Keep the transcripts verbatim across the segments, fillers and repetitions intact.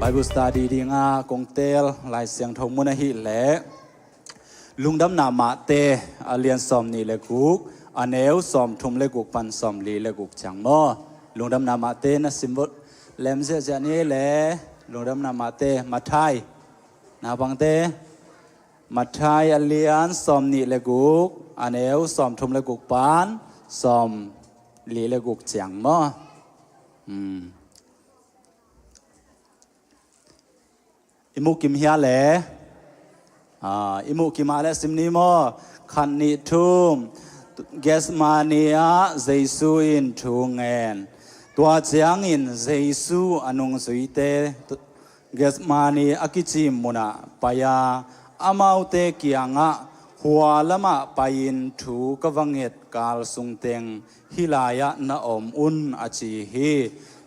Bible study dinga kong teel Lai Siangtho mun ahih leh Lungdamna Mate a lian sawm nih le guk, a neu sawm thum le guk pan sawm li le guk ciang maw. Lungdamna Mate na sim vot lem ziahziah ni le. Lungdamna Mate, Matthai. Na bangte, Matthai a lian sawm nih le guk, a neu sawm thum le guk pan sawm li le guk ciang maw. Hmm. I mukim hia le? Ah, i mukim ah le sim ni maw. Khat nih thum. Gethsemane ah Jesu in thu ngen. Tua ciangin Jesu a nungzuite Gethsemane a kici munah pai a, amaute kiangah, hua lamah pai-in thu ka va nget kal sungteng hih lai-ah na om un, a ci hi.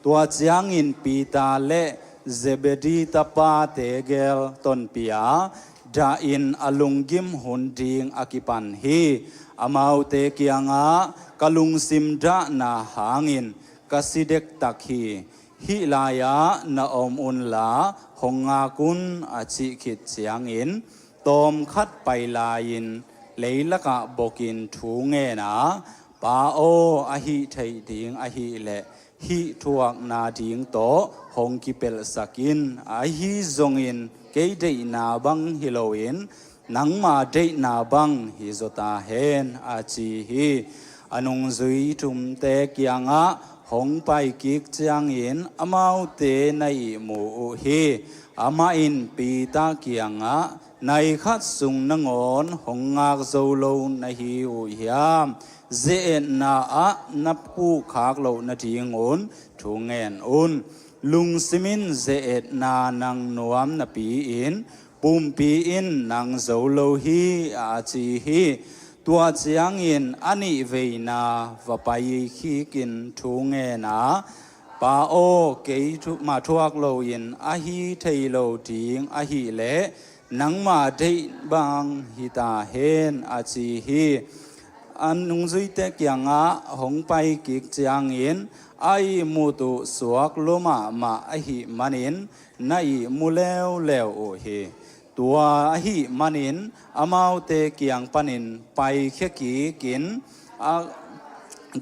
Tua ciangin Peter le Zebedee tapate gel tonpih a, dahin a lunggim hun ding a kipan hi. Amaute kiangah, ka lungsim dahna hangin ka si dektak hi. Hih lai-ah na om unla hong ngak un, a cih khit ciangin, tawmkhat pai lai-in leilakah bokin thu ngen a, Pa aw, a hih theih ding ahih leh hih thuakna ding tawh hong kipelhsak in. Ahi zongin kei deihna bang hi loin nangma deihna bang hi zaw ta hen, a ci hi. A nungzui thumte kiangah hong pai kik ciangin amaute na ihmu uh hi. Amah in Peter kiangah, nai khat sung nangawn hong ngak zo lo na hi uh hiam? Ze-etna ah na pukkhak loh nadingun thu ngen un. Lungsim in ze-etna nang nuam napi-in pumpi in nang zo lo hi, a ci hi. Tua ciangin a nih veina va pai khikin thu ngen a, Pa aw, kei thu, mah thuak loin a hi thei lo ding ahih leh nangma deih bang hi ta hen, a ci hi. A nungzuite kiangah hong pai kik ciangin a ihmut uh suak lua mahmah ahih manin na ihmu leuleu uh hi. Tua ahih manin amaute kiang panin paikhia kikin a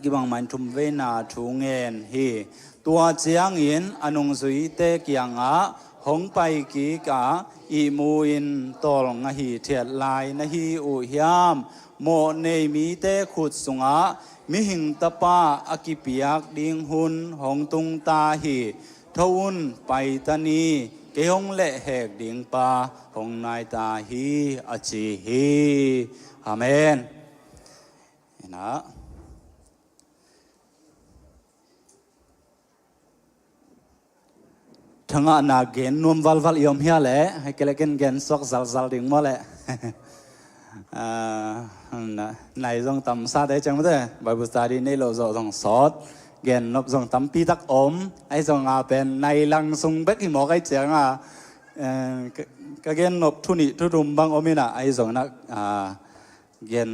kibang main thum veina thu ngen hi. Tua ciangin a nungzuite kiangah hong pai kik a, ihmu in tawlnga hithiat lai na hi uh hiam? Mawh nei mite khut sungah Mihing Tapa a kipiak ding hun hong tung ta hi. Tho un, pai ta ni, kei hong lehhek ding pa hong nai ta hi, a ci hi. Amen. Ina. Thangahna gen nuam valval i om hia le, hei kei le ken gen suak zalzal ding maw le. Ah, na, nai zong tam sa te ciang mate, Bible study nei lo zawh zong sawt, gen nop zong tampi tak om, ahi zong a pen nai lang sung bek hi mawk ahi ciang a, eh, ka, ka gen nop thu nih thu thum bang om ina, ahi zong na, ah, gen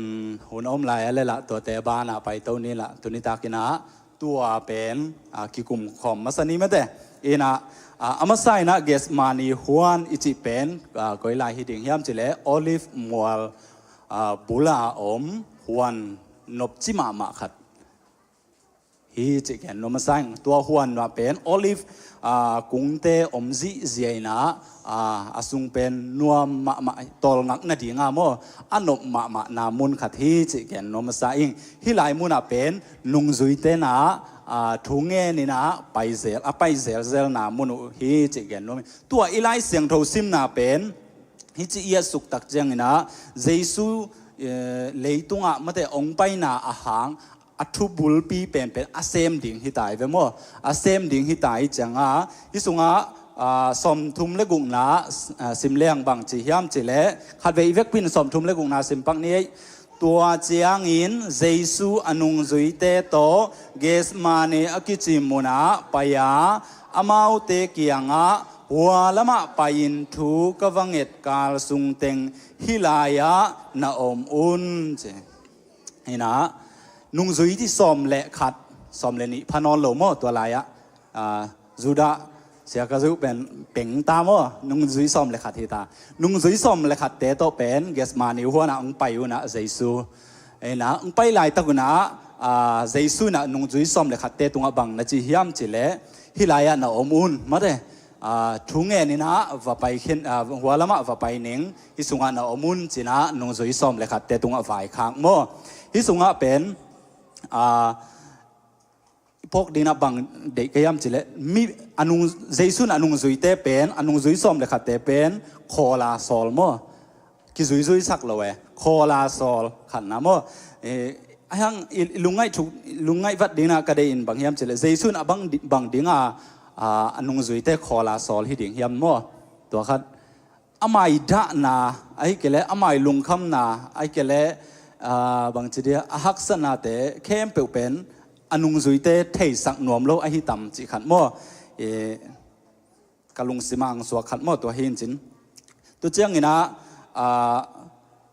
hun om lai a le lah, tuate banah paito ni lah, tuni takin ah tua pen, ah, kikum khawm masa ni mate. Ina, ah, a masa ina Gethsemane huan i cih pen, ah, koi lai hi ding hiam cih leh Olive mual, ah, bula om huan nopci mahmah khat hi cih gen nuam a sa ing. Tua huan nuah pen Olive, ah, kungte om zihziah ina, ah, a sung pen nuam mahmah, tawlngak nadinga maw, a nop mahmahna mun khat hi cih gen nuam a sa ing. Hih lai munah pen nungzuite na, ah, thu ngen ina paizel, a paizelzelna mun uh hi cih gen nuam ing. Tua i Lai Siangtho simna pen hih ci i a suktak ciang ina Jesu, eh, leitungah mate ong paina a hang a thu bulpi penpen a sem ding hi ta hi ve maw? A sem ding hi ta hi cianga, hih sungah, ah, sawmthum le gukna, ah, sim leng bang ci hiam cih leh, khatvei i vekpin sawmthum le gukna sim pak ni ei. Tua ciangin Jesu a nungzuite tawh Gethsemane a kici munah pai a, amaute kiangah, hua lamah pai-in thu ka va nget kal sungteng hih lai-ah na om un, ci. Ina, nungzui ti sawm le khat, sawm le nih pha nawn lo maw, tua lai-ah, ah, Judah Sia ka zuh pen peng ta maw, nungzui sawm le khat hi ta. Nungzui sawm le khatte tawh pen Gethsemane huanah hong pai unah Jesu. Eina hong pai laitak unah Jesu inah nungzui sawm le khatte tungah bang na ci hiam cileh, hih lai-ah na om un mate. Thu ngen inah va pai khin, hua lamah va pai ning, hih sungah na om un cinah nungzui sawm le khatte tungah vaikhak maw. Hih sungah pen i phawk dinah bang deih ka hiam cileh, mi, a nung, Jesu in a nungzuite pen, a nungzui sawm le khatte pen khawla sawl maw. Kizuizuisak lo e, khawla sawl khatna maw. Ahang i, i lungngaih thuk, i lungngaih vat dinah ka deih in bang hiam cileh, Jesu in a bang di, bang dinga a nungzuite khawla sawl hi ding hiam maw. Tua khat, ama i dahna ahi kei leh, ama i lungkhamna ahi kei leh, bangci dia, a haksatnate khempeuh pen a nungzuite theisak nuam lo ahi tam cih khat maw. Ka lungsimah ang suak khat maw, tua hi in cin. Tu cianginah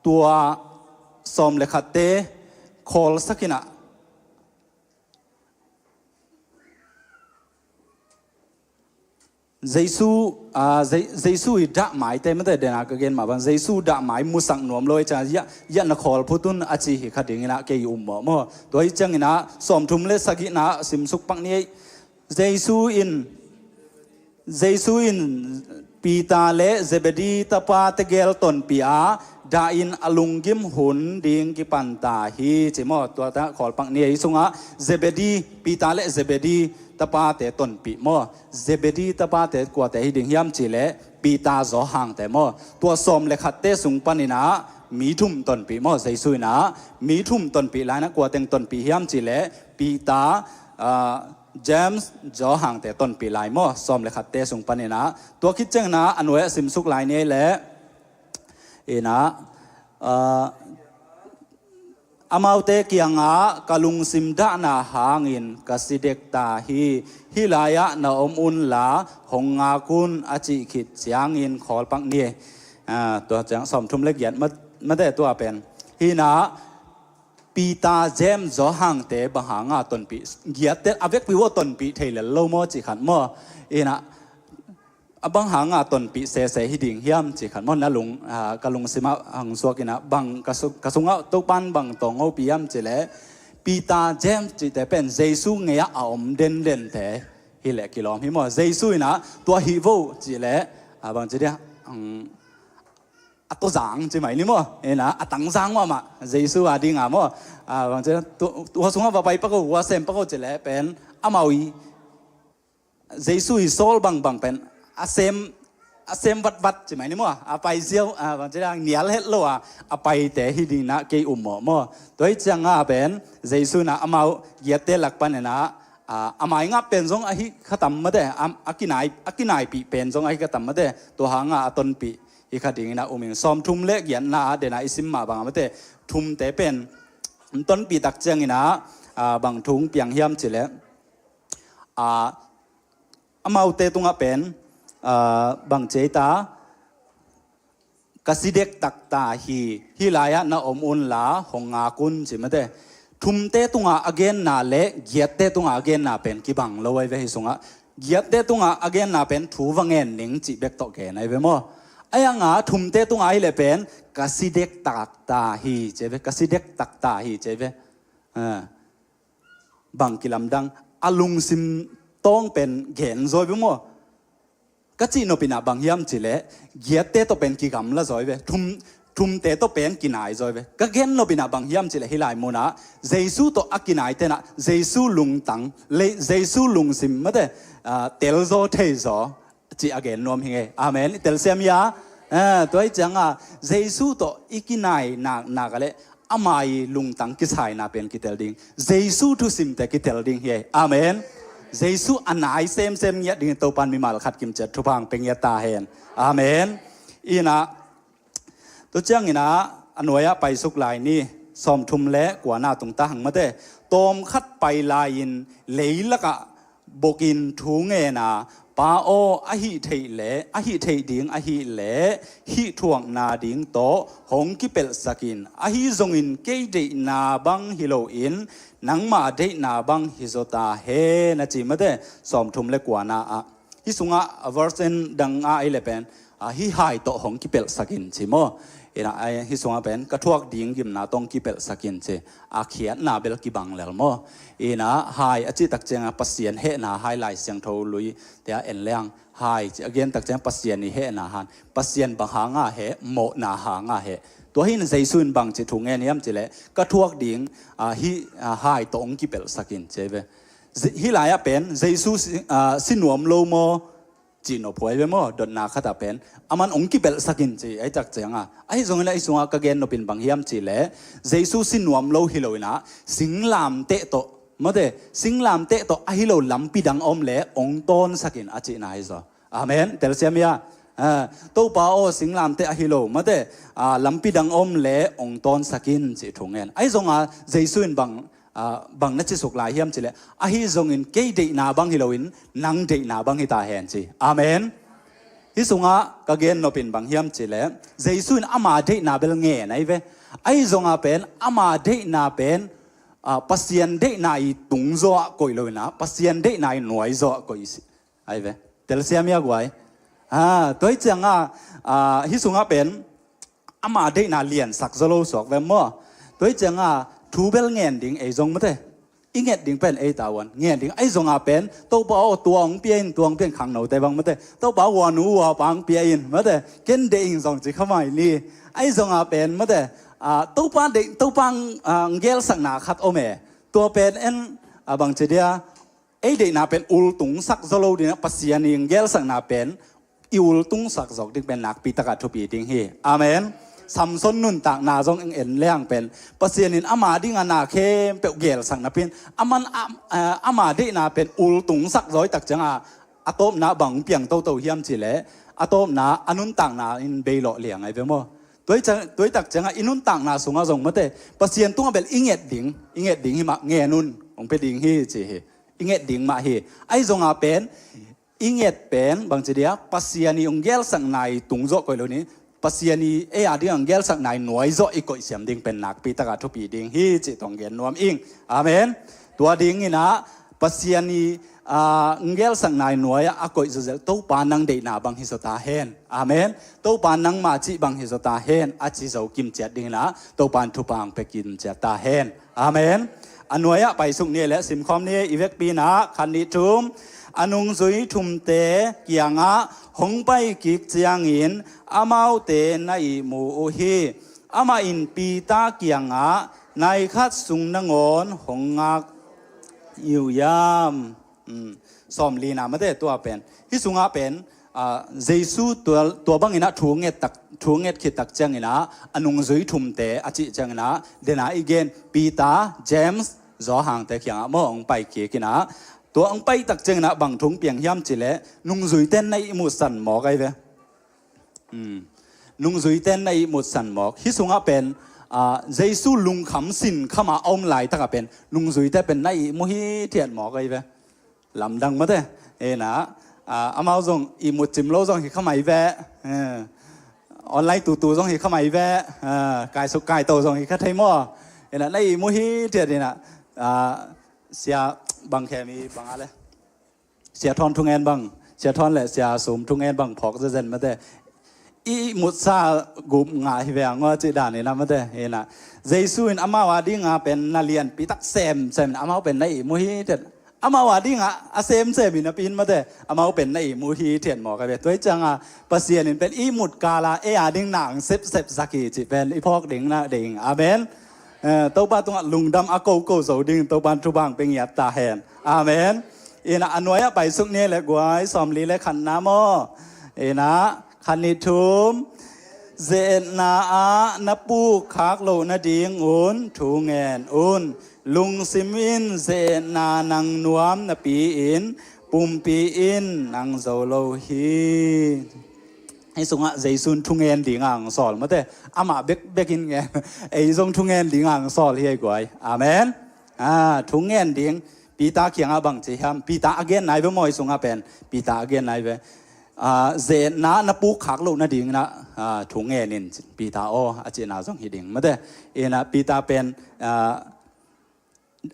tua sawm le khatte khawlsak inah Jesu, Jesu i dahmaite mate, dena ka gen mah bang Jesu dahmai musak nuam lo i ciang, ya, ya na khawl phutun a ci hi kha dinginah kei i um mawh maw. Tua hi cianginah sawmthum le sagihna simsuk pak ni ei. Jesu in, Jesu in Peter le Zebedee tapa tegel tonpih a, dahin a lunggim hun ding kipanta hi ci maw. Tua ta khawl pak ni ei. Sungah Zebedee, Peter le Zebedee tapate tonpih maw. Zebedee tapate kuate hi ding hiam cileh, Peter, Johan te maw. Tua sawm le khatte sung paninah mi thum tonpih maw. Jesu inah mi thum tonpih lai-inah kuateng tonpih hiam cileh, Peter, James, Johan te tonpih lai maw, sawm le khatte sung paninah. Tua khit cianginah a nuai a simsuk lai ni ei leh. Inah amaute kiangah, ka lungsim dahna hangin ka si dekta hi. Hih lai-ah na om unla hong ngak un a cih khit ciangin khawl pak ni. Tua ciang sawmthum le giat mate, tua pen. Hinah Peter, James, Johan te bang hanga tonpih, giatte a vekpi uh a tonpih thei lel lo maw cih khat maw. Inah a bang hanga tonpih sese hi ding hiam cih khat maw. Na lung, ka lungsimah hang suak inah bang ka sungah Topan bang tawng hopi hiam cileh, Peter, James cihte pen Jesu ngei-ah a om dendente hileh kilawm hi maw. Jesu inah tua hih vo cileh, bangci dia, a tawzang ci mai ni maw. Inah a tangzang mahmah Jesu a dinga maw. Bangci dia, tua sungah va pai pak o, va sem pak o cileh pen amau i Jesu i sawl bangbang pen a sem, a sem vatvat ci mai ni maw. A pai ziau, bangci dia, nial het lo a, a paite hi dinginah kei um mawh maw. Tua hi cianga pen Jesu inah amau giatte lak paninah a mai ngap pen zong ahi kha tam mate, a kinai, a kinaipih pen zong ahi kha tam mate. Tua hanga a tonpih hi kha dinginah um ing. Sawmthum le giatna a dena i sim mah banga mate, thumte pen tonpih tak cianginah bang thu hong piang hiam cileh, amaute tungah pen bang ci ei ta, ka si dektakta hi. Hih lai-ah na om unla hong ngak un ci mate. Thumte tungah a genna le giatte tungah a genna pen kibang lo ahi ve hih sungah. Giatte tungah a genna pen thu va ngen ning cih bek tawh gen ahi ve maw. Ahi hanga thumte tungah ahileh pen ka si dektakta hi ci ahi ve, ka si dektakta hi ci ahi ve. Bang kilamdang, a lungsim tawng pen gen zaw ve maw. Ka cih nopinah bang hiam cileh, giatte tawh pen kigamla zaw ve, thum, thumte tawh pen kinai zaw ve. Ka gen nopinah bang hiam cileh, hih lai munah Jesu tawh a kinai tenah Jesu lungtang le Jesu lungsim mate, tel zaw thei zaw cih a gen nuam hi ngei. Amen. I telsiam hia? Tua hi cianga Jesu tawh i kinai nak, nak a le ama i lungtang kisaina pen kitel ding, Jesu thusimte kitel ding hi. Amen. Jesu a nai semsem ngiat dingin Topan mimal khat kimciat thupha hong pia ngiat ta hen. Amen. Inah tu cianginah a nuai-ah paisuk lai ni. Sawmthum le kuana tungta hang mate. Tawmkhat pai lai-in leilakah bokin thu ngena, Pa aw, a hih theih le, a hih theih ding ahileh hih thuakna ding tawh hong kipelhsak in. Ahi zongin kei deihna bang hi loin nangma deihna bang hi zaw ta hen a ci mate. Sawmthum le kuana ah Hih sungah a version dang ah ei le pen, a, hih hai tawh hong kipelhsak in ci maw? Ina, a, hih sungah pen ka thuak ding gimna tawh hong kipelhsak in ci. A khiatna bel kibang lel maw? Ina, hai a cih tak ciangah Pasian hehna hai Lai Siangtho lui te ah en leng hai ci a gen tak ciang Pasian i hehna hang, Pasian bang hanga heh, mawhna hanga heh. Tua hi in Jesu in bang ci thu ngen hiam cih leh ka thuak ding, a, hih, a, hai tawh hong kipelhsak in ci ve. Hih lai-ah pen Jesu si, a, si nuam lo maw? Cih nop huai ve maw? Dotna khatah pen aman hong kipelhsak in ci, ahi tak ciangah. Ahi zongin ahi sungah ka gen nop in bang hiam cih leh Jesu si nuam lo hi lo inah singlamteh tawh, mate, singlamteh tawh ahi lo lampi dang om leh hong tawnsak in a cihna hi zaw. Amen. Telsiam ia. A, Topa aw, singlamteh ahi lo, mate, a, lampi dang om leh hong tawnsak in cih thu ngen. Ahi zongah Jesu in bang a, bang na ci suk lai hiam cih leh, ahi zongin kei deihna bang hi loin nang deihna bang hi ta hen ci. Amen. Hih sungah ka gen nop in bang hiam cih leh, Jesu in ama deihna bel ngen ahi ve. Ahi zongah pen ama deihna pen, a, Pasian deihna i tungzaw ah koih lo inah Pasian deihna i nuaizaw ah koih i si. Ahi ve. Telsiam ia guai. A, tua hi ciangah, a, hih sungah pen ama deihna liansak zaw lo suak ve maw? Tua hi ciangah thu bel ngen ding ei zong, mate. I nget ding pen ei tavuan ngen ding. Ahi zongah pen Topa aw, tua hong pia in, tua hong pia in, khangnote bang, mate. Topa aw, ua nu ua pa hong pia in, mate. Ken deih ing zong ci kha mai ni. Ahi zongah pen, mate, a, Topa deih, Topa, a, hong gelsakna khat om e. Tua pen en, a, bang ci dia, ei deihna pen ultungsak zaw lo ding a, Pasian i hong gelsakna pen i ultungsak zawk ding pen nakpi takah thupi ding hi. Amen. Samson nuntakna zong eng en leng pen Pasian in ama dingah na khempeuh gelsakna pen aman a, a, ama deihna pen ultungsak zaw i tak ciangah a tawpna bang piang toto hiam cih leh a tawpna a nuntakna in beilawh liang ahi ve maw? Tua hi ciang, tua hi tak ciangah i nuntakna sungah zong, mate, Pasian tungah bel i nget ding, i nget ding hi mah, ngen un, hong pia ding hi ci hi. I nget ding mah hi. Ahi zongah pen i nget pen bang ci dia, Pasian i hong gelsakna i tungzaw koih lo ni, Pasian i ei a ding hong gelsakna i nuaizaw i koihsiam ding pen nakpi takah thupi ding hi cih tawh hong gen nuam ing. Amen. Tua ding inah Pasian i, a, hong gelsakna i nuai ah a koih zawzel, Topa nang deihna bang hi zaw ta hen. Amen. Topa nangma cih bang hi zaw ta hen, a ci zo kimciat ding inah Topa in thupha hong pia kimciat ta hen. Amen. A nuai-ah paisuk ni leh simkhawm ni, i vekpi inah khat nih thum. A nungzui thumte kiangah hong paikik ciangin amaute na ihmu uh hi. Amah in Peter kiangah, nai khat sung nangawn hong ngak uh hiam? Um, sawmlina, mate, tua pen. Hih sungah pen, a, Jesu tua, tua bang inah thu nget tak, thu nget khit tak ciang inah a nungzui thumte a cih ciang inah dena i gen Peter, James, Johan te kiangah maw hong paikik inah, tua hong pai tak ciang inah bang thu hong piang hiam cih leh nungzuite in na ihmutsan mawk ahi ve. Um, nungzuite in na ihmutsan mawk. Hih sungah pen, a, Jesu lungkham sinkham a om laitakah pen nungzuite pen na ihmu hithiat mawk ahi ve. Lamdang, mate. Ina, a, amau zong ihmut cim lo zong hi kha mai ve. Eh, online tutu zong hi kha mai ve. A, kaisuk kaito zong hi kha thei maw? Ina, na ihmu hithiat ina, a, sia bang khe mi bang a le. Sia Thawn thungen bang, Sia Thawn le Sia Sum thungen bang phawk zezen, mate. I ihmutsa gup ngah hi ve a ngaw cih dan ina, mate. Ina, Jesu in amau a dinga pen na lianpi tak semsem in amau pen na ihmu hithiat. Amau a dinga a semsem ina pi in, mate. Amau pen na ihmu hithiat mawk ahi ve. Tua hi cianga Pasian in pen ihmut kala ei a ding nang sepsep zaki cih pen i phawk ding na ding. Amen. Eh, Topa tungah lungdam a koko zo ding Topa in thupha hong pia ngiat ta hen. Amen. Ina, a nuai-ah paisuk ni le guai, sawmli le khatna maw? Ina, khat nih thum. Ze-etna ah na pukkhak loh nadingun thu ngen un. Lungsim in ze-etna nang nuam napi-in pumpi in nang zo lo hi. Hih sungah Jesu in thungen dinga hong sawl, mate. Amah bekbek in ngen, ei zong thungen dinga hong sawl hi ei guai. Amen. A, thungen ding. Peter kiangah bang ci hiam? Peter a gen nai ve maw, hih sungah pen? Peter a gen nai ve. A, ze-etna na pukkhak loh nadingin ah, a, thungen in, Peter aw, a cihna zong hi ding, mate. Ina, Peter pen, a,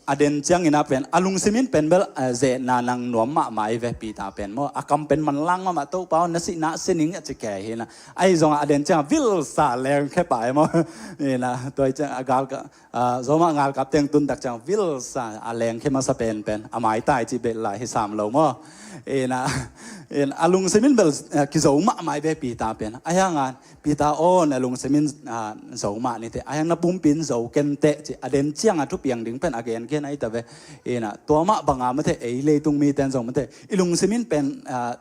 A den ciangin a pen, a lungsim in pen bel, eh, zehna nang nuam mahmah hi ve Peter pen maw. A kam pen manlang mahmah, Topa aw, na sihna a sia ning a ci kei hi na. Ahi zongah a den ciangah vilsa lengkhia pah hi maw. Hi na, tua hi ciang a galkap, ah, Roma galkap teng tuntak ciang vilsa a lengkhia masa pen pen. A maitai ci bel lai hi sam lo maw. Hi na, hi na, a lungsim in bel, eh, kizo mahmah hi ve Peter pen. Ahi hangin Peter aw, na lungsim in, ah, zo mah ni teh, ahi hang na pumpi in zo ken teh ci, a den ciangah thupiang ding pen a gengen ahi ta ve. Hi na, tua mah bangah mate, ei leitung mite in zong mate, i lungsim in pen, ah,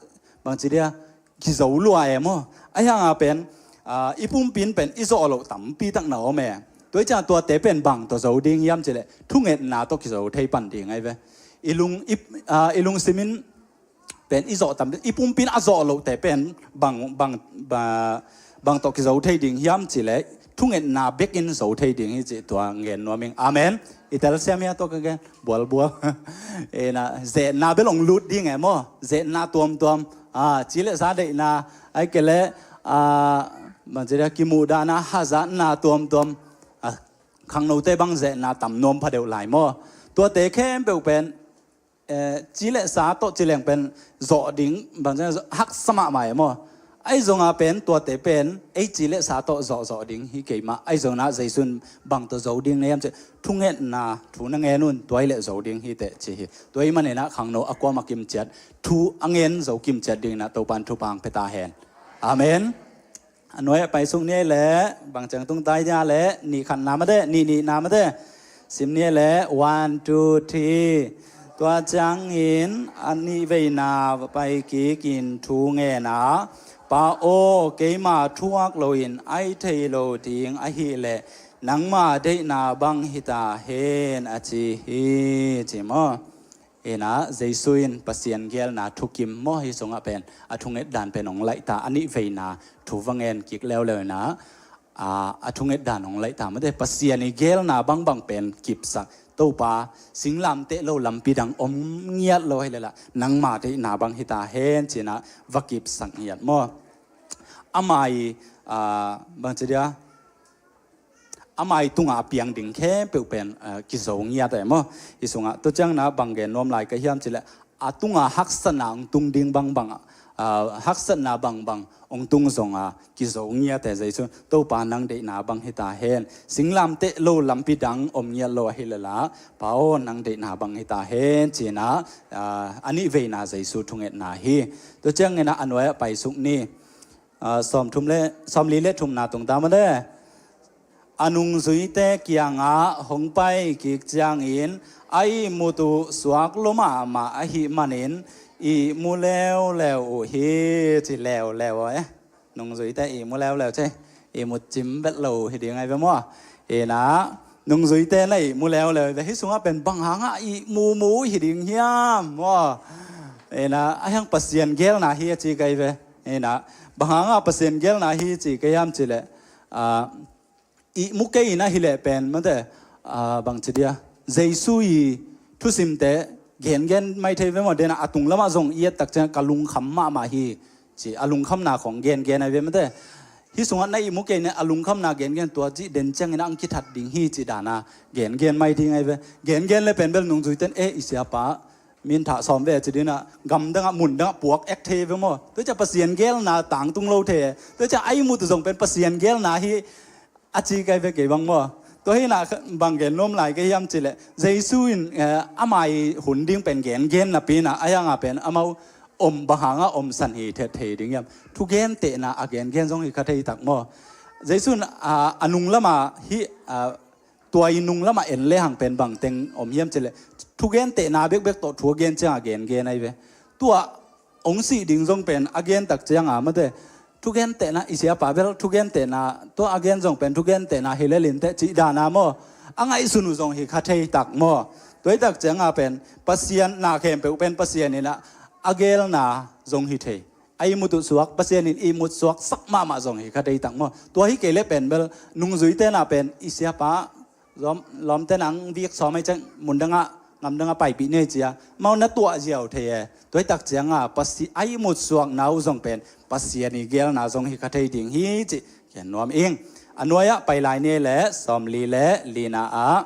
bangci dia, kizo lua e maw. Ahi hangin pen, ah, i pumpi in pen i zawh loh tampi tak na om e. Tua hi ciang tuate pen bang tawh zo ding hiam cih leh, thungetna tawh kizo thei pan ding ahi ve. I lung, i, ah, i lungsim in pen i zawh tam, i pumpi in a zawh lohte pen bang, bang, ba, bang tawh kizo thei ding hiam cih leh, thungetna bekin zo thei ding hi cih tua gen nuam ing. Amen. I telsiam hia tua ka gen bualbual. Hi na, zehna bel hong lut ding e maw. Zehna tuamtuam, ah, ci le sa deihna, ahih kei leh, ah, bangci dia, kimuhdahna, hazatna tuamtuam, ah, khangnote bang zehna tam nuam pha deuh lai maw. Tuate khempeuh pen, eh, ci le sa tawh ci leng pen zawh ding, bangci dia, haksa mahmah e maw. Ahi zongin pen tuate pen ei ci le sa tawh zawhzawh ding hi kei mah. Ahi zongin Jesu in bang tawh zo ding na hiam cih, thungetna thu na ngen un, tua hi leh zo ding hi teh ci hi. Tua ahih manin khangno a kuamah kimciat, thu a ngen zo kimciat dingin Topa in thupha hong pia ta hen. Amen. A nuai-ah paisuk ni ei leh, bang ciang tung tai dia leh, nih khatna mate, nih nihna mate. Sim ni ei leh, one, two, three. Tua ciangin a nih veina pai kikin thu ngen a, Pa aw, keima thuak loin ai thei lo ding ahih leh, nangma deihna bang hi ta hen a ci hi, ci maw. Hi na, Jesu in Pasian geelna thukim maw, hih sungah pen a thunget dan pen hong laih ta, a nih veina thu va ngen kik leuleu hi na, a, a thunget dan hong laih ta mate, Pasian i geelna bangbang pen kipsak, Topa, singlamteh lo lampi dang om ngiat lo hi leh lah, nangma deihna bang hi ta hen ci-in va kipsak ngiat maw. Ama i, a, bangci dia, ama i tungah a piang ding khempeuh pen, ah, kizo ngiat e maw. Hih sungah tua ciangin bang gen nuam lai ka hiam cih leh, a tungah haksatna hong tung ding bangbang, ah, haksatna bangbang hong tung zongin kizo ngiat e. Jesu, Topa nang deihna bang hi ta hen. Singlamteh lo lampi dang om ngiat lo ahih leh lah, Pa aw nang deihna bang hi ta hen ci-in, ah, a nih veina Jesu thungetna hi. Tua ciangin a nuai-ah paisuk ni. Ah, sawmthum le, sawmli le thumna tung ta mate. A nungzuite kiangah hong pai kik ciangin, a ihmut uh suak lua mahmah ahih manin, ihmu leuleu uh hi, ci leuleu uh e. Nungzuite ihmu leuleu ci, ihmut cim bek lo uh hi ding ahi ve maw. Hi na, nungzuite na ihmu leuleu hi ve, hih sungah pen bang hangah ihmu mu uh hi ding hiam maw. Hi na, a hiang Pasian geelna hi a ci ka hi ve. Hi na, bang hangah Pasian geelna hi ci ka hiam cih leh, ah, ihmu kei in ahih leh pen mate, ah, bangci dia, Jesu i thusimte gengen mai thei ve maw. Denah a tung lamah zong i et tak ciang ka lungkham mahmah hi ci, a lungkhamna khong gengen ahi ve mate. Hih sungah na ihmu kei in a lungkhamna gengen, tua cih den ciangin hong kithat ding hi cih dan a gengen mai ding ahi ve. Gengen leh pen bel nungzuite in, eh, i siapa min thah sawm ve ci ding a, gamdangah mundangah puak ek thei ve maw. Tua ciang Pasian geelna tangtung lo thei. Tua ciang a ihmut uh zong pen Pasian geelna hi a ci ka hi ve kei bang maw. Tua hi na bang gen nuam lai ka hiam cih leh, Jesu in, eh, ama i hun ding pen gengen napi in, a hiangah pen amau om, bang hangah omsan hi thet thei ding hiam. Thugentehna a gengen zong hi kha thei tak maw. Jesu in, ah, a nung lamah hih, ah, tua i nung lamah en lehang pen bang teng om hiam cih leh, thugentehna bekbek tawh thu a gen ciangah gengen ahi ve. Tua hong sih ding zong pen a gen tak ciangah mate, thugentehna, i siapa bel thugentehna, tua a gen zong pen thugentehna hi lel inteh cih dan a maw. A ngaihsun uh zong hi kha thei tak maw. Tua hi tak ciangah pen Pasian, na khempeuh pen Pasian in a geelna zong hi thei. A ihmut uh suak, Pasian in ihmut suaksak mahmah zong hi kha thei tak maw. Tua hi kei leh pen bel nungzuite na pen i siapa, lawm, lawmte nang vik sawm ahih ciang mundangah, ngamdangah paipih ni ci a, amau na tuah ziau thei e. Tua hi tak ciangah Pasi-, a ihmut suakna uh zong pen Pasian i geelna zong hi kha thei ding hi cih gen nuam ing. A nuai-ah pai lai ni leh, sawmli le lina ah.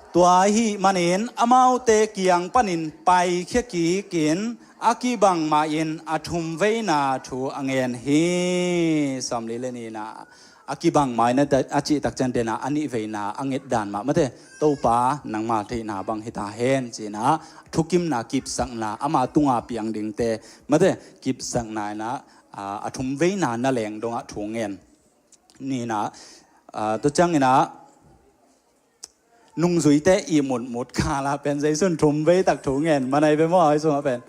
Tua ahih manin amaute kiang panin paikhia kikin a kibang mahin a thumveina thu a ngen hi. Sawmli le nihna a kibang mahin a cih takciang dena a nihveina a ngetdan mah mate, Topa nangma theihna bang hita hen cinah thukimna kipsakna ama tunga piang dingte mate kipsakna inah a thumveina na leng dongah thu ngen. Nihna tua cianginah nungzuite ihmutmut khalah pen Jesu in thumvei tak thu ngen manai ve maw, hi sungah pen.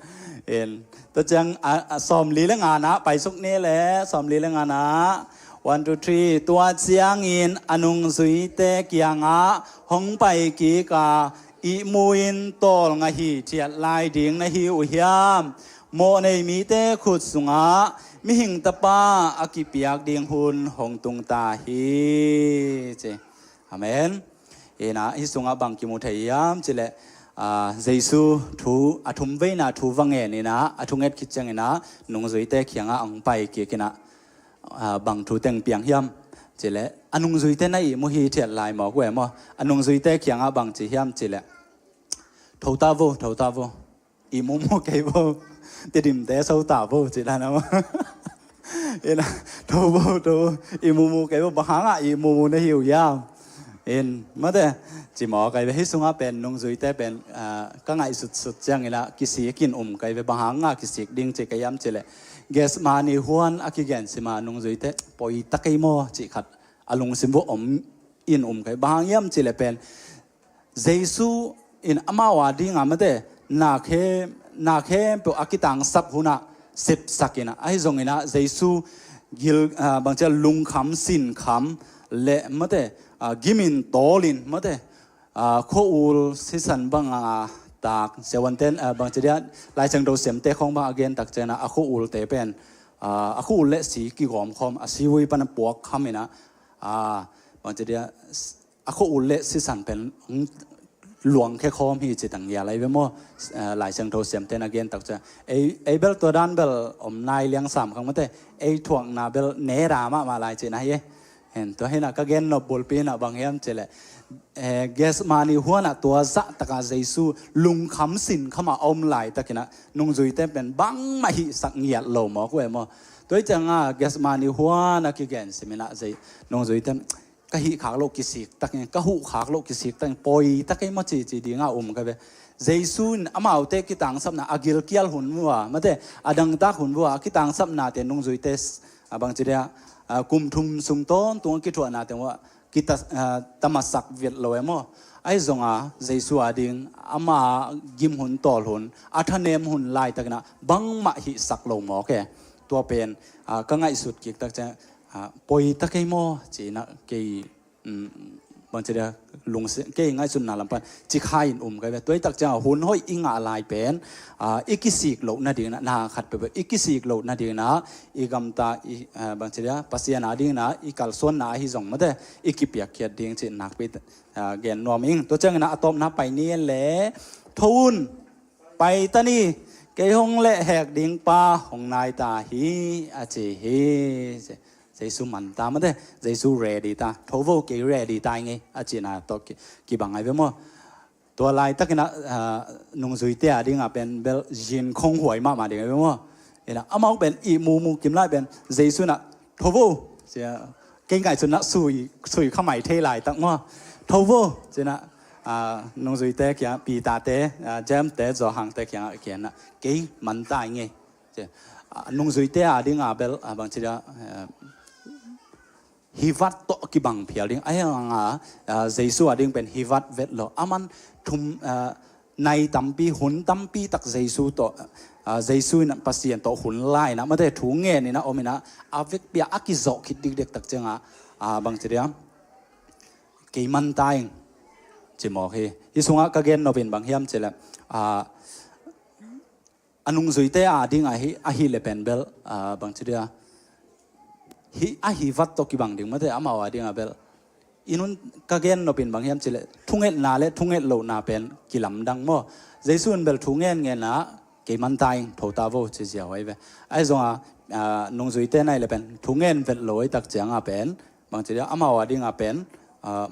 In tua ciang a sawmli le nganah paisuk ni le sawmli le nganah one, two, three. Tua ciangin a nungzuite kiangah hong pai kika ihmu in tawlnga hithiat lai ding na hi uh hiam? Mawhnei mite khut sungah mihing tapa a kipiak ding hun hong tung ta hi ci. Amen. Inah hi sungah bang kimu thei hiam cileh Jesu thu a thumveina thu va ngen inah a thunget khit cianginah nungzuite kiangah hong pai kikinah bang thu teng piang hiam cileh a nungzuite na ihmu hithiat lai mawk uh e maw? A nungzuite kiangah bang ci hiam cileh thota vo, thota vo, ihmumu kei vo, Tidimte sota vo ci dan a maw? Inah tho vo, tho vo, ihmumu kei vo, bang hangah ihmumu na hi uh hiam? In mate cimawk ahi ve. Hi sungah pen nungzuite pen ka ngaihsutsut cianginah kisikin um kai ve. Bang hangah kisik ding ci ka hiam cileh Gethsemane huan a kigen sima nungzuite poi ta kei maw cih khat a lungsim vuah om in um kai. Bang hang hiam cileh pen Jesu in amau a dinga mate na khem na khempeuh a kitangsap hunah sepsak inah ahi zonginah Jesu gil bangcia lungkham sinkham le mate gimin tawlin mate khua-ul sisan banga tak siavuanten bangcia dia Lai Siangtho siamte khawng bang a gen takcianah a khua-ulte pen a khua-ul le si kigawmkhawm a si hui pana puak kham inah bangcia dia a khua-ul le sisan pen luangkhia khawm hi ci tang ngial ahi ve maw? Lai Siangtho siamten a gen takciang ei bel tua dan bel om nai liangsam khang mate ei thuakna bel neda mahmah lai cihna hi e. Hen tua hinah ka gen nop bulpi hinah bang hiam cileh Gethsemane huanah tua zahtaka Jesu lungkham sinkhamah a om laitakinah nungzuite pen bangmah hihsak ngiat lo mawk uh e maw? Tua hi cianga Gethsemane huan a kigen siminah nungzuite ka hihkhak loh kisik takin ka huhkhak loh kisik takin poi ta kei maw cici dinga um ka ve. Jesu in amaute kitangsapna a gilkial hun vua mate a dangtak hun vua a kitangsapnate nungzuite bangci dia kum thum sung tawntung a kithuahnate vua kita tamasak vet lo e maw? Ahi zonga Jesu a ding ama gim hun tawl hun a thanem hun laitakinah bangmah hihsak lo mawk e. Tua pen ka ngaihsut kik takciang poi ta kei maw cinah kei bangci dia lungsi kei ngaihsutna lampan cikha in um kai ve. Tua hi takcianga hun hoih i ngah lai pen i kisik loh nadinginah na khat peuhpeuh i kisik loh nadinginah i gamta i bangci dia Pasian a dinginah i kalsuanna ahi zong mate i kipiakkhiat ding cih nakpi gen nuam ing. Tua cianginah a tawpna pai ni le tho un paita ni, kei hong lehhek ding pa hong naita hi a ci hi. Jesu manta mate Jesu ready ta, tho vo kei ready ta i ngei a cihna tawh kibang ai ve maw? Tua laitakinah nungzuite a dinga pen bel zin khong huai mahmah ding ai ve maw? Inah amau pen ihmumu kim lai pen Jesu inah tho vo cia kei ngaihsutna sui khamai thei laitak maw? Tho vo cinah nungzuite kiang Peter te James te Johan te kiangah kianah kei manta i ngei. Nungzuite a dinga bel bangci dia hivat tawh kibang phial ding ahi hanga Jesu a ding pen hivat vet lo aman thum nai tampi hun tampi tak Jesu tawh Jesu in Pasian tawh hun lainah mate thu ngeninah ominah a vekpia a kizawh khit dikdek takcianga bangci dia kei manta ing cimawk hi. Hi sungah ka gen nopin bang hiam cileh a nungzuite a ding ahi le pen bel bangci dia hi ahi vat tawh kibang ding mate amau a dinga bel i nun ka gen nopin bang hiam cileh thungetna le thunget lohna pen kilamdang maw? Jesu in bel thu ngen ngenah kei manta ing thota vo ci ziau ai ve. Ahi zonga nungzuite nai le pen thu ngen vet lo ai takcianga pen bangci dia amau a dinga pen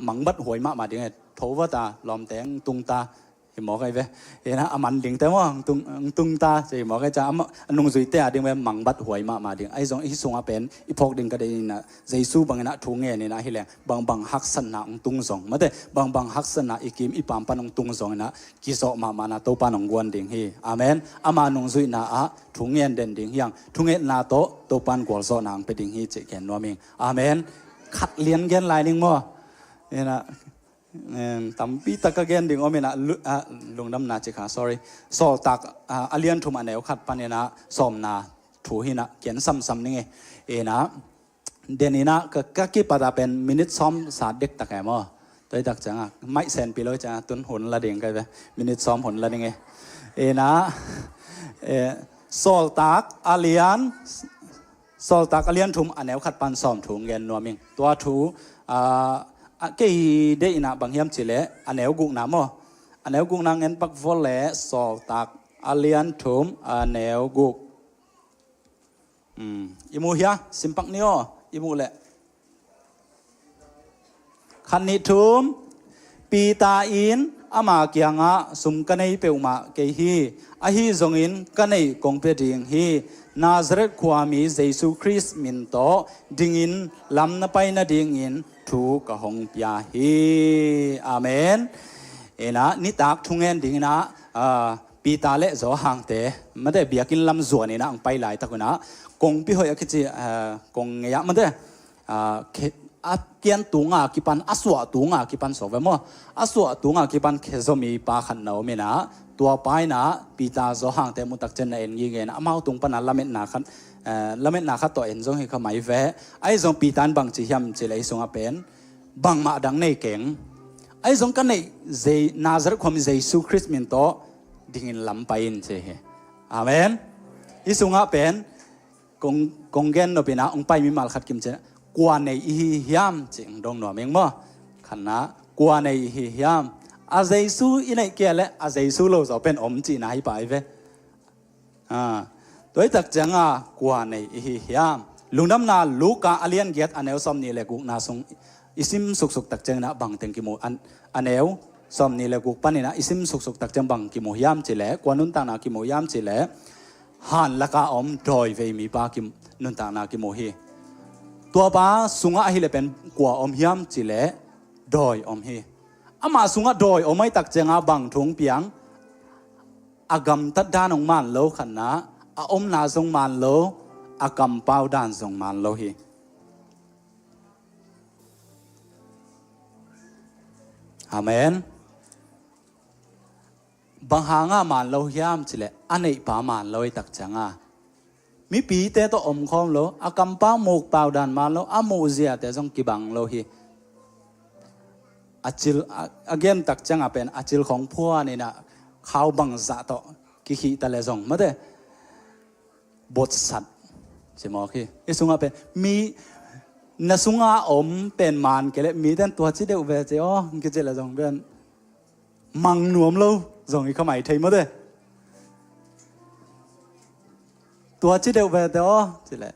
mangbat huai mahmah ding e. tho va ta, lawmte hong tung ta, hi mawk ai ve. Ina a man dingte maw, hong tung, hong tung ta, ci hi mawk ai ciang, a nungzuite a ding ve, mangbat huai mahmah ding. Ahi zong hih sungah pen i phawk ding ka deih ina, Jesu bang ina thu ngen ina hi leng, bangbang haksatna hong tung zong, mate, bangbang haksatna i kim i paam pan hong tung zong ina, kizawh mahmahna Topa in hong guan ding hi. Amen. Ama nungzuihna ah thu ngen den ding hi hang, thungetna tawh Topa in gualzawhna hong pia ding hi cih gen nuam ing. Amen. Khat lian gen lai ning maw. Ina, em, tampi tak ka gen ding om ina, lu-, ah, lungdamna ci kha, sorry. Sawltak, ah, a lian thum a neu khat pan ina sawmna thu hi ina, kian samsam ning e. Ina, den ina ka, ka kipat a pen minute sawm sa dektak e maw. Tua hi tak ciang a, maih senpi lo ciang a, tun hun la ding ka hi ve. Minute sawm hun la ding e. Ina, eh, Sawltak a lian, Sawltak a lian thum a neu khat pan sawm thu hong gen nuam ing. Tua thu, ah, a kei deih ina bang hiam cih leh, a neu gukna maw. A neu gukna ngen pak vua leh, Sawltak a lian thum a neu guk. Hmm, i mu hia, sim pak ni aw, i mu leh. Khat nih thum, Peter in ama kiangah, sum ka nei peuhmah kei hi. Ahi zongin ka neih kong pia ding hi. Nazareth khuami Jesu Khrist min tawh dingin lam na pai nadingin thu ka hong pia hi. Amen. Ina, nitak thungen ding ina, ah, Peter le Johan te, mate, biakinn lam zuan ina hong pai laitak ina, kongpi hoih a kici, ah, kong ngei ah, mate, ah, khe-, a kian tunga kipan, a suah tunga kipan sawk ve maw. A suah tunga kipan khezomi pa khat na om ina, tua pa ina Peter Johan te mu tak ciang na en gige ina, amau tung pana lametna khat, eh, lametna khat tawh en zong hi kha mai ve. Ahi zong Peter in bang ci hiam cih leh hih sungah pen, bangmah dang nei keng. Ahi zong ka neih Nazareth khuami Jesu Khrist min tawh dingin lam pai in ci hi. Amen. Hih sungah pen kong, kong gen nop ina hong pai mimal khat kim ci ina, kua nei i hi hiam cih hong dong nuam ing maw. Khatna, kua nei i hi hiam. A Jesu i neih kei leh a Jesu lo zaw pen om cihna hi pah hi ve. Ah, tua hi tak ciang a kua nei i hi hiam. Lungdamna Luka a lian giat a neu sawm nih le gukna sung i sim suksuk tak ciang ina bang teng kimu, an, a neu sawm nih le guk pan ina i sim suksuk tak ciang bang kimu hiam cih leh, kua nuntakna kimu hiam cih leh, han laka om dawi vei mipa kim, nuntakna kimu hi. Tua pa sungah ahi leh pen kua om hiam cih leh, dawi om hi. Amah sungah dawi om ahi tak ciang a bang thu hong piang, a gamtat dan hong man lo khatna, a omna zong man lo, a kampau dan zong man lo hi. Amen. Bang hanga man lo hiam cih leh, a neihpa man lo ahi tak ciang a, mipite tawh omkhawm lo, a kampau mukpau dan man lo, a muhziate zong kibang lo hi. A cil, a, a gen tak ciang a pen, a cil khong phuan ina khau bangzah tawh kikhihta leh zong, mate, botsat ci mawk hi. Hih sungah pen, mi, na sunga om pen man kei leh, mite in tua ci deuh ve ci aw, kici leh zong pen mang nuam lo zong hi kha mai thei, mate. Tua ci deuh ve te aw, ci leh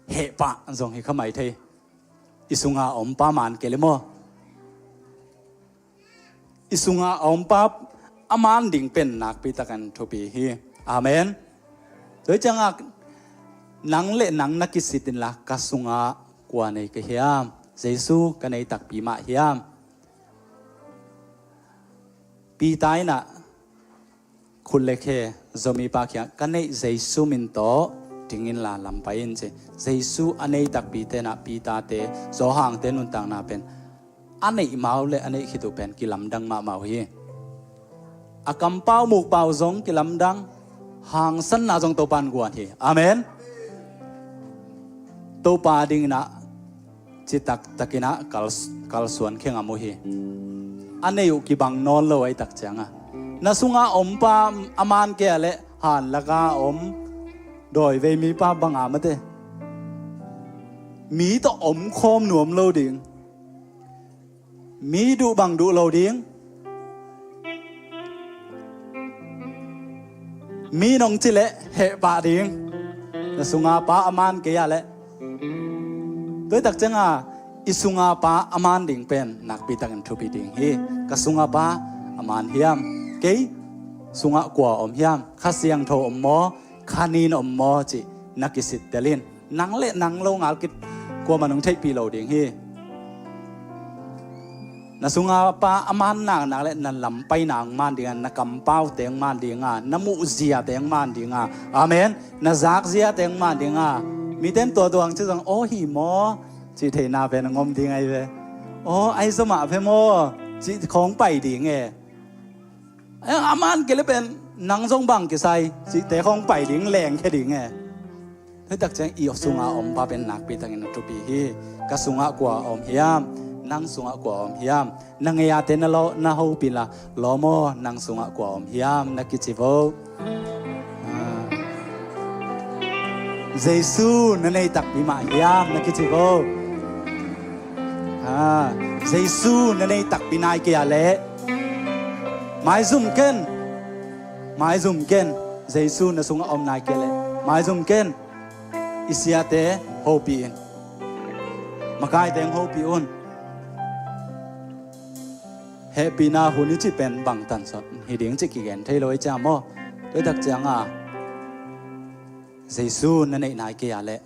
heh pah zong hi kha mai thei. I sunga a om pa man kei leh maw. I sunga a om pa a man ding pen nakpi takin thupi hi. Amen. Tua hi ciang a nang le nang na kisit inla, ka sunga kua nei ka hiam? Jesu ka nei takpi mah hiam? Peter ina khut le khe zomi pa kiang, ka neih Jesu min tawh dingin la lam pai in ci. Jesu a nei takpi te ina Peter te, Johan te nuntakna pen a neih mau le a neih khit uh pen kilamdang mahmah uh hi. A kampau mukpau zong kilamdang, hangsanna zong Topa in guan hi. Amen. Topa ding ina citak takin a kal, kalsuan khe ngam uh hi. A neih uh kibang nawn lo ahi tak ciang a, na sunga om pa a man kei a leh han laka om dawi vei mipa bang a mate. Mi tawh omkhawm nuam lo ding. Mi duh bang duh lo ding. Mi nong ci leh heh pah ding. Na sunga pa a man kei a leh. Tua hi tak ciang a, I sunga pa a man ding pen nakpi takin thupi ding hi. Ka sunga pa a man hiam? Kei sungah kua om hiam? Kha Siangtho om maw? Kha nin om maw cih na kisittel in. Nang le nang lo ngal kit, kuamah nong theihpih lo ding hi. Na sunga pa a man nak nak le na lam paina hong man ding a, na kampaute hong man ding a, na muhziate hong man ding a. Amen. Na zakziate hong man ding a. Mite in tua tua hong ci zong, aw hi maw? Cih theihna pen hong om ding ahi ve. Aw, ahi zomah ve maw? Cih khawng pai ding e. A man kei le pen nang zong bang kisai cihte khawng pai ding, lengkhia ding e. Tua hi tak ciang i sunga om pa pen nakpi takin a thupi hi. Ka sungah kua om hiam? Nang sungah kua om hiam? Na ngei a te na lo, na hopih la, lawm aw, nang sungah kua om hiam? Na kici vo. Ah. Jesu na nei takpi mah hiam? Na kici vo. Ah. Jesu na nei takpi nai kei a leh maizum ken. Maizum ken. Jesu na sungah om nai kei a leh maizum ken. I siate hopih in. Makaite hong hopih un. Hehpihna hun i cih pen bangtan sawt hi ding cih kigen thei lo i ciam aw. Tua hi tak ciang a, Jesu na neih nai kei a leh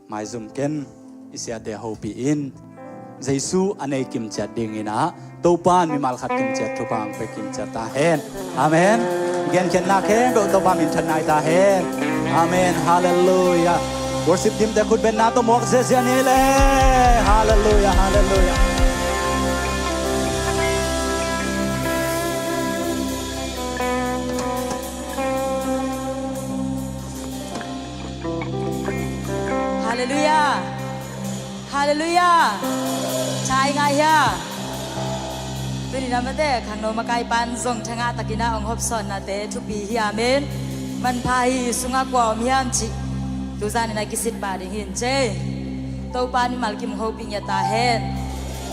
maizum ken, i siate hopih in. Jesu a nei kimciat dingin ah Topa in mimal khat kimciat thupha hong pia kimciat ta hen. Amen. Genkhiatna khempeuh Topa minthanna hi ta hen. Amen. Halleluiah. Worship team te khut benna tawh muak ziazia ni le. Halleluiah, halleluiah. Halleluiah. Halleluiah. Thai ngai hia. Tuni namate khangno makaipan zong thangah takin ah hong hopsawnnate thupi hi. Amen. Manpha hi. Sungah kua om hiam cih tuzan in a kisit pah ding hi in cei. Topa in mimal kim hopih ngiat ta hen.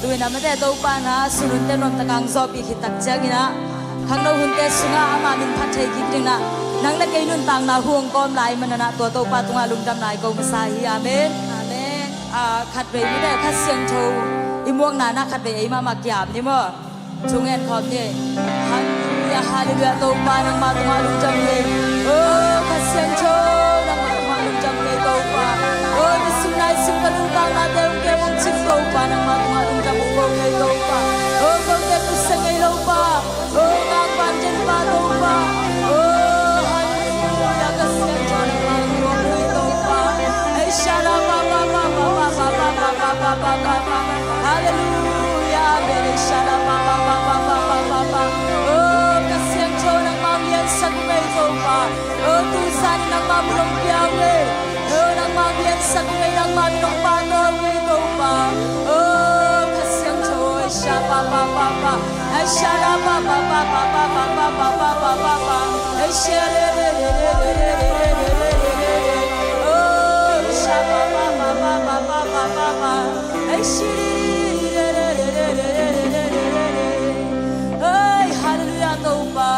Tuni namate Topa in ah sununte nuamtak hong zawhpih khit tak ciangin ah khangno hunte sungah ama min phat thei kik dingin ah nang le kei nuntakna hu hong kawm lai manin ah tua Topa tungah lungdam lai ko masa hi. Amen. Amen. Ah, khatvei mite Kha Siangtho i muakna na khatvei ei mahmah kiam ni maw? Thu ngen khawm ni. Halleluiah, halleluiah, Topa nangmah tungah lungdam hi. Oh, Kha Siangtho nangmah tungah lungdam hi Topa. Oh, nisim naisim ka nuntaknate hong kem hong cing Topa nangmah tungah lungdam hong ko hi Topa. Oh, kote pusia ngei lo Pa. Oh, ngak van den Pa Topa. Oh, halleluiah, Kha Siangtho nangmah hong ko hi Topa. Ei shala pa pa pa pa pa pa pa pa pa pa pa pa. Halleluiah, amen. Ei shala pa pa pa pa pa pa pa pa pa. Oh, Kha Siangtho nangmah hong liansak uh ngei Topa. Oh, tuzan in nangmah min hong pia uh ngei. Oh, nangmah hong liansak uh ngei, nangmah min hong pahtawi uh ngei Topa. Oh, Kha Siangtho, ei sha pa pa pa pa. Ei shala pa pa pa pa pa pa pa pa pa pa pa. Ei sha re re re re re re re re re re re. Oh, ei sha pa pa pa pa pa pa pa pa pa. Ei shi re re re re re re re re re re. Ei, halleluiah Topa.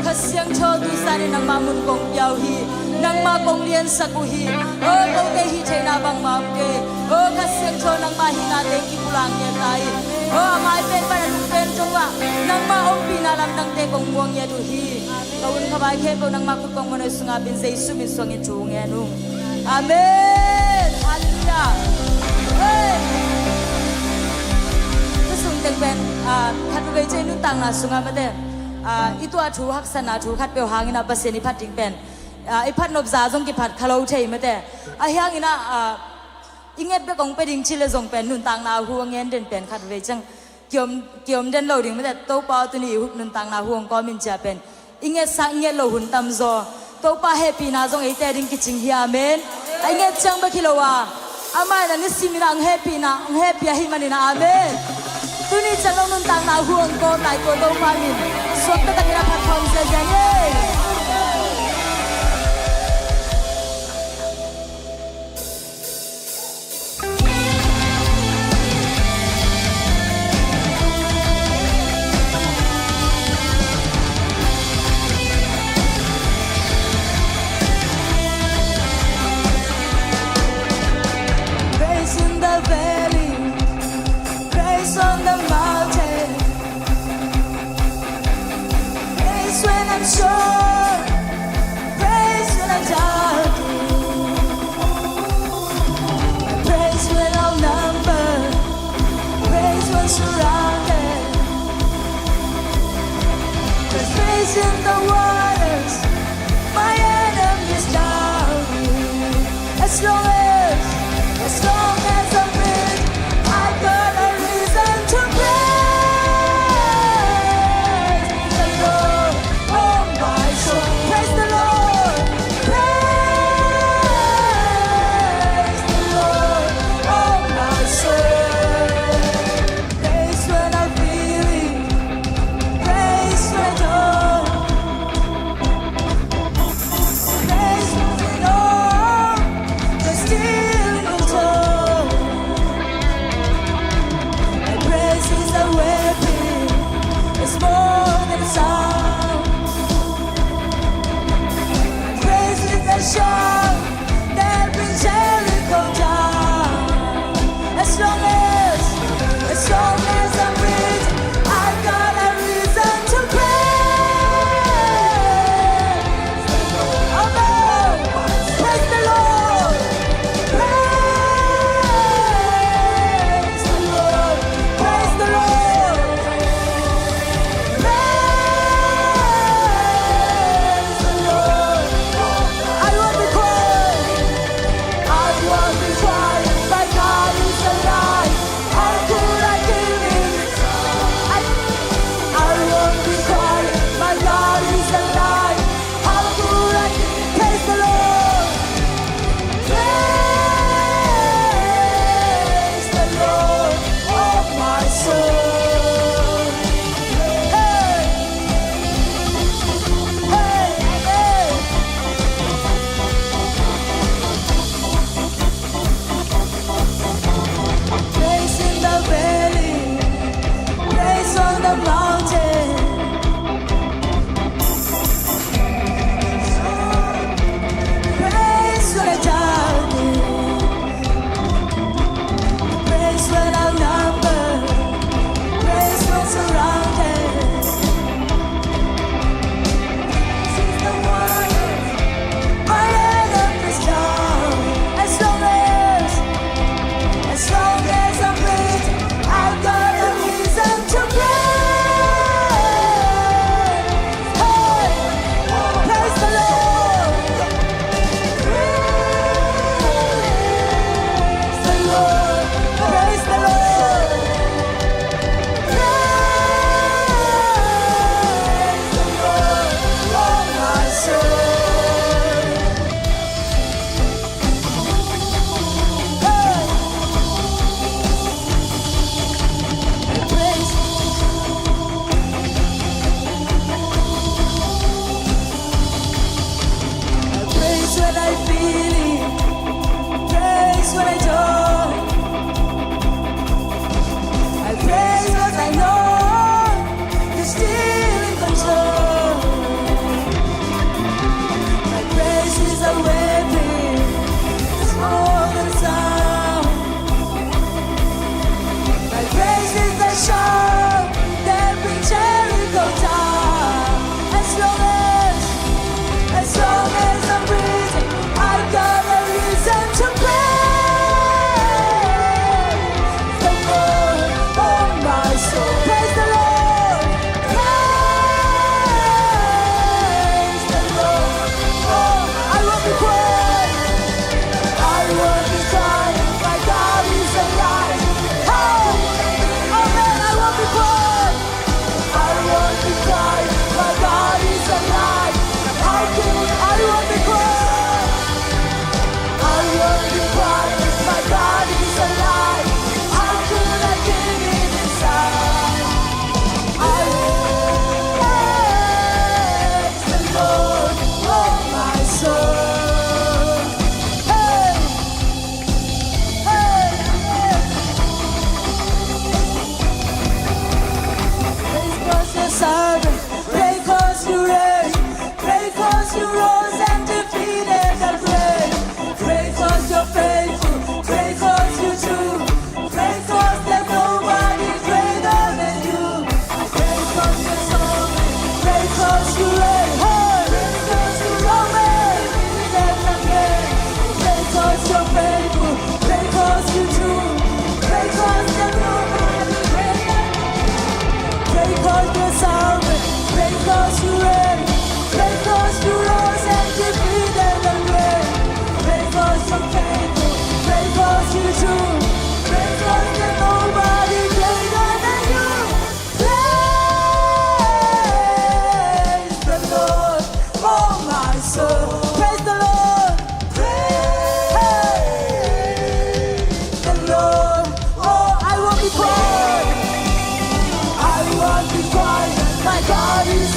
Kha Siangtho tuzan in nangmah mun kong pia uh hi. Nangmah kong liansak uh hi. Oh, kote hih theihna bangmah om kei. Oh, Kha Siangtho nangmah hihna teng kipulak ngiat ta hi. Oh, a mai pen pan a tung pen zongah nangmah ompihna lamdangte kong muang ngiat uh hi. Ka un ka vai khempeuh nangmah khut kong muan uh hi. Sungah pen Jesu min suangin thu ngen uh. Amen. Halleluiah. Hey. Ka sung teng pen, ah, khat vei ciang nuntakna sungah mate, ah, i tuah thu haksatna thu khatpeuh hangin ah Pasian i phat ding pen, ah, i phat nopza zong kiphat kha lo thei mate. Ahi hangin ah, ah, i nget bek hong pia ding ci le zong pen nuntakna hu a ngen den pen khat vei ciang kiom, kiom den lo ding mate. Topa aw, tuni i nuntakna hu hong kawm in ci a pen i ngetsak nget lo hun tamzaw Topa hehpihna zong eite ding kicing hi. Amen. A i nget ciang bek hi lo a, amah in a nisim in a hong hehpihna, hong hehpih ahih manin a. Amen. Tuni ciang lo nuntakna hu hong kawm lai tua Topa min suak taktakin a phat khawm ziazia ni. Praise in the valley. The waters, my enemies drowning. As long as, as long as I'm breathing, I got a reason to praise the Lord. Oh, my soul, praise the Lord. Praise the Lord, oh, my soul. Praise when I'm feeling, praise when I don't.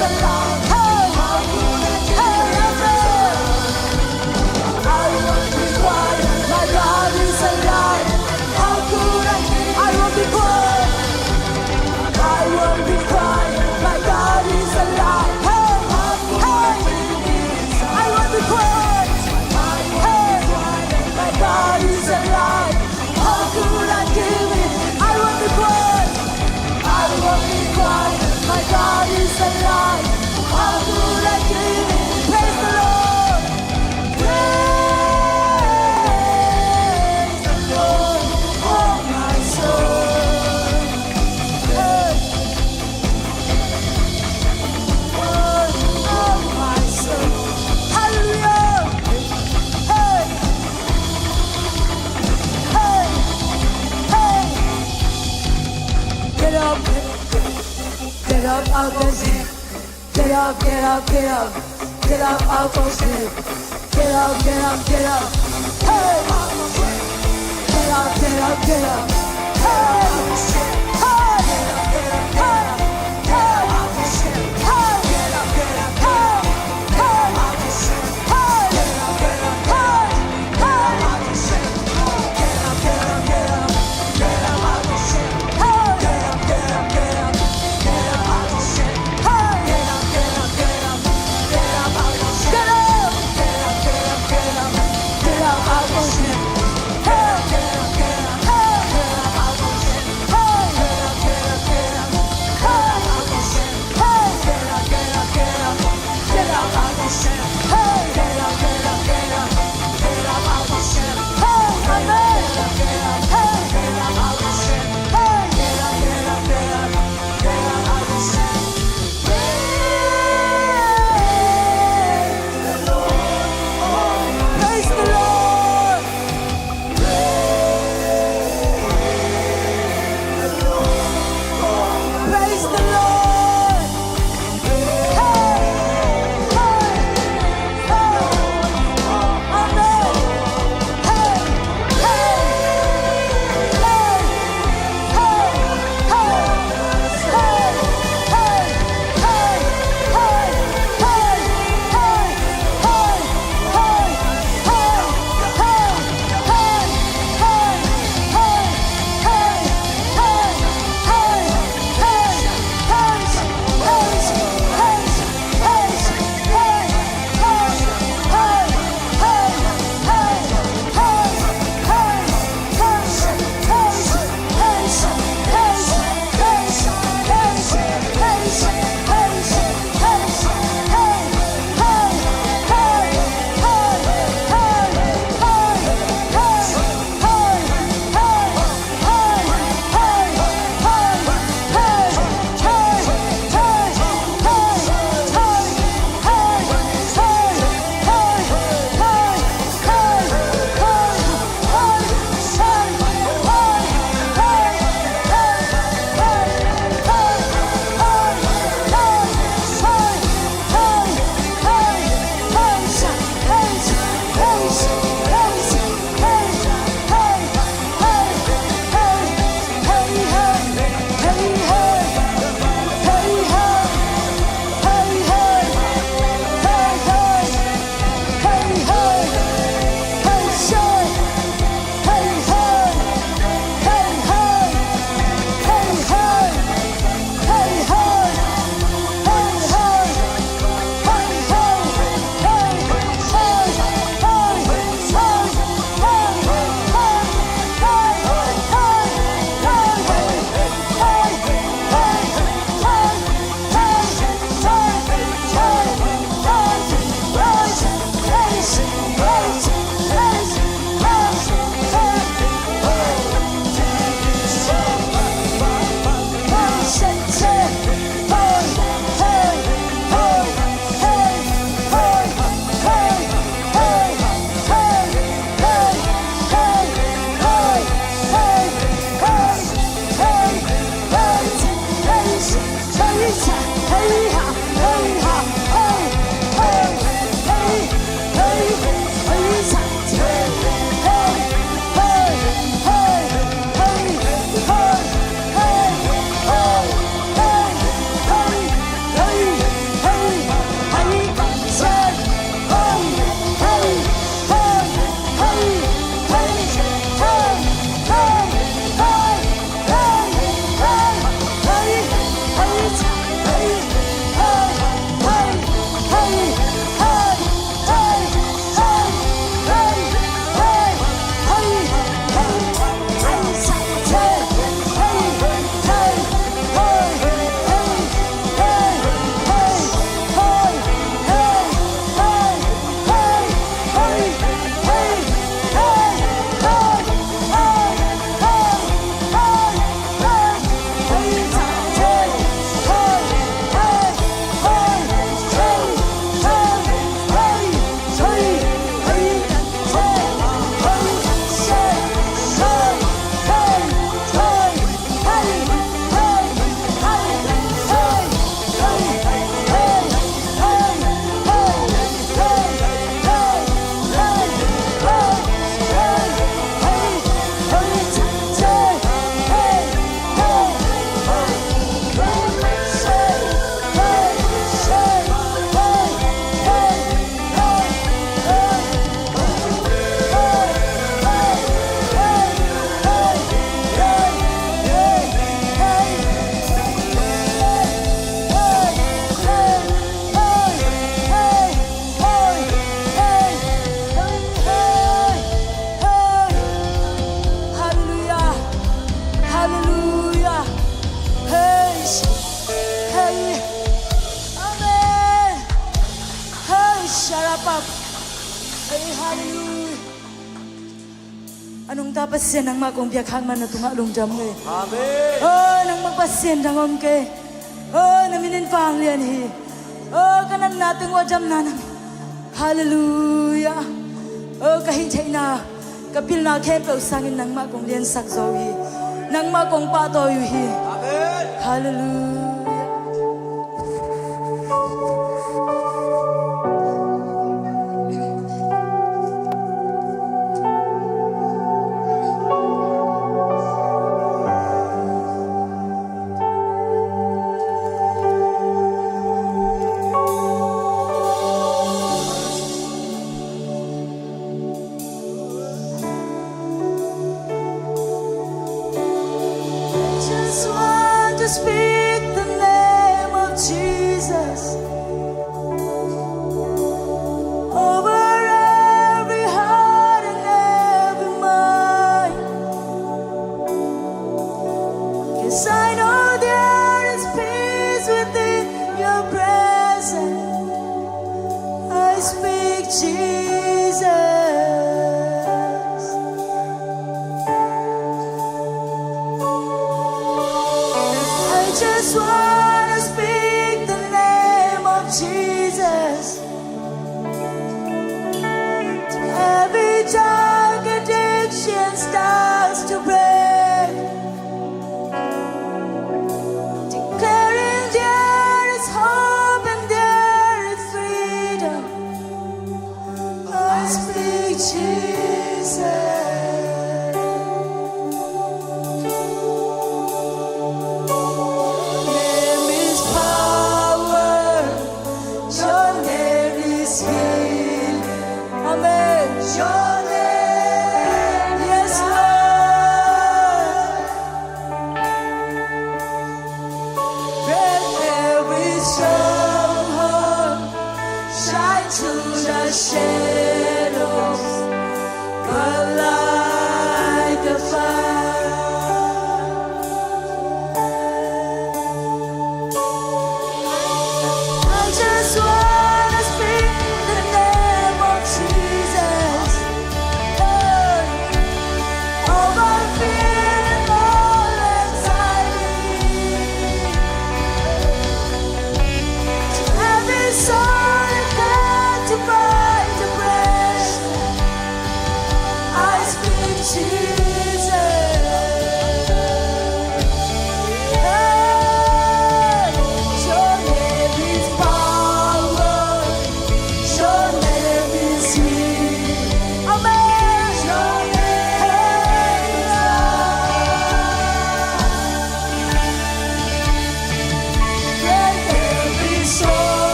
Hey! Hey, amen! I won't be quiet, my God is alive. How could I keep I won't be quiet. I won't be quiet, my God is alive. Hey! Hey! I won't be quiet. Hey! My God is alive. How could I give it? I won't be quiet. I won't be quiet. My God is alive. How could I give it? Praise the Lord. Praise the Lord, oh my soul. Hey. Oh, oh my soul. Hallelujah. Hey. Hey, hey. Get up, get up out of here. Get up, get up, get up. Get up out of here. Get up, get up, get up. Hey. Get up, get up, get up. Hey. Hey. Hey. Hallelujah. A nungta Pasian nangmah kong biak khak man na tungah lungdam ngei. Amen. Oh, nangmah Pasian dang om kei. Oh, na min in vanglian hi. Oh, ka natna teng uh a damna na min. Hallelujah. Oh, ka hih theihna, ka pilna khempeuh sangin nangmah kong liansak zo uh hi. Nangmah kong pahtawi uh hi. Amen. Hallelujah. I just want to speak the name of Jesus over every heart and every mind. 'Cause I know there is peace within your presence. I speak Jesus. I just wanna speak the name of Jesus. Every dark addiction starts to break. Declaring there is hope and there is freedom. I speak Jesus.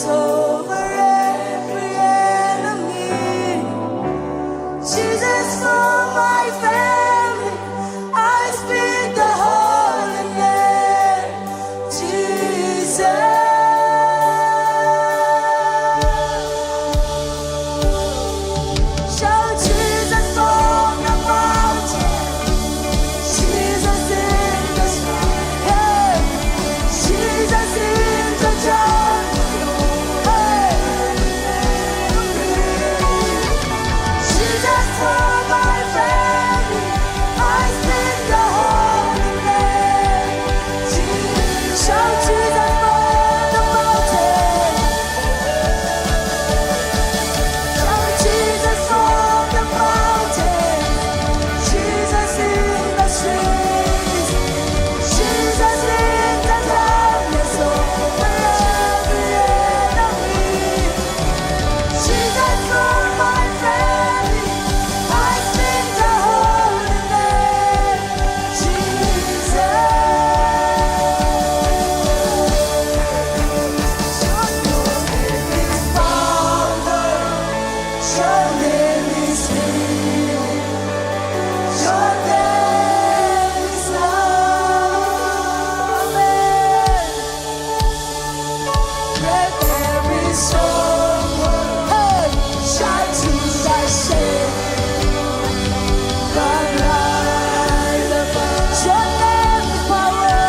over every enemy. Jesus, for my family, I speak the holy name, Jesus. Shout Jesus from the mountain. Jesus in the street. Hey. Jesus in the jungle. Hey. Jesus for my family. I speak the holy name. Shout Jesus from the mountain. Shout Jesus from the mountain. Jesus in the streets. Jesus in the darkness over every enemy. Jesus for my family. I sing the holy name. Jesus. Your name is power. Your name is healing. Your name is love. Let every stronghold, hey, shine to thy shame. Your name is power.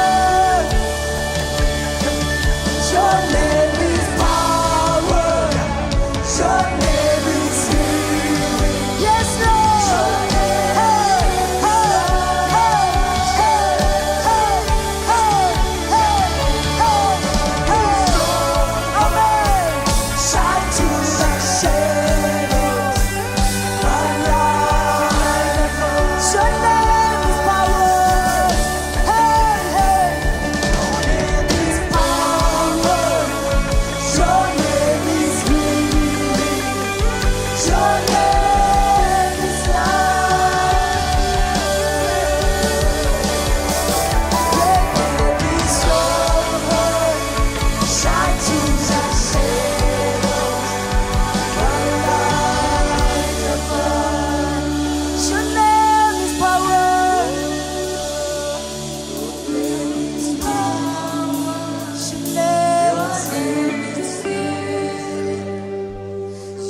Your name is power. Your name is healing. Yes, Lord. Hey, hey, hey, hey, hey, hey, hey, hey, hey. Amen. Shine to the shadows. Your name is power. Hey, hey. Your name is power. Your name is healing. Your name is life. Break every stronghold. Shine to the shadows. Your name is power. Your name is healing.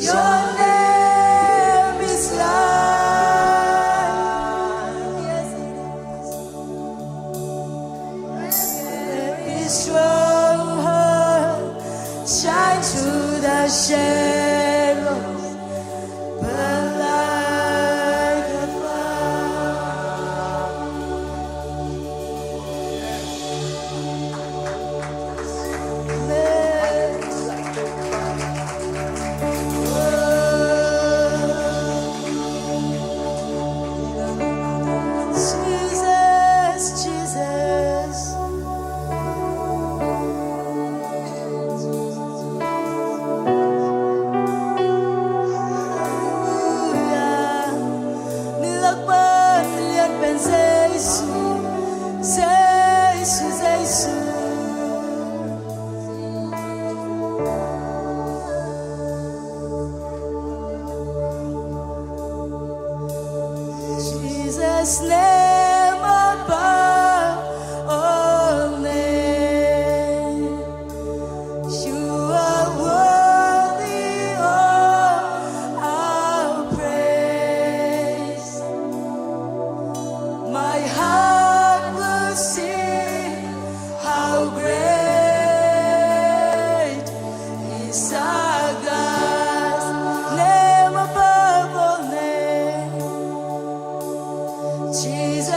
Your name is life. Yes, it is. Every stronghold, shine through the shadows, burn like a fire. Amen. Jesus, Jesus. Hallelujah. Min lak pan, min lian pen Jesu, Jesu, Jesu. Jesus' name above all names. You are worthy of our praise. My heart will sing how great is our God. Name above all names. Jesus.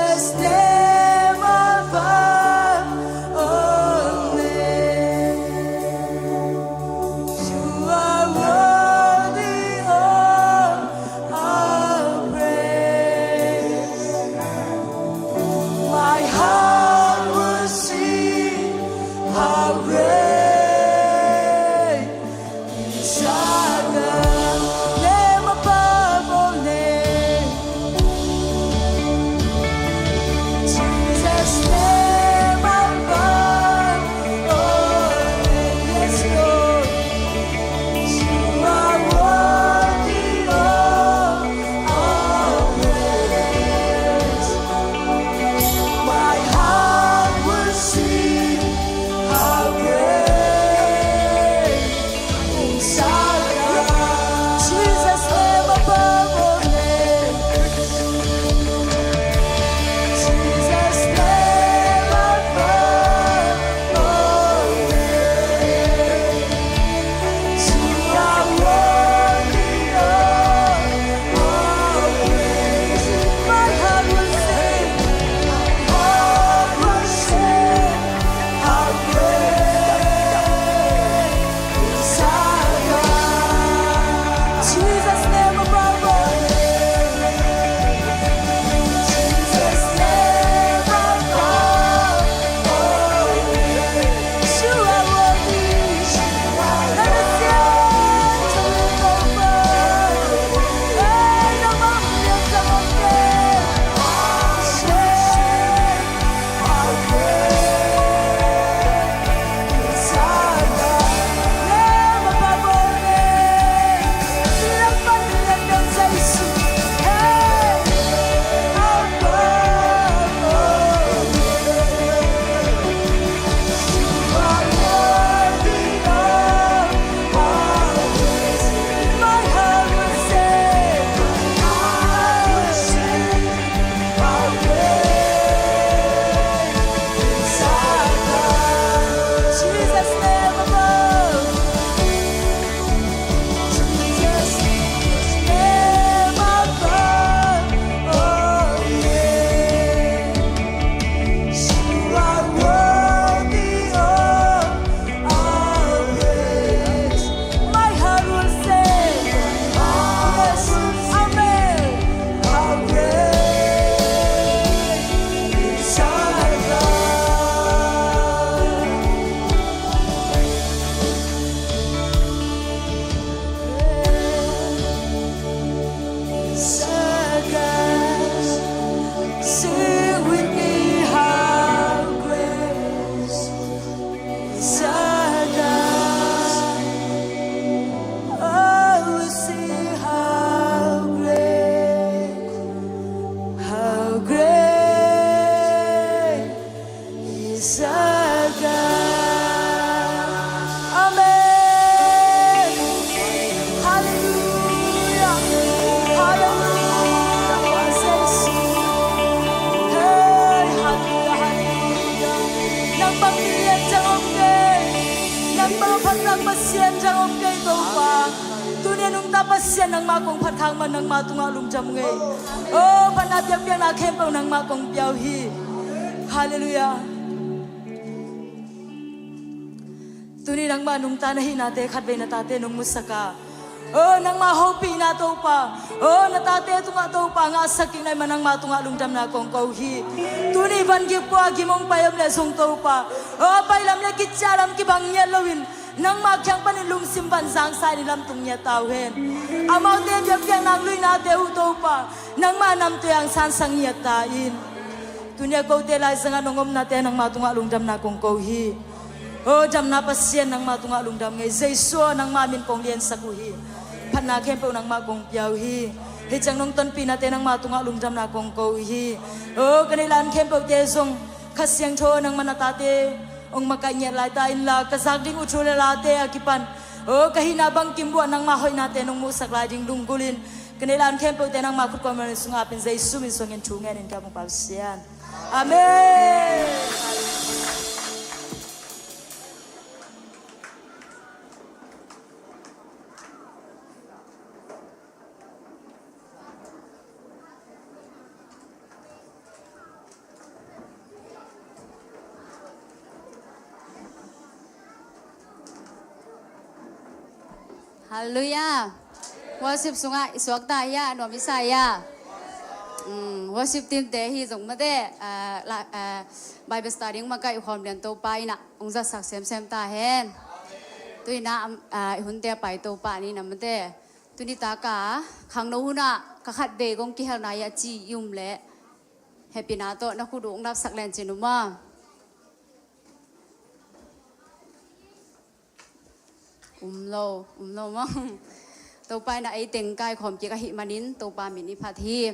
Lungdam om kei Topa. Tuni a nungta Pasian nangmah kong phat khak man nangmah tungah lungdam ngei. O phatna biakpiakna khempeuh nangmah kong pia uh hi. Halleluiah. Tuni nangmah nungta na hihnate khatvei na tate nong musak a, o nangmah hopihna Topa, o na tate tungah Topa ngahsak kik na hih man nangmah tungah lungdamna kong ko uh hi. Tuni van gik pua gim hong pai om leh zong Topa, o pailam le kiciahlam kibang ngiat loin nangmah kiang panin lungsim van zangsa in i lamtung ngiat ta uh hen. Amaute biakpiakna luinate uh Topa, nangmah namtui hangsan sa ngiat ta in. Tuni a kote laizangah nong omnate nangmah tungah lungdamna kong ko uh hi. O damna Pasian nangmah tungah lungdam ngei. Jesu aw nangmah min kong liansak uh hi. Phatna khempeuh nangmah kong pia uh hi. Hih ciang nong tonpihnate nangmah tungah lungdamna kong ko uh hi. O ka neih lan khempeuhte zong Kha Siangtho nangmah na tate hong makaih ngiat lai ta inla, ka zak ding uh thu le late a kipan, o ka hihna bangkim buah nangmah hoihnate nong muhsak lai ding lunggulhin ka neih lan khempeuhte nangmah khut kuamah sungah apin Jesu min suangin thu ngenin ka hong Pa Pasian. Amen. Halleluiah. Worship sungah i suakta hia, nuam i sa hia. Mm, worship team te hi zong mate, ah, la, ah, Bible study hong makaih khawm lian Topa in ah hong zatsak semsem ta hen. Tu in ah, ah, i hunte a pai Topa ni na mate. Tuni taka khangno hunah ka khatvei kong kihelna hi a ci i um leh hehpihna tawh na khut uh hong lapsak len cin uh maw. Um lo, um lo maw. Topa in ah ei teng kaikhawm kik ahih manin Topa min i phat hi.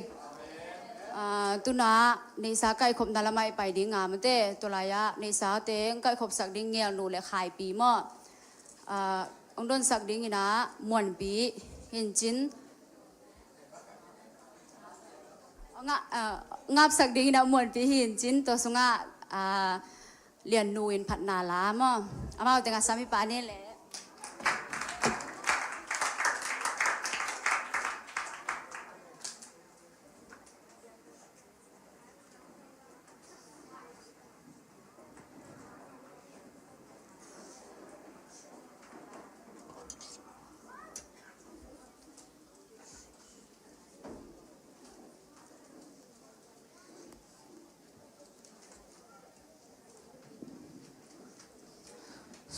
Ah, tu in ah neihsa kaikhopna lamah i pai ding a mate, tua lai-ah neihsa teng kaikhopsak ding Ngelnu le Khaipi maw. Ah, hong donsak ding in ah Muanpi hi in cin. Nga-, ah, ngapsak ding in ah Muanpi hi in cin, tua sungah, ah, Liannu in phatna la maw. Amau tengah sam i pah ni leh.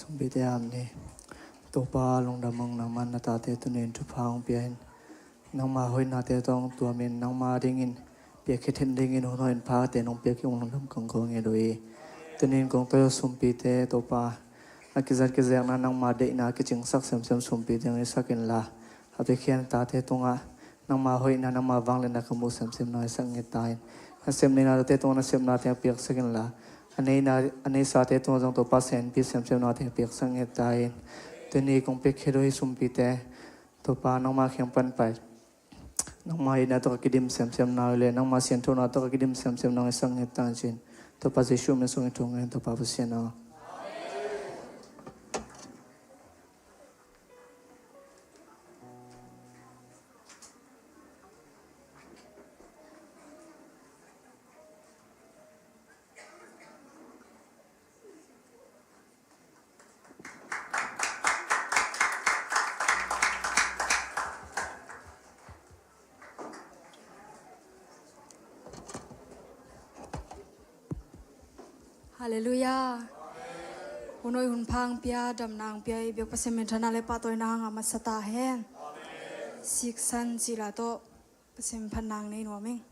Sumpite am ni. Topa lungdam ung, nangman na tate tuni in thupha hong pia in, nangma hoihnate tawh hong tuamin nangma dingin piakhia theih dingin hun hoih in phate nong piak in hong lungdam kong ko ngiat uh hi. Tuni in kong tawi uh sumpite Topa, a kizat kizekna nangma deihna a kicingsak semsem sumpite hong hisak inla, a piakhia na tate tungah nangma hoihna, nangma vangliatna ka muh semsem nong hisak ngiat ta in. Nasepna neihna tate tungah nasepna teng piaksak inla, a neihna, a neihsate tungah zong Topa senpi semsem nong teng piaksak ngiat ta in. Tuni kong piakhia uh hi sumpite Topa nangma kiang pan pai, nangma itna tawh ka kidim semsem na uh leh nangma sianthona tawh ka kidim semsem nong hisak ngiat ta in cin. Topa Jesuh min sung in thu ngen, Topa Pasian aw. Halleluiah. Hun hoih hun pha hong pia, damna hong pia i biak Pasian minthanna le pahtawina hanga masa ta hen. Siksan cila tawh Pasian phatna nei nuam ing.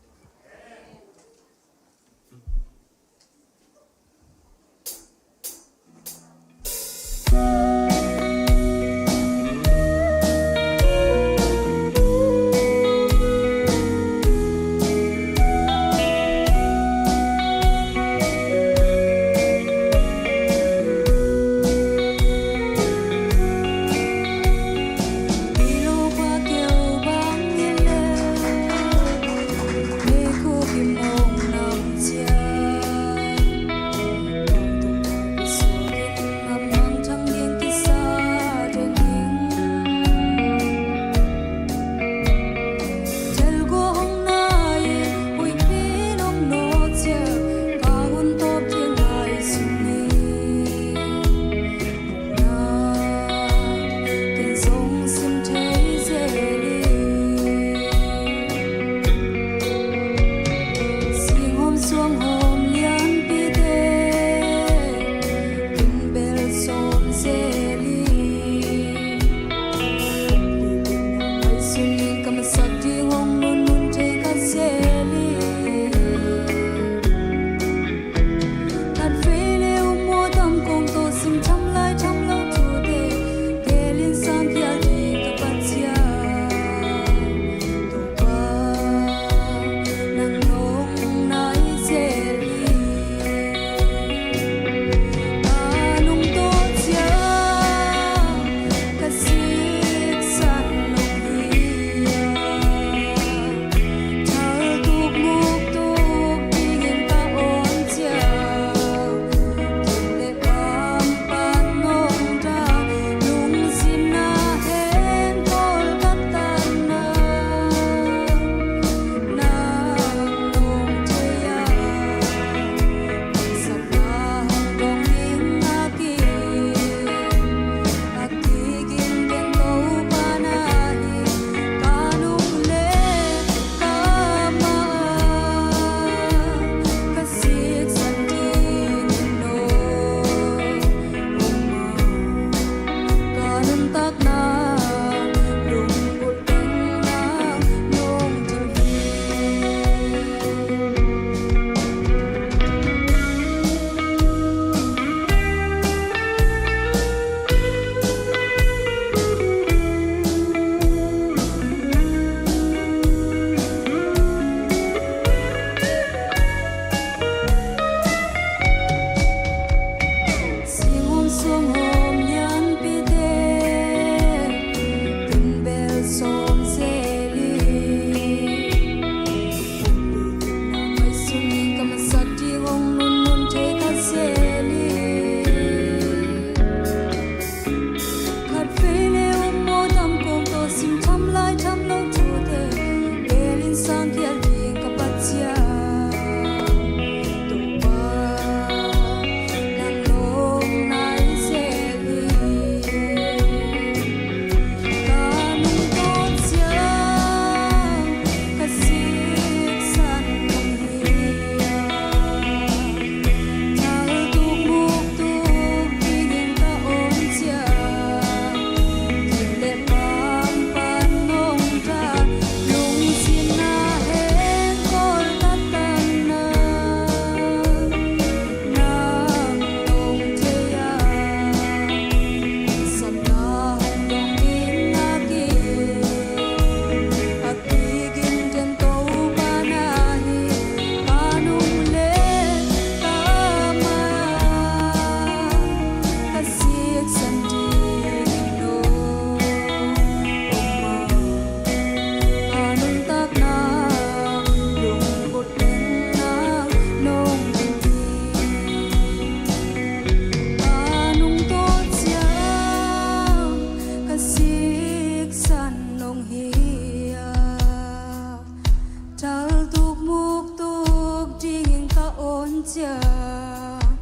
Ciang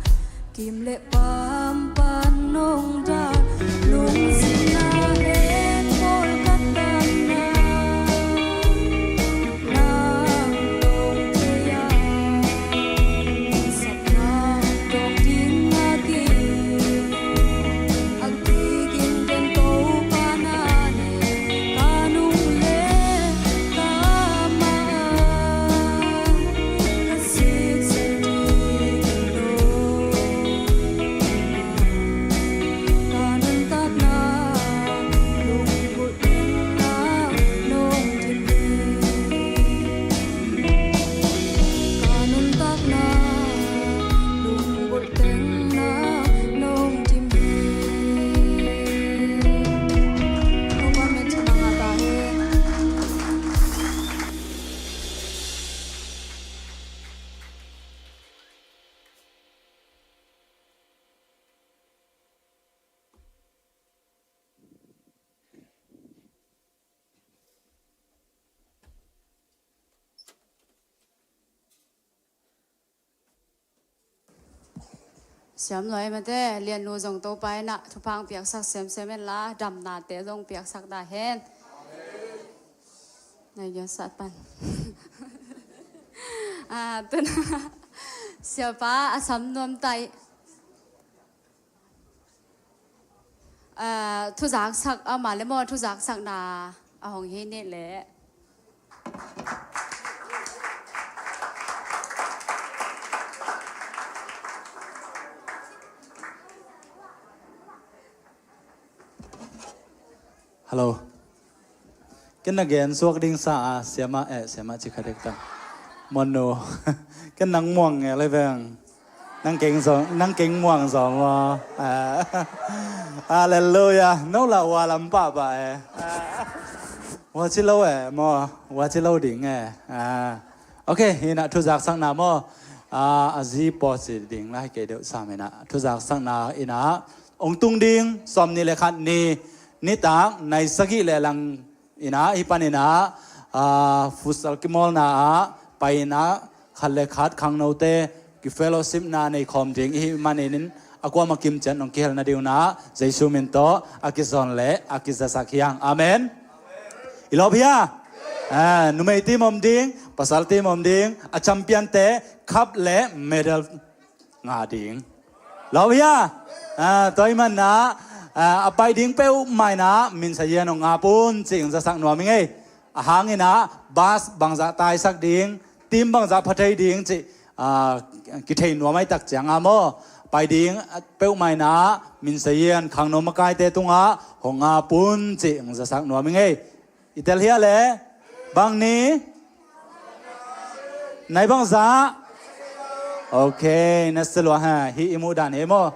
kim le pam pan nong dah, lungsim na hen pawl ka tanna, nang nong thei a, sapna dong ding a ki, a ki gin den ko pa na ne, ka nung le ka ma a. Siam lua ei mate, Liannu zong Topa in ah thupha piaksak semsem hen la, damnate zong piaksak ta hen. Nai gia sat pan. Ah, tun siapa a sam nuam tai. Ah, thuzaksak ama le maw, thuzaksakna a hong hi nih leh. Hello. Ken na gen suak ding sa a, siama, eh, siama ci kha dek ta. Monu. Ken nang muang nge le veng. Nang keng zong, nang keng muang zong maw. Ah. Hallelujah. No la wa lam pa ba eh. Ah. Wa ci lo eh, maw. Wa ci lo ding eh. Ah. Ok, hi na thuzaksakna maw. Ah, a zi paw ci ding la hi kei deuh sam hi na. Thuzaksakna hi na. Ong tung ding, sawm nih le khat ni, nitak, nai sagih le lang in ah, hi pan in ah, ah, futsal kimawlna ah, pai in ah, khat le khat khangnote, ki fellowship na nei khawm ding, i hih manin in, a kuama kim cian nong kihel nading un ah, Jesu min tawh, a kizawn le, a kizasak hi hang. Amen. I lawp hia? Ah, numei team om ding, pasal team om ding, a champion te, cup le medal ngah ding. Lawp hia? Ah, tua ahih manin ah, ah, a pai ding peuhmah in ah, Minsa Yian hong ngap un cih hong zasak nuam ing ei. A hang in ah, bus bangzah taisak ding, team bangzah pha thei ding cih, ah, kithei nuam ahih tak ciang a maw. Pai ding, ah, peuhmah in ah, Minsa Yian khangno makaite tungah, hong ngap un cih hong zasak nuam ing ei. I tel hia le? Bang ni? Nai bangzah? Ok, na sia lua ha. Hih i muh dan hi maw.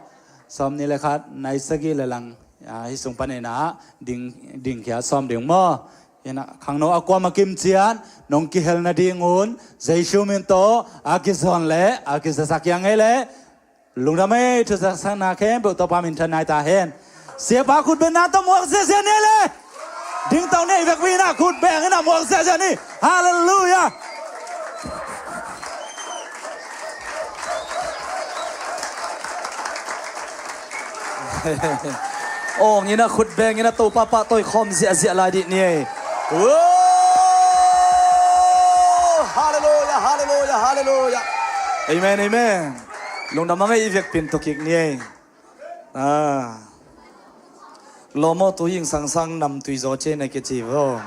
Sawm nih le khat, nai sagih le lang. Ah, hih sung pan in ah, ding, ding khia sawm ding maw. Hi na, khangno a kuama kim cian, nong kihel nading un, Jesu min tawh, a kizawn le, a kizasak hi hang ei le. Lungdam ei, thuzaksakna khempeuh Topa minthan nai ta hen. Siapa khut bengna tawh muak ziahziah ni le. Ding tau ni ei vekpi in ah khut beng in ah muak ziahziah ni. Halleluiah. Ong in ah khut beng in ah Topa pahtawi khawm ziahziah lai dih ni ei. Halleluiah, halleluiah, halleluiah. Amen, amen. Lungdam a ngei i vekpi in tu kik ni ei. Ah. Lawm aw, tu hing sangsang namtui zaw ci ei na kici vaw.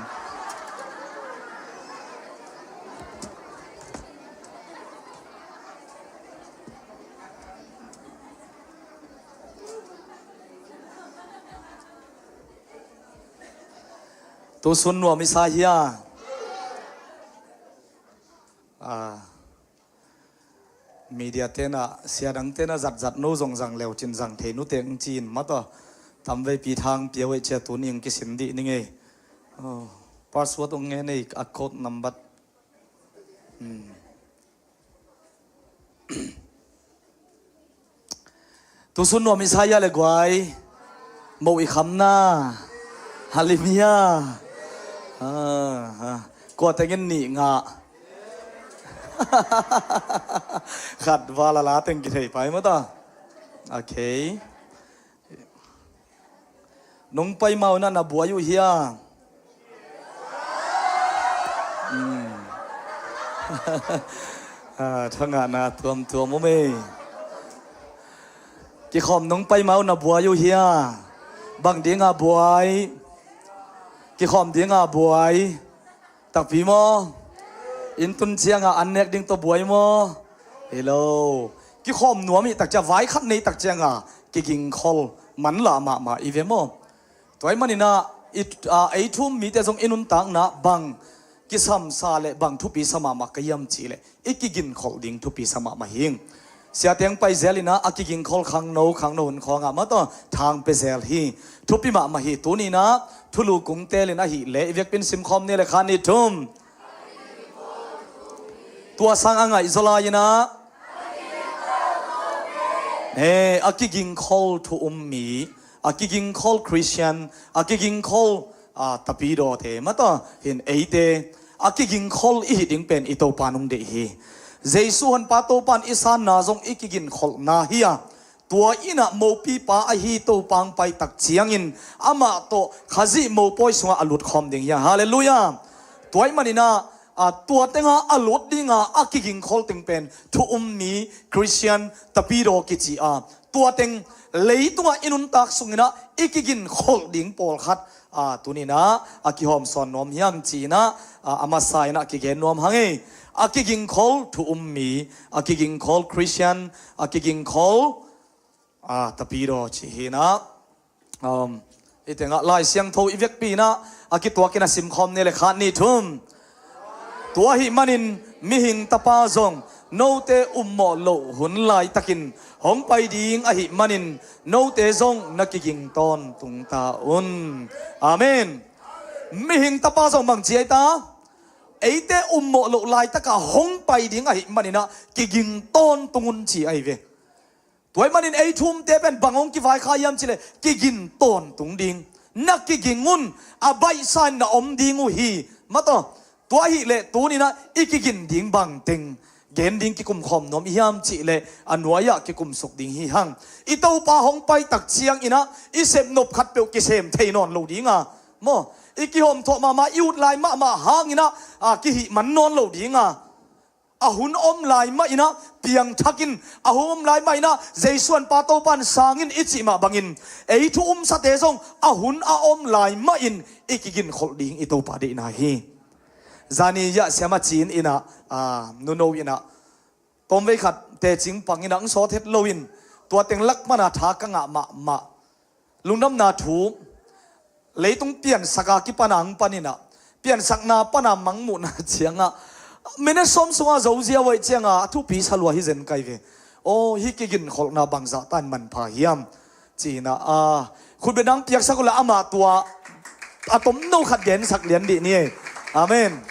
Tu sun nuam i sa hia? Ah. Media ten ah, sia dang ten ah zatzat no zong zang leu cin zang thei nu teng ci in mat aw. Tamveipi thang pia uh ei cia tuni ong kisin dih ni ngei. Oh, password ong ngen ei a code number. Hmm. Tu sun nuam i sa hia le guai. Moh i khamna. Halimia. Ah, ah. Kua tengin nih ngah. Khat val a la teng kithei pai mata. Okay. Nong pai ma uh na na buai uh hia? Hmm. Ah, thangahna tuamtuam om ei. Kikhawm nong pai ma uh na buai uh hia? Bang dinga buai? Kikhawm dinga buai? Takpi maw? Inn tun cianga an nek ding tawh buai maw? Hi lo. Kikhawm nuam hi tak cia vai khat nei tak cianga kigingkhol manlah mahmah i ve maw? Tua ahih maninah i, a, ei thu um mite zong i nuntakna bang kisamsa le bang thupi sa mahmah ka hiam cihleh i kiginkholh ding thupi sa mahmah hi. Siate hong pai zel inah a kigingkhol khangno khangno hun khawngah mataw thang pia zel hi. Thupi mahmah hi. Tuninah thulu kung telin ahih leh i vekpin simkhawm ni le kha ni thum. Tua sang a ngaihzaw lai inah, he, a kigingkhol thu um mi, a kigingkhol Christian, a kigingkhol, a, tapidawte mataw hin eite a kigingkhol i hih ding pen i Topa nong deih hi. Jesu Honpa Topa in i sanna zong i kiginkholhna hi a, tua innah mopipa ahi Topa hong pai tak ciangin amah tawh Khazih mopawi sungah a lutkhawm ding hi a. Halleluiah. Tua ahih maninah, a, tua tenga a lut dinga a kigingkhol teng pen thu um mi Christian tapidaw kici a, tua teng leitungah i nuntak sunginah i kiginkholh ding pawlkhat, a, tuninah a kihawm sawn nuam hiam cinah, a, a masa inah kigen nuam hang ei. A kigingkhol thu um mi, a kigingkhol Christian, a kigingkhol, a, tapidaw ci hinah, um, i tengah Lai Siangtho i vekpi inah a kituakin a simkhawm ni le kha ni thum. Tua ahih manin mihing Tapa zong note ummawh loh hun laitakin hong pai ding ahih manin note zong na kiging tawntung ta un. Amen. Mihing Tapa zong bang ci ahi ta? Eite ummawh loh laitaka hong pai ding ahih maninah kiging tawntung un ci ahi ve. Tua ahih manin ei thu umte pen bang hong kivaikha hiam cihleh kigin tawntung ding. Na kiging un, a baihsa in na om ding uh hi. Mataw, tua ahih leh tuninah i kigin ding bangteng gen ding kikumkhawm nuam i hiam cihleh a nuai-ah kikumsuk ding hi hang. I Topa hong pai tak cianginah i sepnop khatpeuh kisem thei nawn lo dinga, maw, i kihawmthawh mahmah, i ut lai mahmah hanginah, a, kihih man nawn lo dinga, a hun om lai mahinah piangthakin, a hun om lai mahinah Jesu Honpa Topa in sangin i cih mah bangin ei thu umsate zong a hun a om lai mahin i kiginkholh ding i Topa deihna hi. Zani yah siama cin inah, a, nuno inah tomvei khat tecing pang inah ang sawt het loin tua teng lak pana tha ka ngah mahmah. Lungdamna thu, leitung piansaka kipana ang paninah, piansakna pana mangmuhna ciangah minute sawm sungah zozia uh ahih ciangah a thupi sa lua hi zen kai ve. Aw, hih kiginkholhna bangzah tan manpha hiam? Cinah, a, khutbetna ang piaksak uhla amah tua a tomno khat gensak lian dih ni ei. Amen.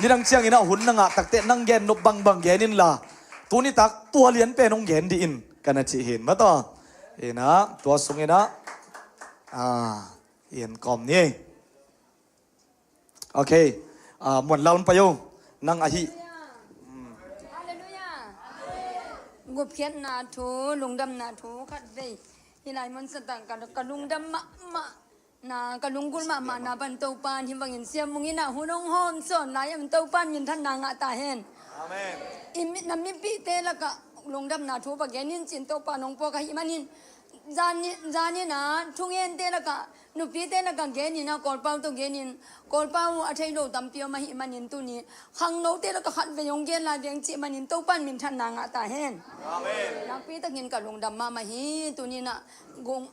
Nidang cianginah hun na ngah takteh nang gen nop bangbang gen inla, tunitak tua lian pen hong gen dih in. Ka na cih hin mataw. Inah tua sunginah, a, in kawm ni. Okay. A, muan laun pai o. Nang ahi. Halleluiah. Gupkhiatna thu, lungdamna thu khat vei. Hih lai mun satang ka, ka lungdam mahmah. Na ka lunggulh mahmahna pan Topa in hih bangin siamung inah hun hong hawm sawn lai-in Topa in minthanna ngah ta hen. Amen. I mi, na mipihte lakah lungdamna thu va gen in cin Topa in hong puak ahih manin, zani, zaninah thungente lakah, nupite lakah geninah Kawlpau tawh genin, Kawlpau a thei lo tampi om ahih manin tuni khangnote lakah khat vei hong gen lai veng cih manin Topa in minthanna ngah ta hen. Amen. Nakpitakin ka lungdam mahmah hi. Tuninah gong,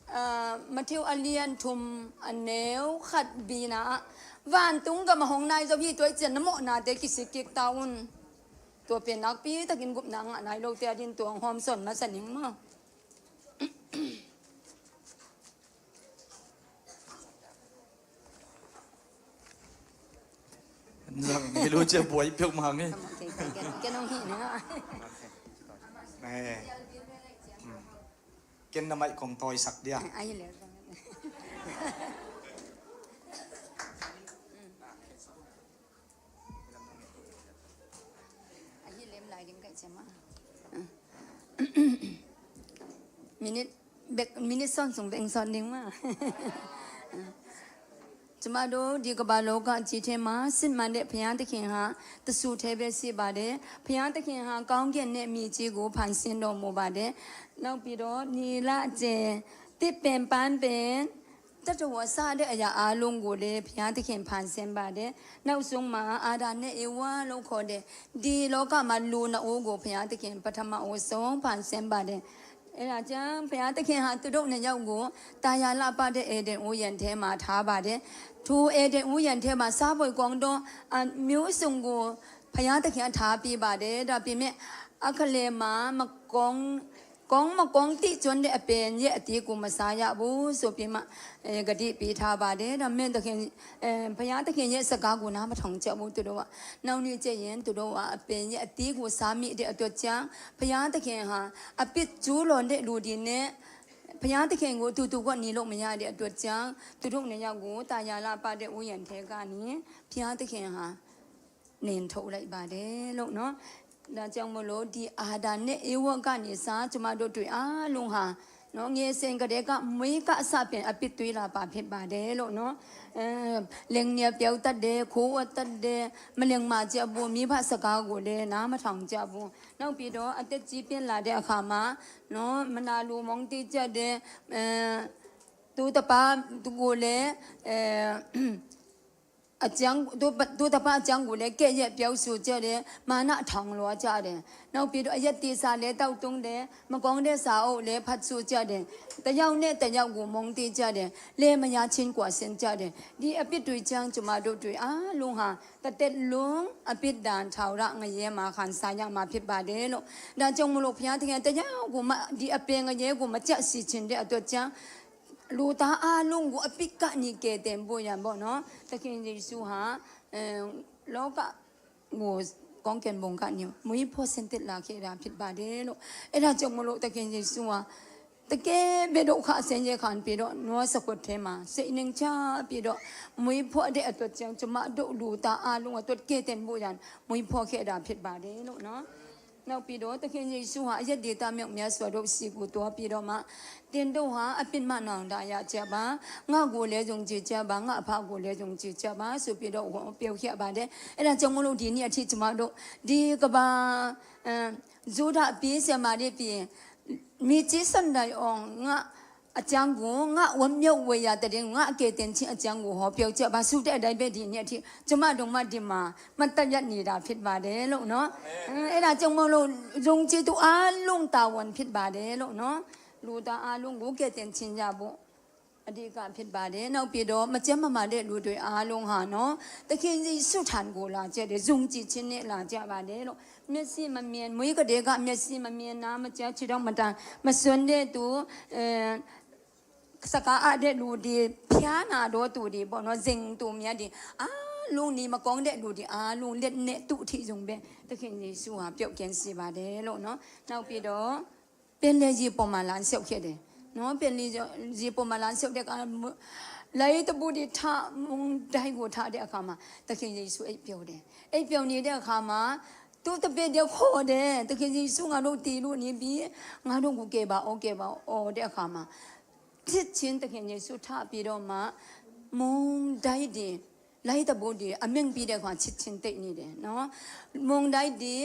Aa, Matthew a lian thum a neu khat bina ah, vantung gam a hong nai zo hi, tua ahih ciang na mawhnate kisik kik ta un. Tua pen nakpi takin gupna ngah nai lote adingin tua hong hawm sawn masa ning maw. Nang ni lu cia buai peuhmah nge. Ken, ken, ken hong hih ning ah. Eh. Hmm. Ken na maih kong tawisak dia. Ai le. Lai ding kai cem ah. Minit bek, minit son sung bek son ding ma. ကျမတို့ဒီကမ္ဘာလောကကြီးထဲမှာစစ်မှန်တဲ့ဘုရားသခင်ဟာတဆူထဲပဲရှိပါတယ်။ ဘုရားသခင်ဟာကောင်းကင်နဲ့မြေကြီးကိုဖန်ဆင်းတော်မူပါတယ်။ နောက်ပြီးတော့နေလအကျယ်တစ်ပင်ပန်းပင် တတ်တော်စတဲ့အရာအားလုံးကိုလည်းဘုရားသခင်ဖန်ဆင်းပါတယ်။ နောက်ဆုံးမှာအာဒံနဲ့ဧဝလို့ခေါ်တဲ့ဒီလောကမှာလူနှစ်ဦးကိုဘုရားသခင်ပထမဦးဆုံးဖန်ဆင်းပါတယ်။ အဲဒါကြောင့်ဘုရားသခင်ဟာသူတို့နှစ်ယောက်ကိုတာယာလပတဲ့ဧဒင်ဥယျာဉ်ထဲမှာထားပါတယ်။ ထိုဧဒင်ဥယျာဉ်ထဲမှာစားဖို့ကောင်းသောအမျိုးစုံကိုဘုရားသခင်ထားပေးပါတယ်။ ဒါပေမဲ့အခလယ်မှာမကောင်း ကောင်းမကောင်းသိကျွမ်းတဲ့အပင်ရဲ့အသီးကိုမစားရဘူးဆိုပြီးမှအဲဂတိပေးထားပါတယ်။ ဒါမင်းသခင်အဲဘုရားသခင်ရဲ့စကားကိုနားမထောင်ကြဘူးသူတို့က။ နောက်နေ့ကျရင်သူတို့ကအပင်ရဲ့အသီးကိုစားမိတဲ့အတွက်ကြောင့်ဘုရားသခင်ဟာအပြစ်ကျူးလွန်တဲ့လူတွေနဲ့ဘုရားသခင်ကိုအတူတူကနေလို့မရတဲ့အတွက်ကြောင့်သူတို့နှစ်ယောက်ကိုတာယာလပတဲ့ဥယျာဉ်ထဲကနေဘုရားသခင်ဟာ နှင်ထုတ်လိုက်ပါတယ်လို့နော်။ ဒါကြောင့်မို့လို့ဒီအာဒံနဲ့ဧဝကနေစကျမတို့တွေအားလုံးဟာနော်ငယ်စဉ်ကတည်းကမွေးကအစပင်အပြစ်တွေးလာပါဖြစ်ပါတယ်လို့နော်။ အဲလင်ညက်ပျောက်တတ်တယ်၊ ခိုးဝတ်တတ်တယ်၊ မလင်မာကြဘူး၊ မိဘစကားကိုလည်းနားမထောင်ကြဘူး။ နောက်ပြီးတော့အသက်ကြီးပြင်းလာတဲ့အခါမှာနော်မနာလိုမုန်းတီးကြတယ်။ အဲသူတစ်ပါးသူကိုလည်းအဲ အကြောင်းသူသူတစ်ပါးအကြောင်းကိုလည်းကဲ့ရဲ့ပြောဆိုကြတယ်။ မာနထောင်လွှားကြတယ်။ နောက်ပြီးတော့အရက်သေးစားလည်းတောက်သုံးတယ်။ မကောင်းတဲ့စာအုပ်လည်းဖတ်ဆိုကြတယ်။ တစ်ယောက်နဲ့တစ်ယောက်ကိုမုန်းတီးကြတယ်။ လမ်းမယားချင်းကွာဆင်းကြတယ်။ ဒီအပြစ်တွေကြောင့်ကျမတို့တွေအားလုံးဟာတစ်သက်လုံးအပြစ်ဒဏ်ထာဝရငရဲမှာခံစားရမှာဖြစ်ပါတယ်လို့။ ဒါကြောင့်မလို့ဘုရားသခင်တစ်ယောက်ကိုမှဒီအပင်ငရဲကိုမကျစေချင်တဲ့အတွက်ကြောင့် လူသားအားလုံးကိုအပြစ်ကနေကယ်တင်ဖို့ရန်ပေါ့နော်။ သခင်ယေရှုဟာအဲလောကကိုကောင်းကင်ဘုံကနေမွေးဖို့ဆင်းသက်လာခဲ့တာဖြစ်ပါတယ်လို့။ အဲဒါကြောင့်မလို့သခင်ယေရှုဟာတကယ်ပဲဒုက္ခဆင်းရဲခံပြီးတော့နွားစကွတ်ထဲမှာစိတ်နှိမ်ချပြီးတော့မွေးဖို့တဲ့အတွက်ကြောင့်ကျမတို့လူသားအားလုံးအတွက်ကယ်တင်ဖို့ရန်မွေးဖို့ခဲ့တာဖြစ်ပါတယ်လို့နော်။ နောက်ပြီးတော့သခင်ယေရှုဟာအရက်ဒေသမြောက်များစွာတို့ဆီကိုသွားပြီးတော့မှတင်တို့ဟာအပြစ်မှန်အောင်ဒါရကြပါငါကိုလည်းယုံကြည်ကြပါငါအဖကိုလည်းယုံကြည်ကြပါဆိုပြီးတော့ပြောခဲ့ပါတယ်။ အဲ့ဒါကြောင့်မလို့ဒီနေ့အထိကျမတို့ဒီကဘာအဲယူဒပြည်ဆရာမတွေပြင်မြေကြီးစွန့်တိုင်အောင်ငါအကြောင်းကိုငါဝမ်းမြောက်ဝေရာတည်ငါအကယ်တင်ခြင်းအကြောင်းကိုဟောပြောကြပါဆုတဲ့အတိုင်းပဲဒီနေ့အထိကျမတို့မှဒီမှာမှတ်တမ်းရနေတာဖြစ်ပါတယ်လို့နော်။ အဲဒါကြောင့်မလို့ယုံကြည်သူအားလုံးတာဝန်ဖြစ်ပါတယ်လို့နော်။ လူသားအားလုံးကိုကယ်တင်ခြင်းရဖို့အဓိကဖြစ်ပါတယ်။ နောက်ပြီးတော့မကျန်းမမာတဲ့လူတွေအားလုံးဟာနော်သခင်ယေရှုထံကိုလာကြတယ်။ ယုံကြည်ခြင်းနဲ့လာကြပါတယ်လို့မျက်စိမမြင်မွေးကလေးကမျက်စိမမြင်နားမကြားခြေထောက်မတန်မစွမ်းတဲ့သူအဲစကားအပ်တဲ့လူတွေဖျားနာတော့သူတွေပေါ့နော်။ ဇင်သူများတွေအားလုံးနေမကောင်းတဲ့လူတွေအားလုံးလက်နဲ့သူ့ထိယုံပဲသခင်ယေရှုဟာပျောက်ကင်းစေပါတယ်လို့နော်။ နောက်ပြီးတော့ပင်လယ်ရေပေါ်မှာလမ်းလျှောက်ခဲ့တယ်နော်။ ပင်လယ်ရေပေါ်မှာလမ်းလျှောက်တဲ့အခါလှိုင်းတံပိုးတွေထမုန်တိုင်းကိုထတဲ့အခါမှာသခင်ယေရှုအိပ်ပျော်တယ်။ အိပ်ပျော်နေတဲ့အခါမှာသူ့တပည့်တွေခေါ်တယ်။ သခင်ယေရှုငါတို့သေလို့နေပြီငါတို့ကိုကယ်ပါဦးကယ်ပါဦးတဲ့အခါမှာ ချက်ချင်းသခင်ယေရှုထပြီးတော့မှမုန်တိုင်းတွေလှိုင်းတံပိုးတွေအမိန့်ပေးတဲ့အခါချက်ချင်းတိတ်နေတယ်နော်။ မုန်တိုင်းတွေ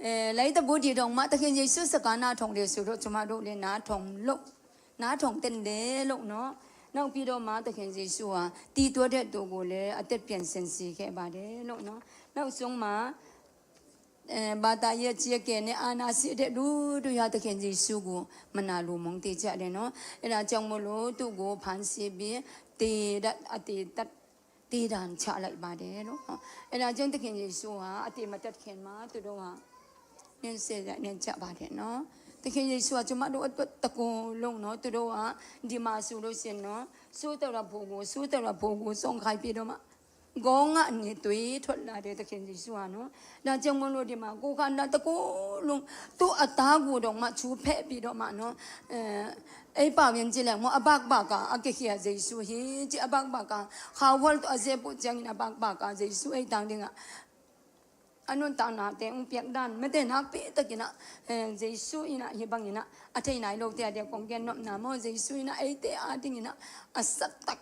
အဲလှိုင်းတံပိုးတွေတောင်မှသခင်ယေရှုစကားနားထောင်တယ်ဆိုတော့ကျမတို့လည်းနားထောင်လို့နားထောင်သင့်တယ်လို့နော်။ နောက်ပြီးတော့မှသခင်ယေရှုဟာတည်သွားတဲ့သူကိုလည်းအသက်ပြန်ဆင်းစေခဲ့ပါတယ်လို့နော်။ နောက်ဆုံးမှာအဲဘာသာရေးအကြီးအကဲနဲ့အာဏာရှိတဲ့လူတို့ဟာသခင်ယေရှုကိုမနာလိုမုန်းတီးကြတယ်နော်။ အဲဒါကြောင့်မလို့သူ့ကိုဖမ်းဆီးပြီးသေဒတ်အသေးသတ်သေဒဏ်ချလိုက်ပါတယ်လို့နော်။ အဲဒါကြောင့်သခင်ယေရှုဟာအသေးမတက်ခင်မှာသူတို့ဟာနှိပ်စက်ညှဉ်းဆဲကြပါတယ်နော်။ သခင်ယေရှုဟာကျမတို့အတွက်တကိုယ်လုံးနော်။ သူတို့ကဒီမှာဆိုလို့ရှိရင်နော်ဆူးတရဖူကိုဆူးတရဖူကိုစွန့်ခါပြီးတော့မှ ခေါင်းကနေသွေးထွက်လာတဲ့သခင်ယေရှုဟာနော်။ ဒါကြောင့်မလို့ဒီမှာကိုယ်ခန္ဓာတစ်ခုလုံးသူ့အသားကိုတောင်မှချိုးဖဲ့ပြီးတော့မှနော်အဲအဲ့ပါဝင်ကြည့်လိုက်မောအဘိုက်ဘက်ကကဟေယေရှုဟေကြည့်အဘိုက်ဘက်ကခါဝလ်အစေဖို့ကျင်းအဘိုက်ဘက်ကယေရှုအဲ့တန်းတင်က a nuntaknate hong piak dan, mite nakpi takin ah, eh, Jesu in ah hih bangin ah a thei nai lote a dia kong gen nopna maw, Jesu in ah eite adingin ah a satak,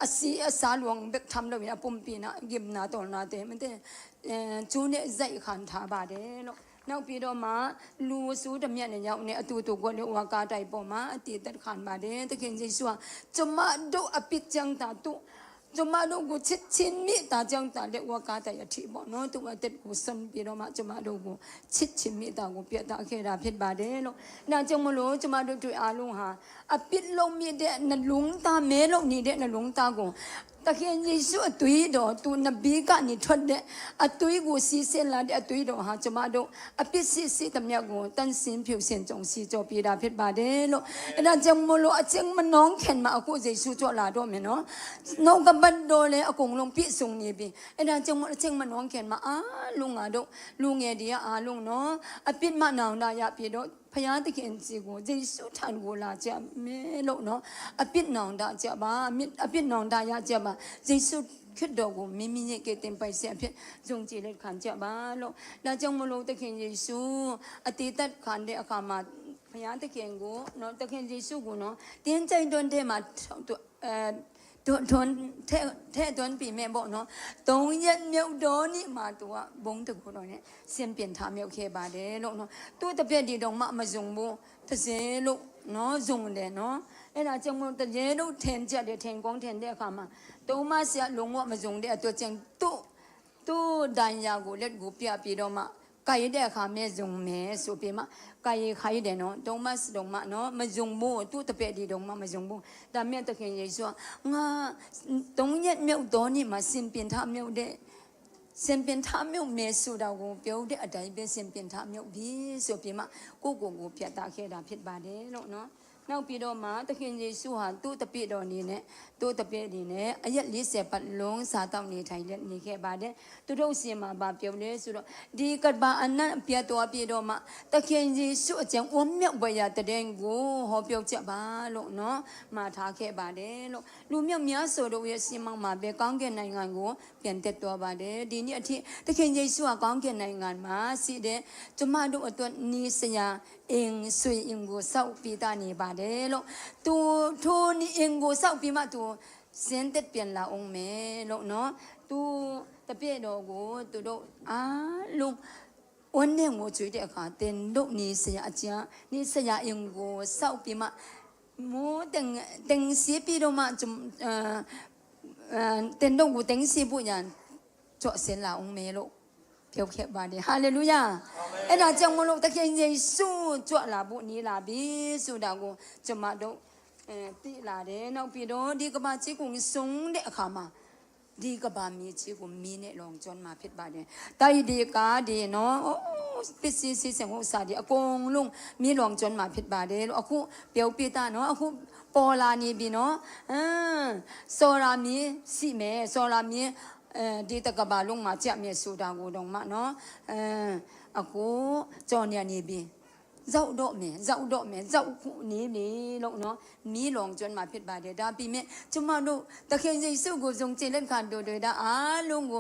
a si a sa luang bek tham loin a pumpi in ah gimna tawlnate, mite, eh, cu ne zaih khan tha ba de lo. Nakpi dawh mah lu su tamiah ne yauh ne a tutu guat le ua ka tai pawh mah a ti tat khan ba de. Takhin Jesu a cumah dawh a pit ciang ta tuh, cumah dawh gu chit chin mih ta ciang ta le ua ka tai a thih bawh no, tuh a tet gu son pi dawh mah cumah dawh gu chit chin mih ta gu piah ta khe da phit ba de lo. Na ciang mu lo cumah dawh tuih a lung ha a pit lo mih deh na lung ta me lo ni deh na lung ta gu. Takhin Jesu a tui dawh tuh na bikah ni thuat deh a tui gu si sen la deh a tui dawh ha cumah dawh a pit si si tamiah gu tan sin phiu sin cong si cawpi da phit ba de lo. Ena ciang mu lo a ciang manawng khen mah a khu Jesu cuah la dawh me no. No ka bat dawh le a kung lung pih sung ni bi. Ena ciang mu lo a ciang manawng khen mah a lung a dawh lung e di a a lung no. A pit mah naung da yah pi dawh. Phaya takhin ci gu Jesu than gu la ciah me lo no. A pit naung da ciah ba, a mit, a pit naung da yah ciah ba. Jesu khit dawh gu mi mi nyeh ke tem pai sia phit zung ci let khan ciah ba lo. Da ciang mu lo takhin Jesu a ti tat khan de a kha ma phaya takhin gu no, takhin Jesu gu no. Tien cai don de ma tu, eh, tuan, tuan, the, the tuan pi me bawh no. Tong yet meuh daw nih ma tuah bong te gu daw ne. Sian pian tha meuh khe ba de lo no. Tu ta pia di dong mah ma zung bu. Ta ze lo no, zung de no. Ena ciang mu ta ze lo then cia de then kong then de kha ma. Toma sia lung wah ma zung de a tua ciang tu. Tu dan ya gu let gu pia pi dong mah. Kai de kha me zung me su pi mah. Kai khai de no. Toma si dong mah no. Ma zung bu. Tu ta pia di dong mah ma zung bu. Da me ta khen Jesu a. Nga tong yet meuh daw nih ma sin pian tha meuh de. Sian pian tha meuh me su dau gu peuh de a dai be sian pian tha meuh bi su pi mah ku gu gu piah ta khe da phit ba de lo no. Nau pi dawh ma takhin Jesu ha tu ta pi dawh ni ne, tu ta pi ni ne a yat li se pat lung sa tau ni thai let ni khe ba de. Tu dawh si ma ba peuh de su dawh di kat ba an nan pia tua pi dawh ma takhin Jesu a ciang uam meuh ba ya ta deng gu haw peuh ciah ba lo no. Ma tha khe ba de lo. Lu meuh mia so dawh ya si mang ma be kang gen nai ngan gu. Pian tet tua ba de, di ni a thih. Takhin Jesu a kong kian nai ngan ma si de. Cuma duk a tuat ni saya ing sui ing gu sauh pi ta ni ba de lo. Tu thu ni ing gu sauh pi mah tu sen tet pian la ong me lo no. Tu ta pia dawh gu tu dawh a lung. Wan ne ngu cui de kha ten dawh ni saya a cia ni saya ing gu sauh pi mah. Mu teng, teng si pi dawh mah cum, eh, eh, ten dong gu teng si bu yan cuah sen la ong me lo. Peuh khek ba de. Halleluiah. Amen. Ena ciang mu lo takhin Jesu cuah la bu ni la bi su da gu cuma dawh, eh, ti la de. Nau pi dawh di ka ba ci kung sung de kha ma. Di ka ba mi ci gu mi ne lawng cuan ma phit ba de. Tai di ka di no. Oh, pi si si seng uk sa di a kong lung mi lawng cuan ma phit ba de lo. A khu peuh pi ta no. A khu pawla ni bi no. Ah, sawla mi si me, sawla mi, eh, di ta ka ba lung ma ciah me su da gu dong mah no. Eh, a khu cawnia ni bi. Zauh dawh me, zauh dawh me, zauh khuh ni mi lo no. Mi lawng cuan ma phit ba de da pi me. Cuma dawh takhin Jesu gu zung ci len khan dawh dawh da a lung gu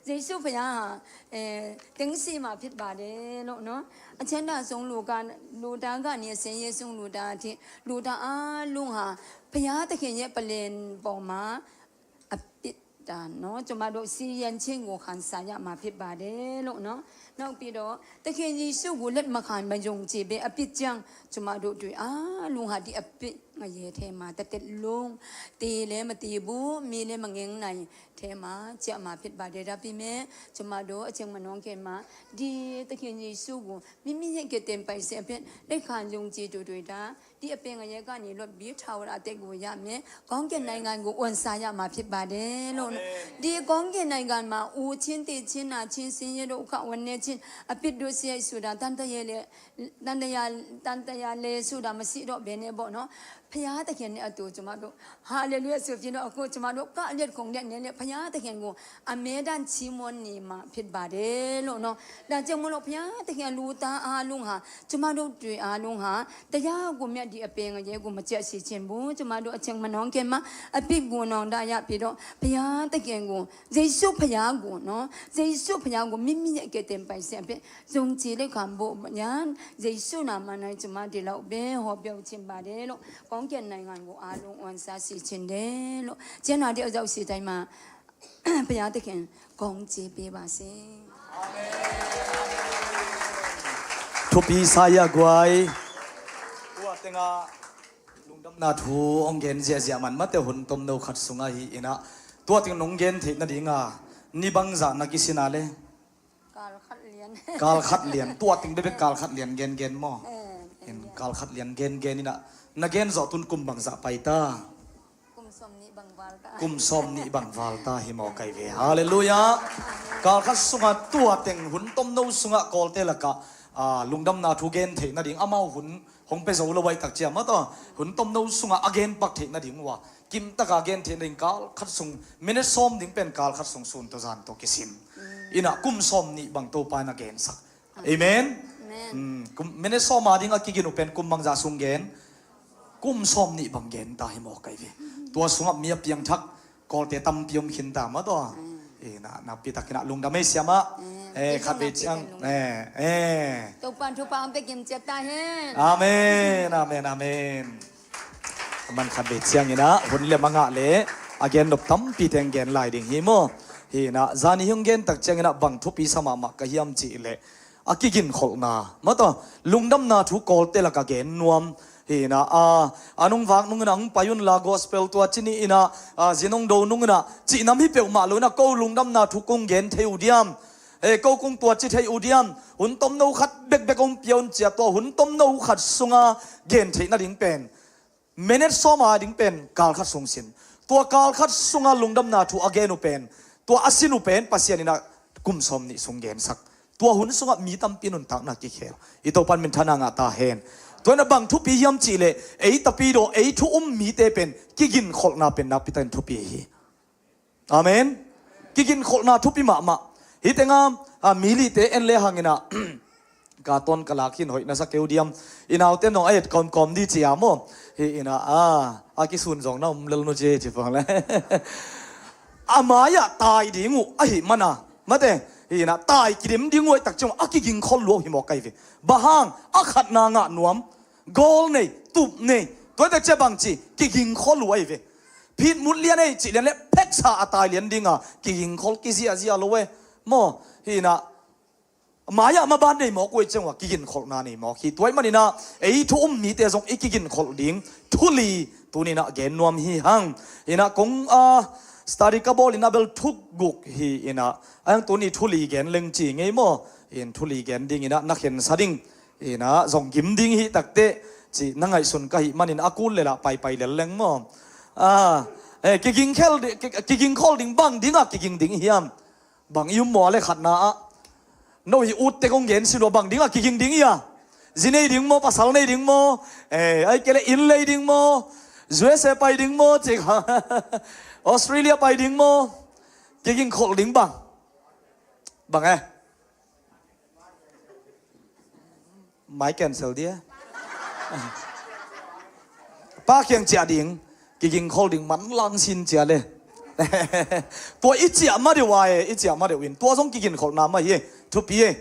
Jesu phaya ha, eh, teng si ma phit ba de lo no. A cian da sung lu ka, lu ta ga ni a sen ye sung lu ta thi, lu ta a lung ha. Phaya takhin ye palen pawng ma. A pit dan no, cuma dawh si yan cing gu khan saya ma phit ba de lo no. Nau pi dawh takhin Jesu gu let ma khan ma zung ci be a pit ciang cuma dawh tui a lung ha di a pit nga ye the ma ta tet lung. Ti le ma ti bu mi le ma ngeng nai the ma ciah ma phit ba de da pi me. Cuma dawh a ciang ma nong ken ma di takhin Jesu gu mi mi ye ke tem pai se a pit le khan zung ci tu tui da. Di a peng a ye ka ni lot bi thau ra te gu ya me. Kong ken nai ngan gu wan sa ya ma phit ba de lo. Amen. Di kong ken nai ngan ma u chin ti chin na chin sin ye do ka wan ne chin. A pit du si ai su da tan ta ye le, tan ta ya, tan ta ya le su da ma si do be ne bo no. ဖယားသခင်နဲ့အတူ ကျမတို့ ဟာလေလုယာ ဆိုပြီးတော့ အခု ကျမတို့ ကပ်လျက်ခုန်လျက်နေတဲ့ ဖယားသခင်ကို အမြဲတမ်း ချီးမွမ်းနေမှာ ဖြစ်ပါတယ်လို့နော်။ ဒါကြောင့်မလို့ ဖယားသခင် လူသားအားလုံးဟာ ကျမတို့တွေအားလုံးဟာ တရားကိုမျက်ဒီအပင်ငရဲကို မကျက်စေချင်ဘူး။ ကျမတို့ အချိန်မနှောင်းခင်မှာ အပြစ်ကို နောင်တရပြီးတော့ ဖယားသခင်ကို ယေရှုဖယားကိုနော် ယေရှုဖယားကို မိမိရဲ့ ကယ်တင်ပိုင်ရှင်အဖြစ် ယုံကြည်လက်ခံဖို့ရန် ယေရှုနာမ၌ ကျမဒီလောက်ပဲ ဟောပြောချင်ပါတယ်လို့ ကောင်းကင်နိုင်ငံကို အားလုံး ဝင်စားစေချင်တယ်လို့ ကျမ်းနာတဲ့ အရောက်စီတိုင်းမှာ ဘုရားသခင် ကောင်းချီးပေးပါစေ။ ထုပီစာယကွိုင် tua tenga lungdamna thu hong gen ziahziah man mate hun tomno khat sunga hi inah tua teng nong gen theih nadinga ni bangzah na kisina le? Kal khat lian. Kal khat lian. Tua teng bebek kal khat lian gengen maw? Kal khat lian gengen inah na gen zawh tun kum bangzah pai ta? Kum sawm nih bang val ta hi maw kai ve. Halleluiah. Kal khat sunga tua teng hun tomno sunga Kawlte lakah lungdamna thu gen theih nading amau hun hong pia zo lo aih tak ciam a taw hun tomno sunga a gen pak theih nading uh a kimtaka gen theih nading kal khat sung minute sawm ding pen kal khat sung sun tawh zan tawh kisin inah kum sawm nih bang Topa in a gensak. Amen. Minute sawm a ding a kigin uh pen kum bangzah sung gen? Kum sawm nih bang gen ta hi maw kai ve. Tua sungah mi a piangthak Kawlte tampi om khinta maw taw. Nakpi takinah lungdam ei siamah. Khatvei ciang. Topa thupha hong pia kim ciat ta hen. Amen, amen, amen. Man khatvei cianginah hun le mangah le a gen nop tampi teng gen lai ding hi maw? Hinah zani hong gen tak cianginah bang thupi sa mahmah ka hiam cih leh a kiginkholhna maw taw lungdamna thu Kawlte laka gen nuam. Hinah a a nung vak nunginah hong pai unla gospel tua cini inah a zi nong do nunginah cihnam hi peuhmah lo inah ko lungdamna thu kong gen thei uh diam? Ko kong tua ci thei uh diam? Hun tomno khat bekbek hong pia un cia tua hun tomno khat sunga gen theih nading pen minute sawm a ding pen kal khat sung sin. Tua kal khat sunga lungdamna thu a gen uh pen tua a sin uh pen Pasian inah kum sawm nih sung gensak. Tua hun sungah mi tampi nuntakna kikhel i Topan minthanna ngah ta hen. Tua inah bang thupi hiam cih leh ei tapidaw ei thu um mite pen kiginkholhna pen nakpi takin thupi hi. Amen. Kiginkholhna thupi mahmah. Hitenga mi lite en le hanginah ka tawn ka lak hin hoih na sa keu diam? I naute nong a et kawmkawm di cia maw? Hi inah a a kisun zong na um lel nu cie ci pang le a mai-ah tai ding uh ahi mana mate hi inah tai kidim ding uh aih tak ciang a kigingkhol luau hi maw kai ve. Bang hang? A khatna ngah nuam. Goal nei, tup nei. Tua tak cia bangci kigingkhol uh ahi ve. Phit mut lian ei cih lian le pheksa a tai lian dinga kigingkhol kiziahziah lo e. Maw hinah mai-ah maban nei mawk uh ei ciang uh a kiginkholhna nei mawk hi. Tua ih maninah ei thu um mite zong i kiginkholh ding thu li tuninah gen nuam hi hang. Hinah kong a study ka bawl inah bel thu guk hi inah a hang tuni thu li gen leng ci ngei maw? In thu li gen dinginah na khensa ding inah zong gim ding hi takteh cih na ngaihsun ka hih manin a kul lelah paipai lel leng maw? Kigingkhol ding bang dingah kiging ding hiam? Bang i um maw a le khatna ah no hi utte kong gen si lua bang dingah kiging ding hia? Zi nei ding maw, pasal nei ding maw? Ai kei le inn lei ding maw? U S A pai ding maw cik? Australia pai ding maw? Kigingkholh ding bang bang e? Mai cancel dia. Pa kiang ciah ding kigingkhol ding manlang sin cia le. Tua i ciah ma deuh a e, i ciah ma deuh in tua zong kiginkholhna mah hi e. Thupi e.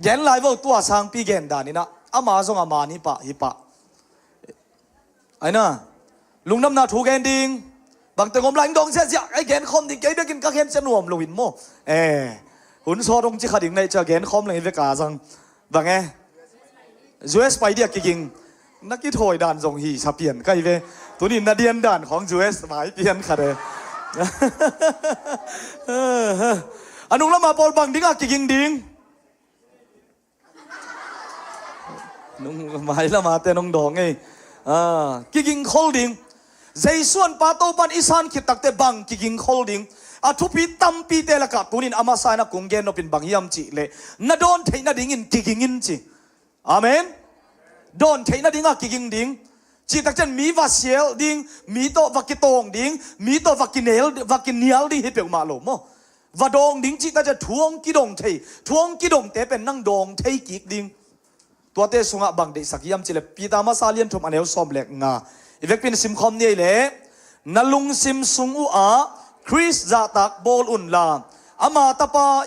Gen lai vo tua sangpi gen daninah ama zong ama ni pah hi pah. Aina lungdamna thu gen ding bangte ngom lai dong ziahziah ai gen khawm ding kei bekin ka gen cia nuam loin maw? Hun sawt hong ci kha ding naih cia gen khawm leng i veka zang bang e? U S pai dia kiging na kithawi dan zong hi sa pian kai ve. Tunin na dian dan khawng U S mai pian khat e. A nung lama pawl bang dingah kiging ding? Nung mai lama te nung dawng ei. Kiging khol ding. Jesuan pa Topan i san khit takte bang kiging khol ding? A thupi tampi te lakah tunin a masa in a kung gen nopin bang hiam cih leh na dawn theih nadingin kiging in ci. Amen. dawn theih nadingah kiging ding. Cihtak ciang mi va sial ding, mi tawh va kitawng ding, mi tawh va kinel, va kinial ding hi peuhmah lo maw. Va dawng ding cihtak ciang thu hong kidong thei, thu hong kidongte pen nang dawng thei kik ding. Tuate sungah bang deihsak hiam cih leh Peter masa lian thum a neu sawm le nga. I vekpi-in simkhawm ni ei leh, na lungsim sung uhah Khrist zahtak bawl unla, ama tapa,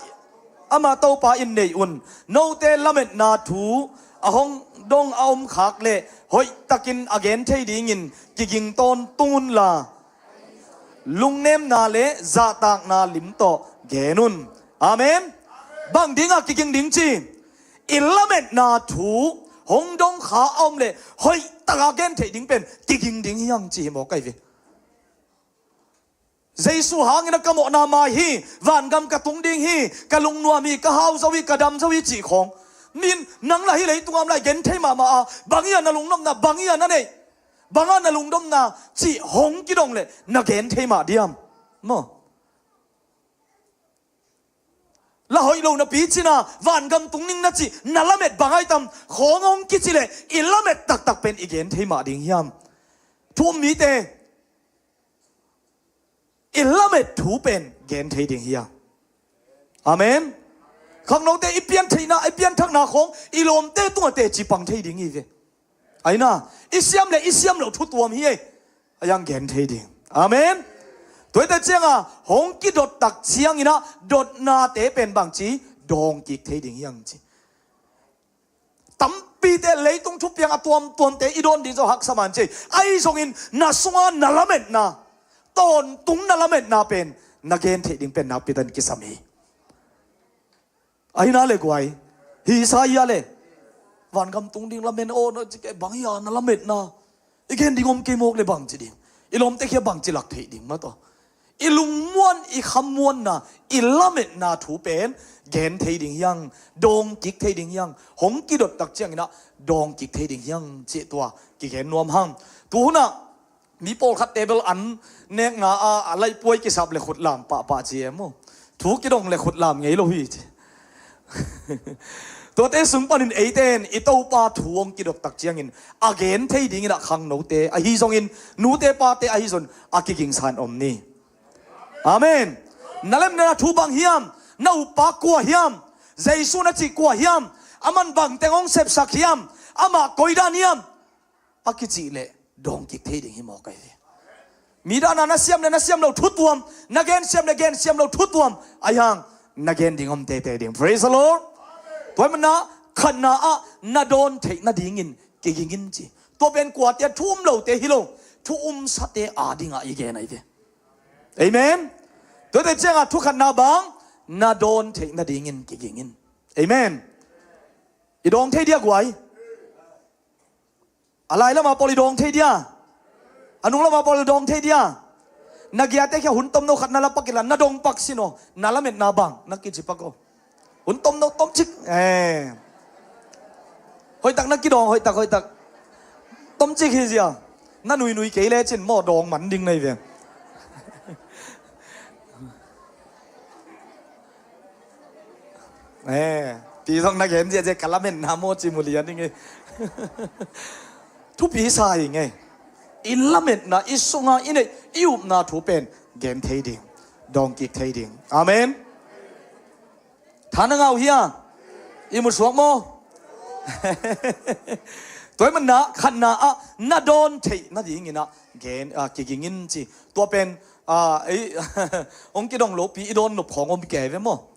ama Topa in nei un. Note lametna thu a hong dong a om khak leh hoihtakin a gen thei dingin kiging tawntung unla, lungnemna le zahtakna lim tawh gen un. Amen. Bang dingah kiging ding ci? I lametna thu hong dong kha a om leh hoihtak a gen theih ding pen kiging ding hi hang ci hi maw kai ve. Jesu hangin a ka mawhna mai hi, vangam ka tung ding hi, ka lungnuam hi, ka hau zo hi, ka dam zo hi cih khawng. Min nang lah hih leitung ah om lai gen thei mahmah a, bang hi a na lungnopna, bang hi a na neih, bang a na lungdamna cih hong kidong leh na gen thei mah diam? Maw. La hoih lo napi cina vangam tung ning na cih na lamet bang ai tam, khawng hong kici leh i lamet taktak pen i gen thei mah ding hiam? Thu um mite, i lamet thu pen gen thei ding hiam? Amen. Khangnote i piantheihna, i pianthakna khawng i lawmte tungah teci pang thei ding hi ve. Aina, i siam le i siam loh thu tuam hi ei. A yang gen thei ding. Amen. Tuate cianga hong kidot tak ciangina dotnate pen bangci dawng kik thei ding hiang ci. Tampite leitung thupiang a tuamtuamte i dawn ding zo haksa man ci. Ahi zongin na sunga na lametna, tawntung na lametna pen na gen thei ding pen nakpi tan kisam hi. Ahi na le guai. Hi sa ia le. Vangam tung ding lamen o na ci ke bang ia na lametna. I gen ding om kei mawk le bang ci ding. I lawmte khia bang ci lak thei ding mah tawh. I lungmuan, i khamuanna, i lametna thu pen gen thei ding hiang, dawng kik thei ding hiang, hong kidot tak ciangina dawng kik thei ding hiang ci tua kigen nuam hang. Tuhuna mi pawlkhat table an nekna a, a laihpuai kisap le khutlam pahpah ci em maw. Thu kidong le khutlam ngei lo hi ci. Tuate sung panin eite in i Topa thu hong kidot tak ciangin a gen thei dingin a khangnote ahi zongin nute pate ahi zon a kigingsan om ni. Amen. Na lemna thu bang hiam? Na upa kua hiam? Jesu na cih kua hiam? Aman bangteng hong sepsak hiam? Amah koidan hiam? A kicih leh dawng kik thei ding hi maw kai ve. Mi dana na siam le na siam lo thu tuam, na gen siam le gen siam lo thu tuam, ahi hang na gen ding om tete ding. Praise the Lord. Tua hi mana khatna ah na dawn theih nadingin kigingin ci. Tua pen kuate thu um lote hi lo, thu umsate adingah i gen ahi ve. Amen. Tuate ciangah thu khatna bang na dawn theih nadingin kigingin. Amen. I dawng thei dia guai. A lai lama pawl i dawng thei dia? A nung lama pawl i dawng thei dia? Na giate khia hun tomno khat na la pak ila na dong pak sino, na lametna bang na kici pak o. Hun tomno tomcik. Eh. Hoihtak na kidawng, hoihtak, hoihtak. Tomcik hi zia. Na nuinui kei lecin maw dawng man ding na hi ve. Eh, pi zong na gen ziahziah ka lametna maw ci mu lian ing ei. Thupi sa ing ei. I lametna, i sunga i neih i upna thu pen gen thei ding, dawng kik thei ding. Amen. Tha na ngah uh hia? I mu suak maw? Tua hi mana khatna ah na dawn theih nadingin ah gen, ah, kigingin ci. Tua pen, ah, ei, hong kidong lopi i dawn nop khawng om kei ve maw?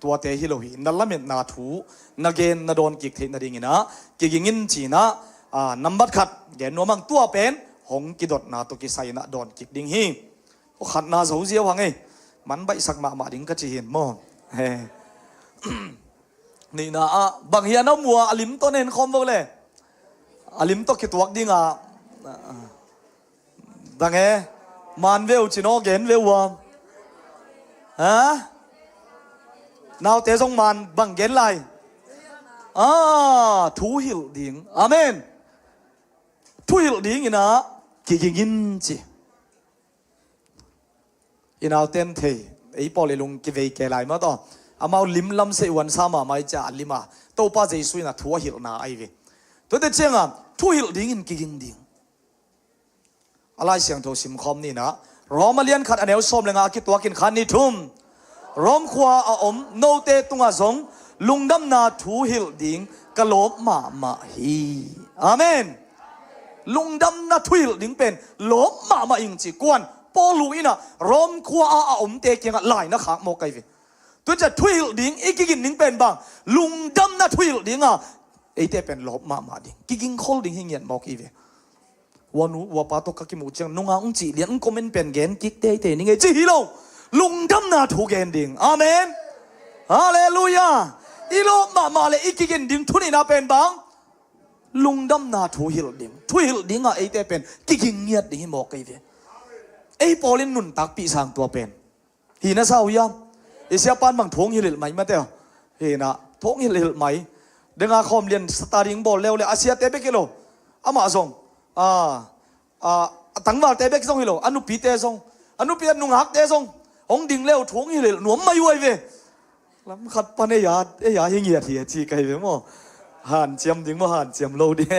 Tuate hi lo hi, na lametna thu na gen na dawn kik theih nadingin ah kigingin ci-in ah, ah, nambat khat gen nuam hang. Tua pen hong kidotna tawh kisai-in ah dawn kik ding hi. Khatna zo ziau hang ei. Man baihsak mahmah ding ka ci hi maw? He. Nihna ah bang hian a mua a lim tawh nen khawm vo le. A lim tawh kituak ding a. Dang e. Man veu ci naw gen veu a. Ha? Naute zong man bang gen lai. Ah, thu hilh ding. Amen. Thu hilh dingin ah kigingin ci. I nauten thei, ei pawl i lung kivei ke lai mah tawh. Amau lim lam se uan sa mahmah i cia a lim a. Topa Jesu in a thu a hilhna ahi ve. Tuate cianga thuhilh dingin kiging ding. A Lai Siangtho simkhawm ni in ah, Rom a lian khat a neu sawm le nga a kituakin khan ni thum. Rom khua a om note tungah zong lungdamna thuhilh ding ka lawp mahmah hi. Amen. Lungdamna thuhilh ding pen lawp mahmah ing ci kuan Paul in ah Rom khua a a omte kiangah lai na khak mawk ahi ve. Tucia thuhilh ding i kigin ding pen bang, lungdamna thuhilh dinga eite pen lawp mahmah ding, kiging khol ding hi ngiat mawk hi ve. Wanu wapa tawh ka kimuh ciang nunga ung cih lian ung comment pen gen kik teitei ni ngei ci hi lo. Lungdamna thu gen ding. Amen. Halleluiah. I lawp mahmah le i kigin ding thu nihna pen bang, lungdamna thuhilh ding. Thuhilh dinga eite pen kiging ngiat ding hi mawk ahi ve. Ei Paul in nuntakpih sang tua pen hi na sa uh hiam? I siapan bang thu hong hilhhilh mai mate uh. Hi na, thu hong hilhhilh mai. Denga khawm lian sata ding bawl leuleu a siate bek hi lo. Amah zong a, a, a tangvalte bek zong hi lo, a nupite zong, a nupi a nungakte zong hong ding leu thu hong hilhhilh nuam mai uh ahi ve. Lam khat pan ei a, ei a hi ngiat hi a ci ka hi ve maw? Hanciam ding maw, hanciam lo ding?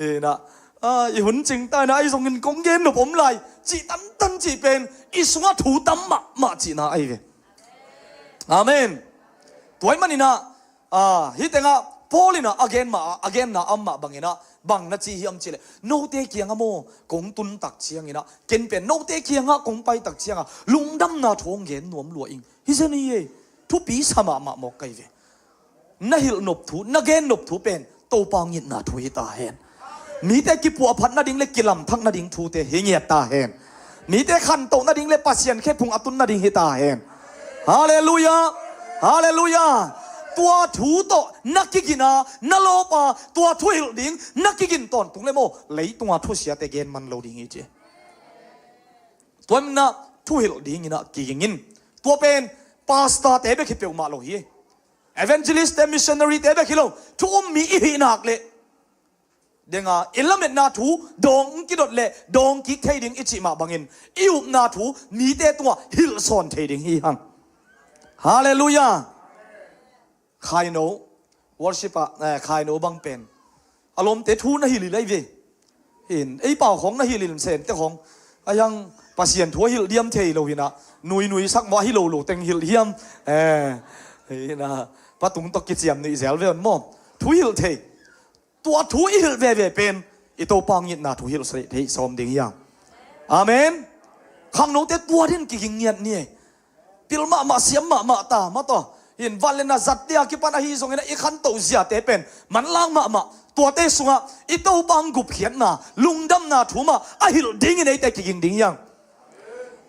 Hi na, a, i hun cingta in ah ahi zongin kong gen nop om lai cih tantan cih pen i sungah thu tam mahmah cihna ahi ve. Amen. Tua ahih manin ah, a, hih tengah Paul in ah a gen mah, a genna a mah bangin ah bang na ci hiam cih leh, note kiangah maw kong tun tak ciangin ah ken pen note kiangah kong pai tak ciangah lungdamna thu hong gen nuam lua ing. Hi zen hi ei. Thupi sa mahmah mawk ka hi ve. Na hilh nop thu, na gen nop thu pen Topa hong itna thu hi ta hen. Mite kipuahphat nading le kilamthak nading thute hi ngiat ta hen. Mite khantoh nading le Pasian khephung a tun nading hi ta hen. Halleluiah. Halleluiah. Tua thu tawh na kigina, na lawpa, tua thuhilh ding na kigin tawntung le maw, leitunga thusiate gen man lo ding hi ci. Tua ahih manin ah thuhilh dingin ah kiging in. Tua pen pastorte bek hi peuhmah lo hi. Evangelistte, missionaryte bek hi lo. Thu um mi i hih nak leh, denga i lametna thu dawng kidot leh dawng kik thei ding i cih mah bangin i upna thu mite tungah hilhsawn thei ding hi hang. Halleluiah. Khaino worship ah, eh, khaino bang pen a lawmte thu na hilh hi lai ve. Hin ei pau khong na hilh hi semte khong a hiang Pasian thu a hilh diam thei lo hi na, nuinui sak maw, a hi lo lo teng hilh hiam? Eh, hi na, pa tung tawh kiciam nuih zel ve un maw? Thu hilh thei. Tua thu i hilh veve pen i Topa hong itna thu hilh thei sawm ding hi hang. Amen. Khangnote tua din kiging ngiat ni ei. Pil mahmah, siam mahmah ta mah tawh. Hin van le na zatte a kipan ahi zongin ah i khantoh ziate pen manlang mahmah. Tuate sungah i Topa hong gupkhiatna, lungdamna thu mah a hilh dingin eite kiging ding hi hang.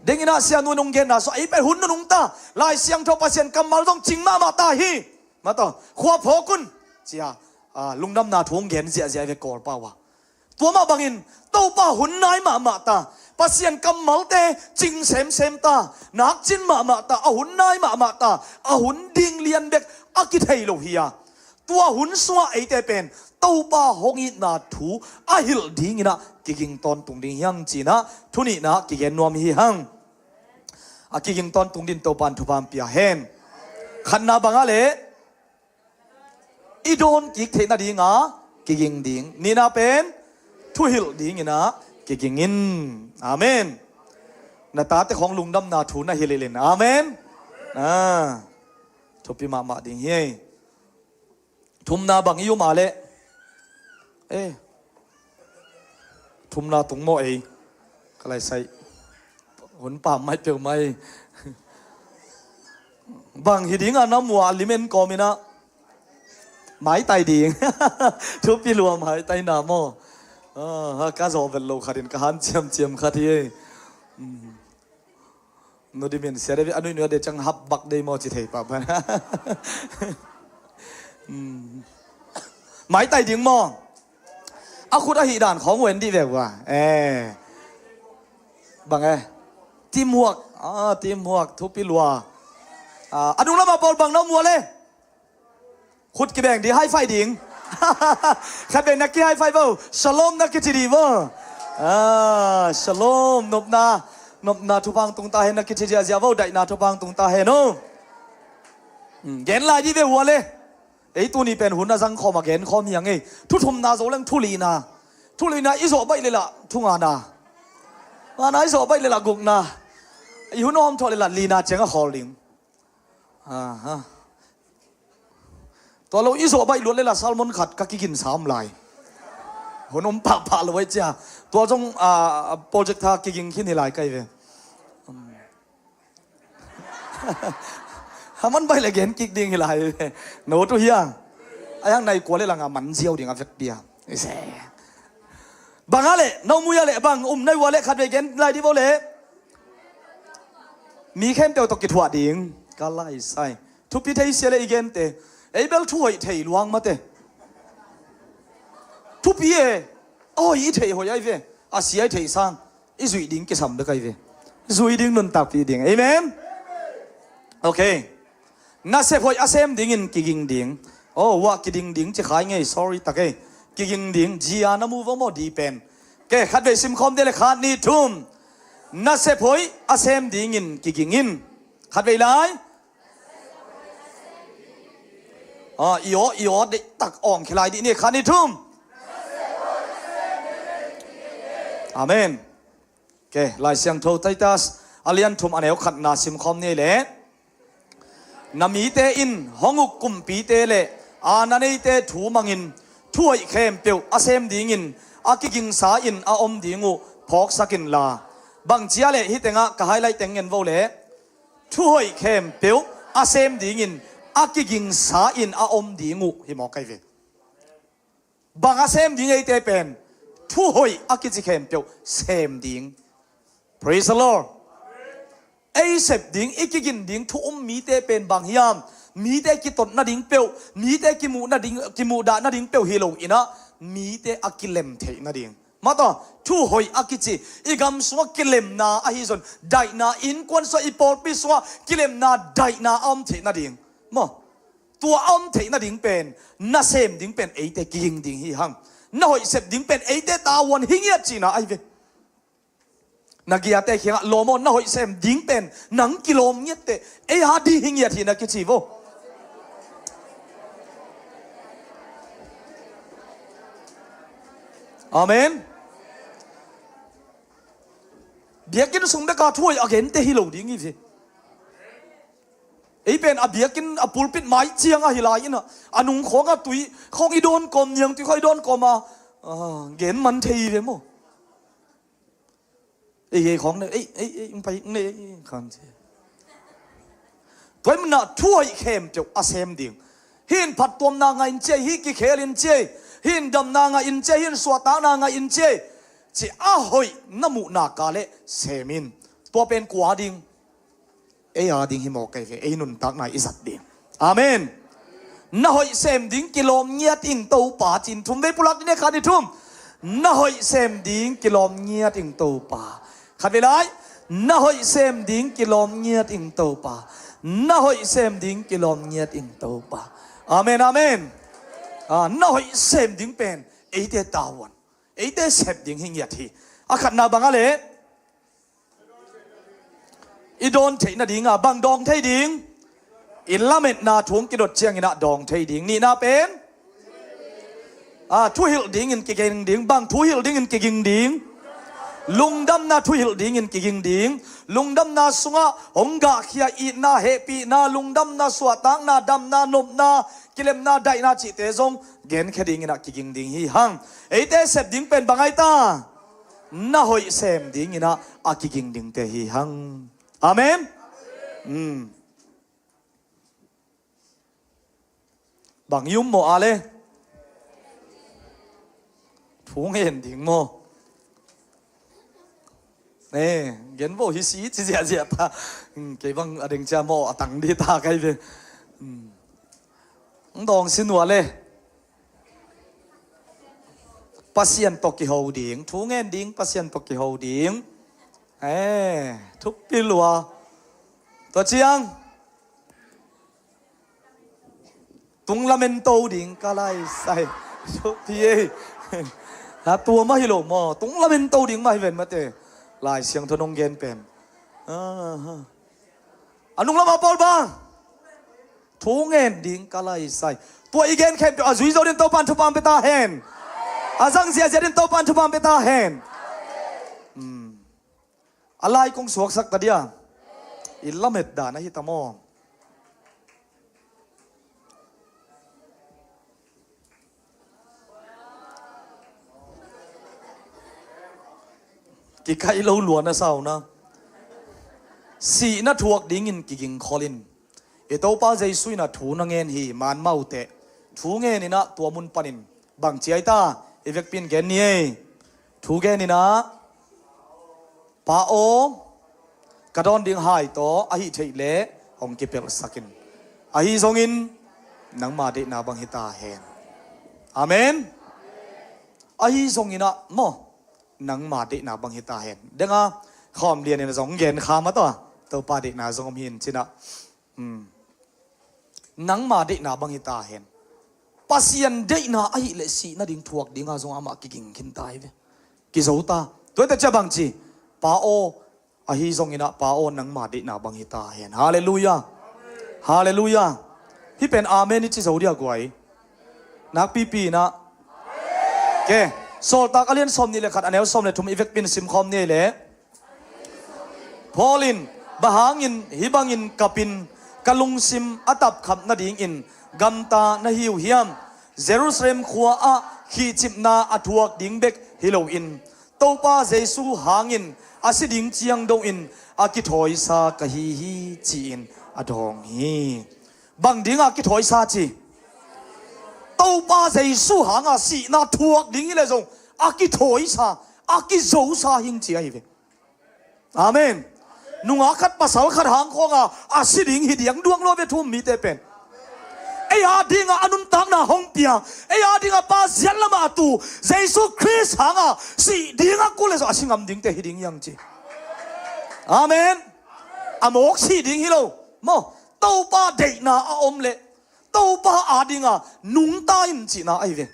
Dingin ah sianu in hong genna sungah ei pen hun nunung ta, Lai Siangtho Pasian kammal zong cing mahmah ta hi. Mah tawh khua phawk un cia, a, lungdamna thu hong gen ziahziah ve Kawlpau a. Tua mah bangin Topa hun nai mahmah ta, Pasian kammalte cing semsem ta, nakcin mahmah ta, a hun nai mahmah ta, a hun ding lian bek a kithei lo hi a. Tua hun sungah eite pen Topa hong itna thu a hilh dingin ah kiging tawntung ding hi hang ci-in ah thu nihna kigen nuam hi hang. A kiging tawntung dingin Topa in thupha hong pia hen. Khatna bangah leh i dawn kik theih nadinga kiging ding. Nihna pen thuhilh dingin ah kiging in. Amen. Na tate khong lungdamna thu na hilh in. Amen. Ah, thupi mahmah ding hi. Thumna bang i um a leh, eh, thumna tung maw ei? Ka lai sai. Hun pam mai peuhmah ei. Bang hi ding a na muah a limen kawmin ah maitai ding. Thupi lua, maitaina maw? Ah, ka zawh vet lo khatin ka han ciamciam khat hi ei. Hmm. Nodimin sia dei a nuih nuih a dei ciang hap bak dei maw ci thei pah pan. Hmm. Maitai ding maw? A khut a hih dan khawng wen dih ve ua. Eh. Bang eh. Teamwork. Ah, teamwork. Thupi lua. Ah, a nung lamah pawl bang na mual eh. Khut kibeng ding, high five ding. Khat vei na ki high five vo. Shalom na kici dih vo. Ah, shalom, nopna. Nopna thupha hong tung ta hen na kici ziahziah vo, daihna thupha hong tung ta hen o. Hmm, gen lai dih ve ua le. Ei tuni pen hun a zang khawm a gen khawm hi a ngei. Thu thumna zo leng thu lina. Thu lina i zawh baih le lah thu ngana. Ngana i zawh baih le lah gukna. I hun a om thawh le lah lina ciang a khawl ding. Aha. Tua lo i zawh baih luat le lah salmon khat ka kigin sam lai. Hun om pahpah lo ai cia. Tua zong, ah, project tha kiging khin hi lai kai ve. Haman baih le gen kik ding hi lai ve. No tu hiang. Ai hang nai kua le langa man ziau ding a vet pia. Ise. Bang a le, no mui a le bang, um nai ua le khat ve gen lai di bo le. Mi khempeuh tawh kithuah ding. Ka lai sai. Thupi thei sia le i gente. Ei bel thu hoih thei luang mate. Thupi e. A hoih i thei hoih ai ve. A sia i thei sang. I zuih ding kisam bek ai ve. Zuih ding nuntakpih ding. Amen. Okay. Nasep hoih a sem dingin kiging ding. Oh, wah kiding ding ci khai ngei, sorry tak ei. Kiging ding, zia na mu vo maw di pen. Ke, khat vei sim khawm de le khat ni thum. Nasep hoih a sem dingin kiging in. Khat vei lai. Ah, i aw, i aw, deih tak awng khilai dih ni khat ni thum. Amen. Ke, Lai Siangtho Titus, a lian thum a neu khatna sim khawm ni le. Na mite in hong uk kumpite le aana neite thu mangin thu hoih khempeuh a sem dingin a kigingsa in a om ding uh phawksak inla. Bang cia le hih tengah ka highlight teng ngen vo le. Thu hoih khempeuh a sem dingin a kigingsa in a om ding uh hi mawk ai ve. Bang a sem ding eite pen, thu hoih a kici khempeuh sem ding. Praise the Lord. Ei sep ding, i kigin ding thu um mite pen bang hiam? Mite kitot nading peuh, mite kimuh nading, kimuhdah nading peuh hi lo inah, mite a kilem theih nading. Mata, thu hoih a kici, i gam sungah kilemna ahi zon, daihna innkuan sungah i pawlpi sungah kilemna daihna a om theih nading. Maw? Tua a om theih nading pen, na sem ding pen eite kiging ding hi hang. Na hoih sep ding pen eite tavuan hi ngiat cihna ai ve. Na giate khiangah lawm aw, na hoih sem ding pen nang kilawm ngiatte, ei ha di hi ngiat hi na kici vo. Amen. Biakinn sung beka thu hoih a gente hi lo ding hi ve. Ei pen a biakinn a pulpit mai ciang ahi lai inah, a nung khawng a tui khawng i dawn kawm, niang tui khawng i dawn kawm a, ah, gen man thei ve maw? Ei, ei khawng ne, ei, ei, ei, pai ne, ei, khan ci. Tua i munah thu hoih khempeuh a sem ding. Hih in phattuamna ngah in ciai, hih kikhel in ciai, hih in damna ngah in ciai, hih in suahtakna ngah in ciai. Ci a hoih na muhna ka le sem in. Tua pen kua ding? Ei a ding hi mawk kei ve, ei nuntakna i zat ding. Amen. Na hoih sem ding kilawm ngiat ing Topa cin thum vei pulak ding e khat ni thum. Na hoih sem ding kilawm ngiat ing Topa. Khat vei lai. Na hoih sem ding kilawm ngiat ing Topa. Na hoih sem ding kilawm ngiat ing Topa. Amen, amen. Ah, na hoih sem ding pen eite tavuan, eite sep ding hi ngiat hi. A khatna bang a le i dawn theih nadinga bang dawng thei ding? I lametna thu hong kidot cianginah dawng thei ding. Nihna pen, ah, thuhilh dingin kiging ding. Bang thuhilh dingin kiging ding? Lungdamna thuhilh dingin kiging ding. Lungdamna sungah hong gahkhia itna, hehpihna, lungdamna, suahtakna, damna, nopna, kilemna, daihna cihte zong genkhia dinginah kiging ding hi hang. Eite sep ding pen bang ai ta? Na hoih sem dinginah a kiging dingte hi hang. Amen. Hmm. Bang i um maw a le? Thu ngen ding maw? Ne, gen bo hi si ci ziahziah ta. Hmm, kei bang a deng cia maw a tang di ta kai ve. Hmm. Ang dawng sin ua le. Pasian tawh kiho ding, thu ngen ding, Pasian tawh kiho ding. Eh, thupi lua. Tua ciang. Tung lamen to ding ka lai sai. Thupi ei. Ha, tua mah hi lo maw. Tung lamen to ding mah hi ven mate. Lai Siangtho nong gen pen. Aha. A nung lamah pawl bang. Thu ngen ding ka laisai. Tua i gen khempeuh a zui zo dingin Topa'n thupha hong pia ta hen. A zang ziahziah dingin Topa'n thupha hong pia ta hen. Hmm. A lai kong suaksak ta dia. I lamet dan ahi ta maw? Kikaih lo lua na sa uh na. Sihna thuak dingin kigingkhol in. I Topa Jesu in ah thu na ngen hi, man mah uh teh. Thu ngen in ah tua mun panin bang ci hiam ta, i vekpi in gen ni ei. Thu gen in ah, Pa aw, ka dawn ding hai tawh ahi theih leh hong kipelhsak in. Ahi zongin nangma deihna bang hi ta hen. Amen. Ahi zongin ah maw, nangma deihna bang hi ta hen. Denga khawm lian in zong gen kha mah tawh, Topa deihna zong om hi in ci in ah. Hmm. Nangma deihna bang hi ta hen. Pasian deihna ahih leh sih nading thuak dinga zong amah kiging khin ta hi ve. Kizo ta. Tua hi ta ciang bang ci, Pa aw, ahi zongin ah Pa aw, nangma deihna bang hi ta hen. Halleluiah. Halleluiah. Hih pen amen i ci zo dia guai. Nakpipi in ah. Ke. Sawltak a lian sawmnih le khat, a neu sawm le thum i vekpi in simkhawm ni ei leh. Paul in, bang hangin hih bangin kap in ka lungsim a tapkhap nadingin gamta na hi uh hiam? Jerusalem khua-ah khihcipna a thuak ding bek hi loin Topa Jesu hangin a si ding ciang dongin a kithawisa ka hi hi, ci-in a dawng hi. Bang dinga kithawisa ci? Topa Jesu hanga sihna thuak ding hi leh zong a kithawisa, a kizosa hing ci ahi ve. Amen. Nungak khat pasal khat hang khawnga a si ding hi diang duang lo ve thu um mite pen. Ei a dinga a nuntakna hong pia, ei a dinga Pa ziat lamah a tu Jesu Khrist hanga sih dinga kul le zong a si ngam dingte hi ding hiang ci. Amen. A mawk sih ding hi lo maw. Topa deihna a om leh Topa a dinga nungta in cihna ahi ve.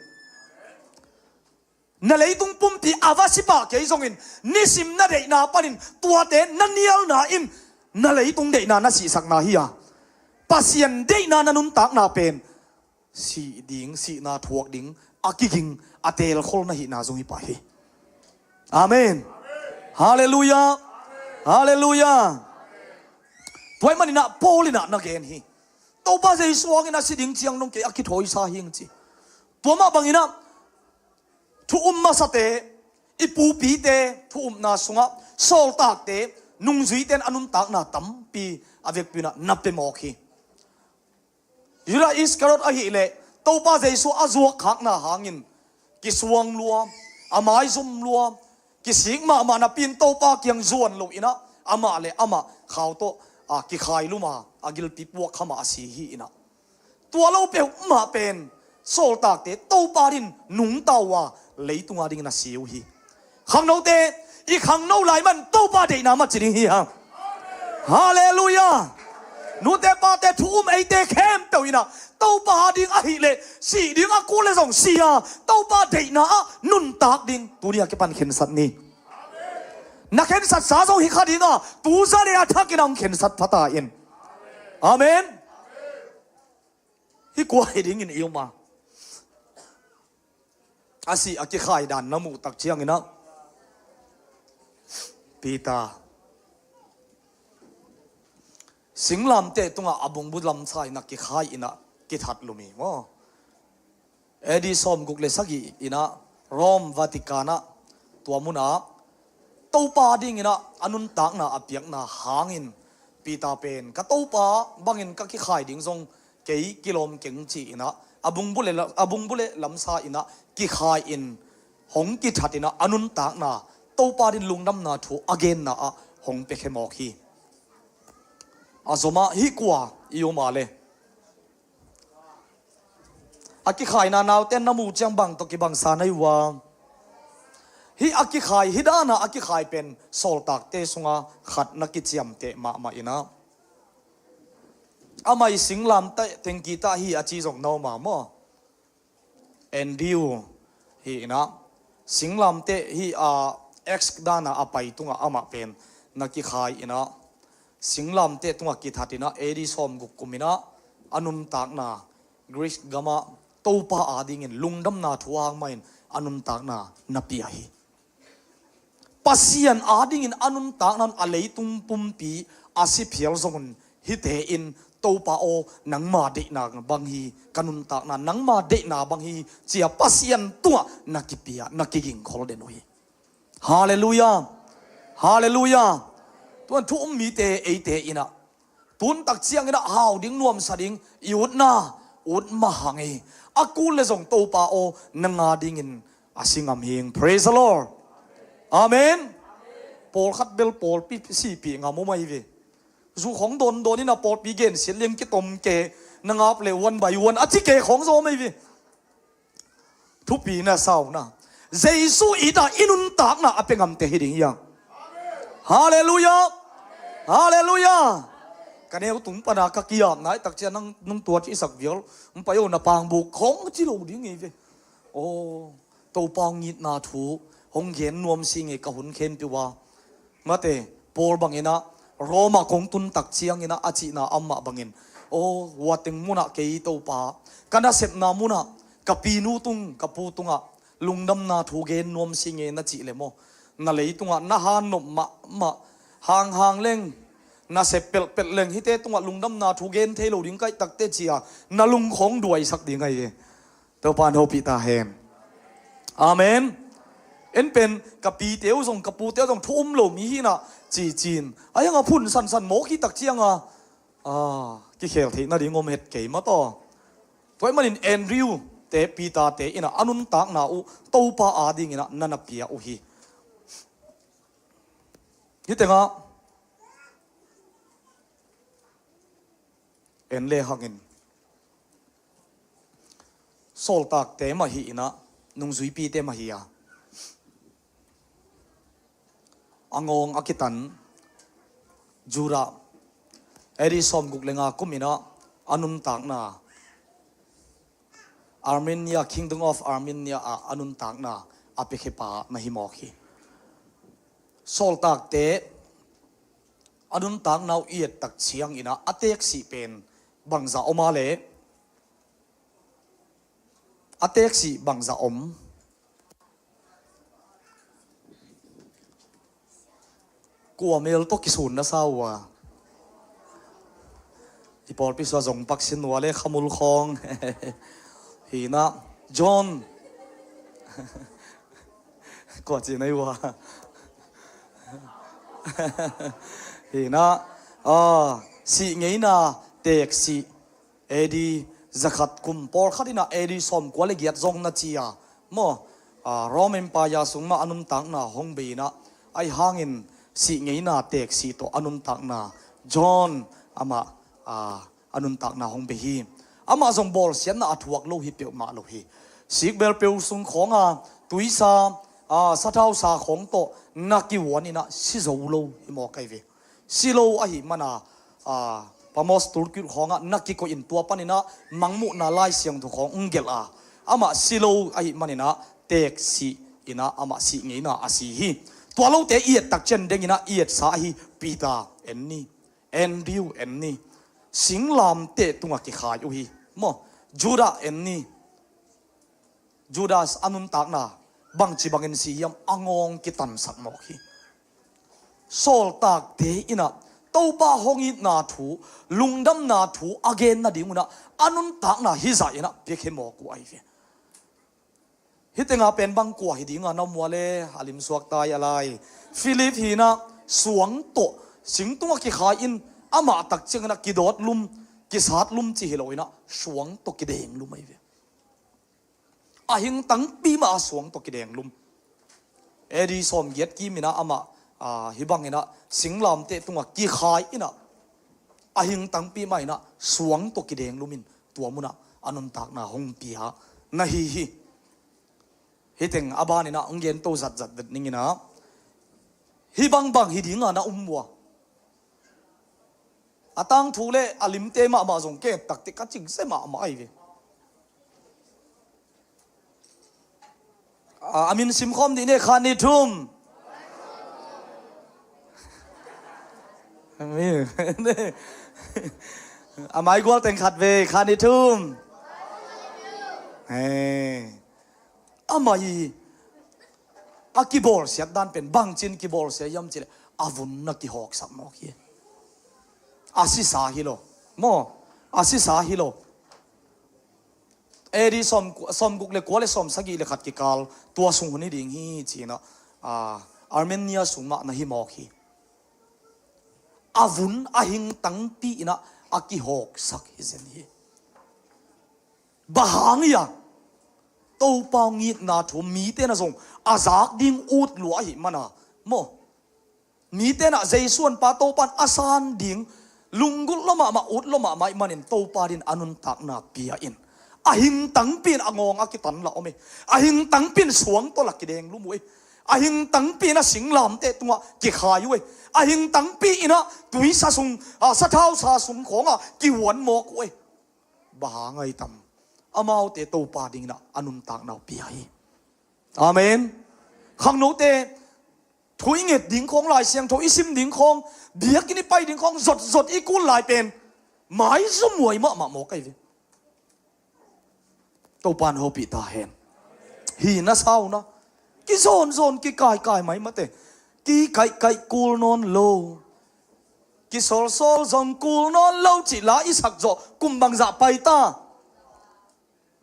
Na leitung pumpi a va si pah kei zongin nisim na deihna panin tuate na nialna in na leitung deihna na sihsakna hi a, Pasian deihna na nuntakna pen sih ding, sihna thuak ding a kiging, a teelkhol na hihna zong hi pah hi. Amen. Halleluiah. Halleluiah. Tua ahih manin ah Paul in ah na gen hi. Topa Jesu hangin a si ding ciang dong kei a kithawisa hing ci. Tua mah bangin ah thu um masate, i pupite thu upna sungah sawltakte, nungzuite in a nuntakna tampi a vekpi in ah na pia mawk hi. Judas Iskariot ahih leh Topa Jesu a zuak khakna hangin kisuang lua, a maizum lua, kisik mahmah napi in Topa kiang zuan lo in ah amah le amah khau tawh, a, kikhai lum a, a gilpi puak kha mah a si hi in ah. Tua lo peuhmah pen sawltakte Topa din nungta uh a, leitung a dingin a si uh hi. Khangnote, i khangno lai man Topa deihna mah ci ding hi hang. Halleluiah. Nute pate thu um eite khempeuh in ah Topa a ding ahih leh sih ding a kul le zong si a, Topa deihna ah nuntak ding tuni a kipan khensat ni. Na khensatsa zong hi kha ding a, tu zan a thak in ah hong khensat pha ta in. Amen. Hih kua hi dingin i um a, a sih a kikhai dan na muh tak ciangin ah Peter singlamteh tungah a bungbu lamsa in ah kikhai in ah kithat lum hi maw. A D sawmguk le sagih in ah Rome Vatican ah tua munah Topa dingin ah a nuntakna a piakna hangin Peter pen ka Topa bangin ka kikhai ding zong kei kilawm keng ci in ah a bungbu le la-, a bungbu le lamsa in ah kikhai in hong kithat in ah a nuntakna Topa din lungdamna thu a genna ah hong piakhia mawk hi. A zomah hih kua i um a le a kikhaina naute na muh ciang bang tawh kibangsa na hi uh a. Hih a kikhai, hih dana a kikhai pen sawltakte sunga khat na kiciamteh mahmah in ah amah i singlamteh tengki tah hi a ci zong na om a maw. Andrew hi in ah singlamteh hih a X dana a pai tungah amah pen na kikhai in ah singlamteh tungah kithat in ah A D sawmguk kum in ah a nuntakna Greece gamah Topa adingin lungdamna thu hang mahin a nuntakna na pia hi. Pasian adingin a nuntakna a leitung pumpi a si phial zongun hite in Topa aw, nangma deihna bang hi ka nuntakna, nangma deihna bang hi, cia Pasian tungah na kipia, na kigingkhol den uh hi. Halleluiah. Halleluiah. Tuan thu um mite eite inah tun tak cianginah hau ding, nuamsa ding i utna ut mahang hi. A kul le zong Topa aw, nang adingin a si ngam hing. Praise the Lord. Amen. Pawlkhat bel pawlpi sihpih ngam om ahi ve. Zu khong dawndawn inah pawlpi gensiat liang kitom ke, na ngap le one by one a ci ke khong zong om ahi ve. Thupi na sauna Jesu ita i nuntakna a pia ngamte hi ding hiang. Halleluiah. Halleluiah. Ka neu tung pana ka kiapna i takcia nang nung tua ci sak vial, um pai aw, na pangbuk khong ci lo ding hi ve. Aw, Topa hong itna thu hong gen nuam si nge ka hun khempeuh a. Mate, Paul banginah Roma kong tun tak cianginah a cihna amah bangin, aw, hua teng munah kei Topa, ka nasepna munah ka pinu tung, ka pu tungah lungdamna thu gen nuam si nge na cih le maw? Na leitungah na hannop mahmah, hanghang leng, nasep pelhpelh leng, hite tungah lungdamna thu gen thei lo ding kaih takte cia na lungkhong duaisak ding ahi hi. Topa in hopih ta hen. Amen. En pen ka pite uh zong, ka pute uh zong thu um lo mi hinah cicin a hiang a phun sansan mawk hi tak cianga, a, kikhel theih nading om het kei mataw. Tua ahih manin Andrew te, Peter te inah a nuntakna uh Topa adinginah na na pia uh hi. Hih tengah en le hangin sawltakte mah hi inah, nungzuipite mah hi a, a ngawng a kitan Judah, A D sawmguk le nga kum inah a nuntakna Armenia, Kingdom of Armenia ah a nuntakna a piakhiapa na hi mawk hi. Sawltakte a nuntakna uh i et tak cianginah a teeksih pen bangzah om a le, a teeksih bangzah om? Kua mel tawh kisun na sa uh a? I pawlpi sua zong paksin uh a le khamul khawng. Hinah John. Kua ci na hi uh a? Hinah, a, sih ngeina teeksih A D zakhat kum, pawlkhat inah A D sawmkua le giat zong na ci a maw? A, Rome Empire sung mah a nuntakna hong bei inah, ahi hangin sih ngeina teeksih tawh a nuntakna John amah, a, a nuntakna hong bei hi. Amah zong bawlsiatna a thuak lo hi peuhmah lo hi. Sikbel peu sung khawnga tuisa, a, sathausa khawng tawh na kiuan inah si zo lo hi mawk ahi ve. Si lo ahih mana, a, Patmos tulkilh khawngah na kikoih in tua paninah Mangmuhna Lai Siangtho khawng hong gelh a, amah si lo ahih maninah teeksih inah amah sih ngeina a si hi. Tua lote i et tak ciang denginah i etsa ahi Peter en ni, Andrew en ni, singlamteh tungah kikhai uh hi maw? Judah en ni. Judas a nuntakna bangci bangin si hiam? A ngawng kitansak mawk hi. Sawltakte inah Topa hong itna thu, lungdamna thu a gen nadingunah a nuntakna hizah inah piakhia mawk uh ahi ve. Hih tengah pen bang kua hi dinga na um uh a le, a limsuak tai a lai. Philip hinah suang tawh singtungah kikhai in, amah tak cianginah kidawt lum, kisat lum ci hi lo inah suang tawh kideng lum ahi ve. A hing tangpi mah a suang tawh kideng lum. A D sawmgiat kim inah amah, a, hih banginah singlamteh tungah kikhai inah, a hing tangpi mah inah suang tawh kideng lum in tua munah a nuntakna hong pia na hi hi. Hih teng a baninah hong gen to zatzat vet ninginah, hih bangbang hi dinga na um uh a? A tangthu le a limte mahmah zong ka et takte ka cikse mahmah ahi ve. A, a min simkhawm dih ne, khat, nih, thum. Amen. A mai gual teng khat ve, khan i thum. He. Amah i a kibawlsiat dan pen bangcin kibawlsia hiam cileh a vun na kihawksak mawk hi. A sisa hi lo. Maw, a sisa hi lo. A D sawm, sawmguk le kua le sawmsagih le khat kikal tua sung hun hi ding hi cinah, a, Armenia sung mah na hi mawk hi. A vun a hingtangpi inah a kihawksak hi zen hi. Bang hang ia Topa ngitna thu mite na zong a zak ding ut lua ahi mana maw? Mite na Jesu an pa Topan a san ding lunggulh lo mahmah, ut lo mahmah ih manin Topa din a nuntakna pia in a hingtangpi in a ngawng a kitan lah om ih. A hingtangpi in suang tawh lah kideng lum uh ih. A hingtangpi in a singlamteh tungah kikhai uh ih. A hingtangpi inah tuisa sung, a, sathausa sung khawngah kihuan mawk uh ih. Bang hang ai tam? Amaute Topa dingin a nuntakna uh pia hi. Amen. Khangnote thu i nget ding khawng, Lai Siangtho i sim ding khawng, biakinn i pai ding khawng zotzot i kul lai pen maizum huai mahmah mawk ahi ve. Topan hopih ta hen. Hi na sauna kizawnzawn kikaikai mai mate. Kikaihkaih kul nawn lo, kisawlsawl zong kul nawn lo cih la i sak zawh kum bangzah pai ta?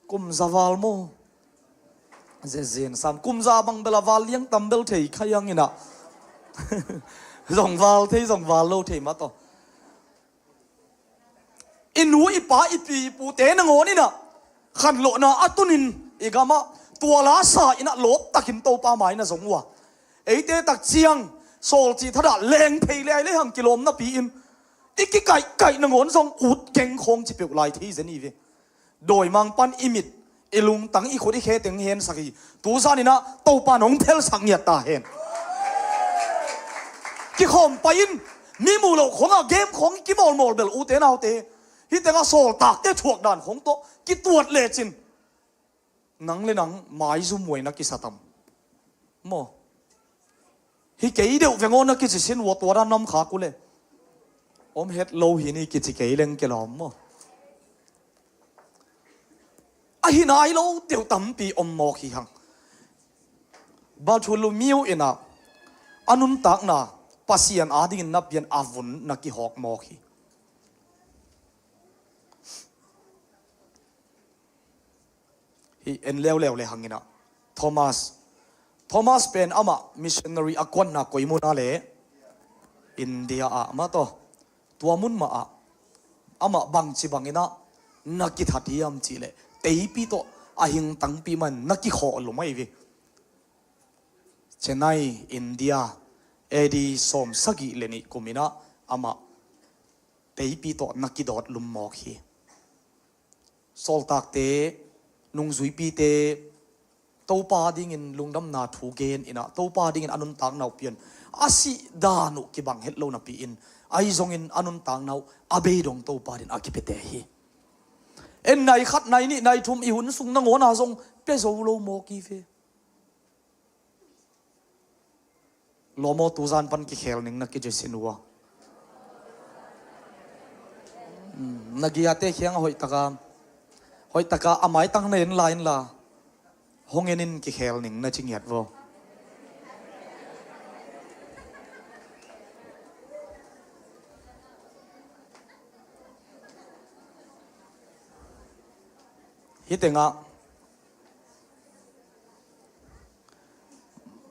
Kum za val maw? Zezin sam kum za bang bel a val liang tam bel thei kha iang inah zong val thei, zong val lo thei mah tawh. I nu i pa i pi i pute nangawn inah khanlawhna a tunin i gamah tua la sa inah lawptakin Topa mai na zong uh a, eite tak ciang sawlcih thadah leng phei le ai le hang kilawm napi-in i kikaihkaih nangawn zong ut keng khawng ci peuh lai thei zen i ve. Dawimang pan i mit, i lungtang, i khut, i khe teng hensak hi. Tuzan inah Topan hong phelsak ngiat ta hen. Kikhawm pai-in mi muh loh khawngah game khawng i kimawlmawl bel ute naute, hih tengah sawltakte thuak dan khawng tawh kituat lecin nang le nang maizum huai na kisa tam? Maw? Hi kei deuh veng aw na kici sin uh a, tua dan nam khak uh le om het lo hi ni kici kei leng kilawm maw? A hi nai lo deuh tampi om mawk hi hang. Bartholomew inah a nuntakna Pasian adingin na pian a vun na kihawk mawk hi. Hi en leuleu le hang inah Thomas, Thomas pen amah missionary a kuanna koi mun a le India ah mah tawh, tua mun mah ah amah bangci bang inah na kithat hiam cihleh teipi tawh a hingtangpi man na kikhawh lum ahi ve. Chennai, India, A D sawm sagih le nih kum inah amah teipi tawh na kidawt lum mawk hi. Sawltakte, nungzuipite, Topa dingin lungdamna thu gen inah Topa dingin a nuntakna uh pian a sih dan uh kibang het lo napi-in ahi zongin a nuntakna uh a beidong Topa din a kipiate hi. En nai khat, nai nih, nai thum i hun sung nangawn a zong pia zo lo mawk i ve. Lawmaw, tuzan pan kikhel ning na kijesin uh a. Hmm, na giate khiang a hoihtaka, hoihtaka a maitang na en la inla hong en in, kikhel ning na ci ngiat vaw. Hih tengah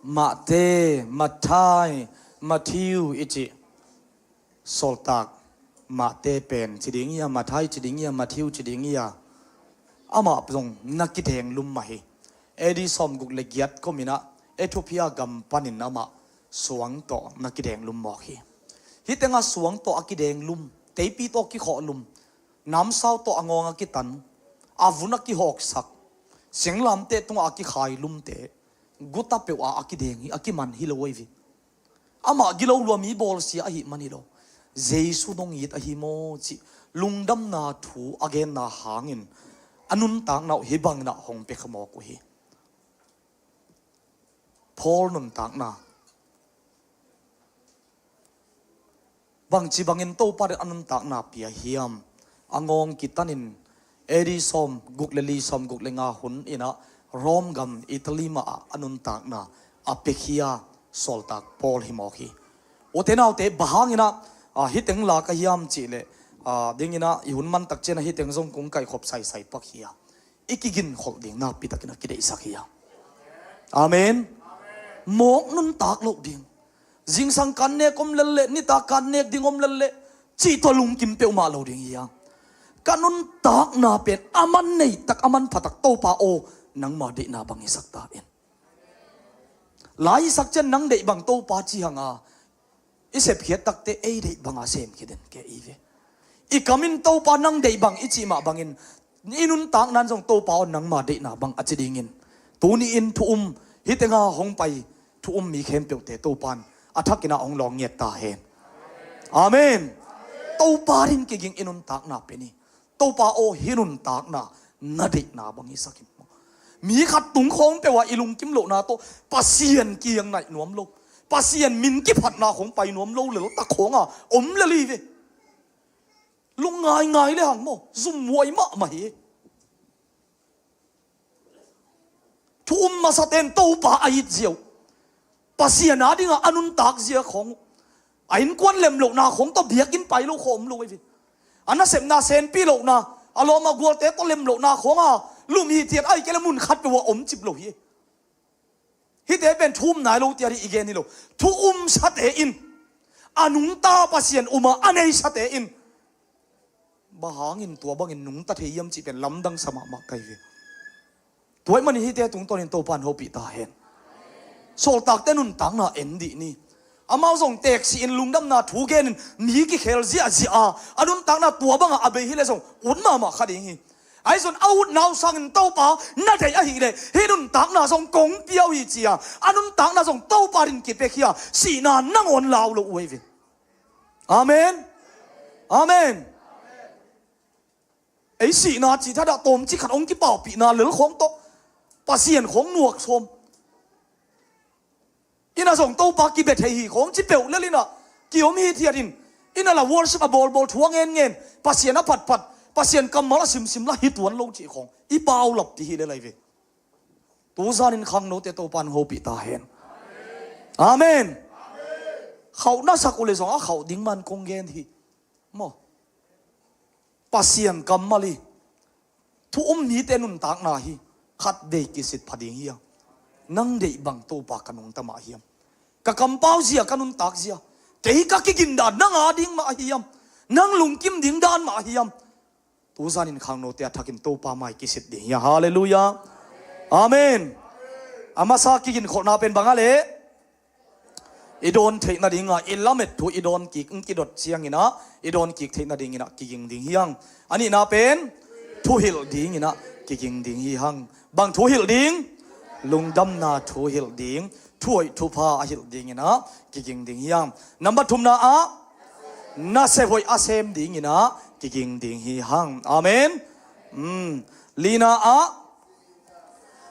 Mate, Matthai, Matthew i cih sawltak, Mate pen ci ding ia, Matthai ci ding ia, Matthew ci ding ia, amah zong na kideng lum mah hi. A D sawmguk le giat kum inah Ethiopia gam panin amah suang tawh na kideng lum mawk hi. Hih tengah suang tawh a kideng lum, teipi tawh kikhawh lum, namsau tawh a ngawng a kitan, a vun a kihawksak, singlamteh tungah a kikhai lumte guta peuh ah a kideng hi, a kiman hi lo ahi ve. Amah gilo lua mi bawlsia ahih man hi lo, Jesu nong it ahi maw cih lungdamna thu a genna hangin a nuntakna uh hih bangin ah hong pia kha mawk uh hi. Paul nuntakna bangci bangin Topa din a nuntakna pia hiam? a ngawng kitanin A D sawm guk le li, sawm guk le nga hun inah Rome gam Italy mah ah a nuntakna a piakhia sawltak Paul hi mawk hi. Ute naute, bang hanginah, ah, hih teng la ka hiam cihleh, ah, dinginah i hun mantak cianah hih teng zong kong kaihkhop saisai pak hi a, i kiginkholh ding nakpi takin a kideihsak hi a. Amen. Mawk nuntak loh ding. Zingsang kan nek om lel leh, nitak kan nek ding om lel leh, cih tawh lungkim peuhmah lo ding hi a. Ka nuntakna pen a man neitak, a man phatak Topa aw, nangma deihna bang hisak ta in. Lai hisak cian nang deih bang Topa ci hanga, i sepkhiat takte ei deih banga semkhia den kei ve. I kamin Topa nang deih bang i cih mah bangin i nuntakna in zong Topa aw nangma deihna bang a ci dingin tuni-in thu um, hih tenga hong pai thu um mi khempeuhte Topa in a thakinah hong lawng ngiat ta hen. Amen. Topa ding kiging i nuntakna pen hi. Topa aw, hih nuntakna na deihna bang hisak in maw. Mi khat tungkhawng peuh ah i lungkim lohna tawh Pasian kiang naih nuam lo, Pasian min kiphatna khong pai nuam lo lel tak khawng a om lel hi ve. Lungngaingai le hang maw, zumhuai mahmah hi. Thu um masate'n Topa a it zia uh, Pasian a dingah a nuntak zia khawng uh, a innkuan lem lohna khawng tawh biakinn pai lo khawng om lo ahi ve. A nasepna senpi lohna, a lawm a gualte tawh lem lohna khawng a lum hithiat ahi kei le mun khat peuh ah om cip lo hi. Hihte pen thu um nai lo tiah i gen hi lo. Thu um sate in, a nungta Pasian um a a nei sate in, bang hangin tua bangin nungta thei hiam cih pen lamdang sa mahmah ka hi ve. Tua ahih manin hihte tungtawnin Topa in hopih ta hen. Sawltakte nuntakna en dih ni. Amau zong teeksi in lungdamna thu genin mi kikhel ziahziah a, a nuntakna tua bangah a bei hileh zong ut mahmah kha ding hi. Ahi zong a utna uh sangin Topa na deih ahih leh hih nuntakna zong kong pia uh hi ci a, a nuntakna zong Topa ding kipiakhia, sihna nangawn lau lo uh ahi ve. Amen. Amen. Ei sihna cih thadah tawmcik khat hong kipaupihna lel khawng tawh Pasian khawng nuak sawm. Innah zong Topa kibia thei hi khawng ci peuh lel innah kiom hithiat in, innah la worship a bawlbawl, thu a ngenngen, Pasian a phatphat, Pasian kammal a simsim la hi tuan lo cih khawng i paulap ti hi lel ahi ve. Tuzanin khangnote Topa in hopih ta hen. Amen. Khauh na sak uh le zong a khauh ding man kong gen hi. Maw? Pasian kammal hi. Thu um mite nuntakna hi. Khatvei kisit pha ding hi a, nang deih bang Topa ka nungta mah hiam? Ka kampau zia, ka nuntak zia, kei ka kigindan nang a ding mah hiam? Nang lungkim ding dan mah hiam? Tuzanin khangnote a thakin Topa mai kisit ding hi a. Halleluiah. Amen. A masa kiginkholhna pen bang a leh? I dawn theih nadingah i lamet thu i dawn kik, kidot cianginah i dawn kik theih nadinginah kiging ding hi hang. A nihna pen thuhilh dinginah kiging ding hi hang. Bang thuhilh ding? Lungdamna thuhilh ding. Thuhoih thupha a hilh dinginah kiging ding hi hang. Nambat thumna ah nasep hoih a sem dinginah kiging ding hi hang. Amen. Lina ah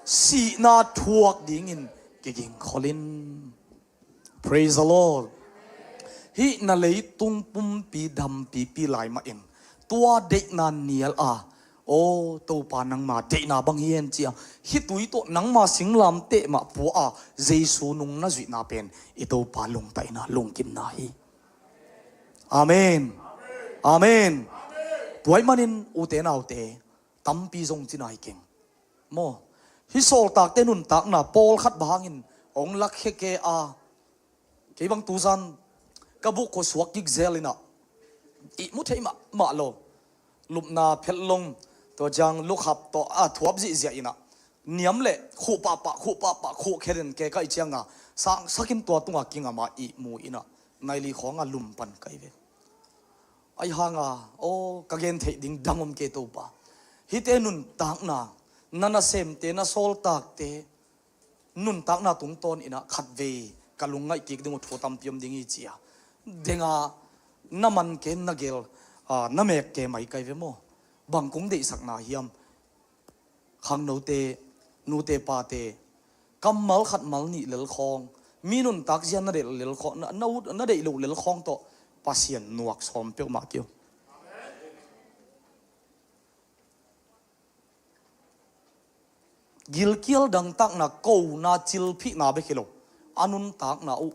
sihna thuak dingin kiging kholin. Praise the Lord. Hih na leitung pumpi dampipi lai mahin tua deihna nial a, aw Topa, nangma deihna bang hi hen cia, hih tui tawh nangma singlamteh mah pua a Jesu nung na zuihna pen i Topa lungtaihna, lungkimna hi. Amen. Amen. Tua ahih manin ute naute, tampi zong ci nai keng. Maw? Hih sawltakte nuntakna pawlkhat bang hangin hong lakkhia kei a, kei bang tuzan ka buk khua suak kik zel inah ihmu thei mahmah lo. Lupna phelh long, tua ciang lukhap tawh a thuap zihziah inah niam le khuh pahpah, khuh pahpah, khuh khe den kei ka hih cianga sangsakin tua tunga kingam a ihmu inah naili khawng a lum pan ka hi ve. Ahi hanga, aw, ka gen theih ding dang om kei Topa. Hihte nuntakna, na nasemte, na sawltakte nuntakna tungtawn inah khatvei ka lungngaih kik ding uh thu tampi om ding hi cia, denga na man kem, na gel, ah, na mek kem ahi ka hi ve maw? Bang kong deihsakna hiam? Khangnote, nute pate, kammal khat mal nih lel khawng, mi nuntak zia na deih lel khawng, na, na ut, na deih loh lel khawng tawh Pasian nuak sawm peuhmah kei uh. Gilkial dangtakna, kona, cilphihna bek hi lo, a nuntakna uh,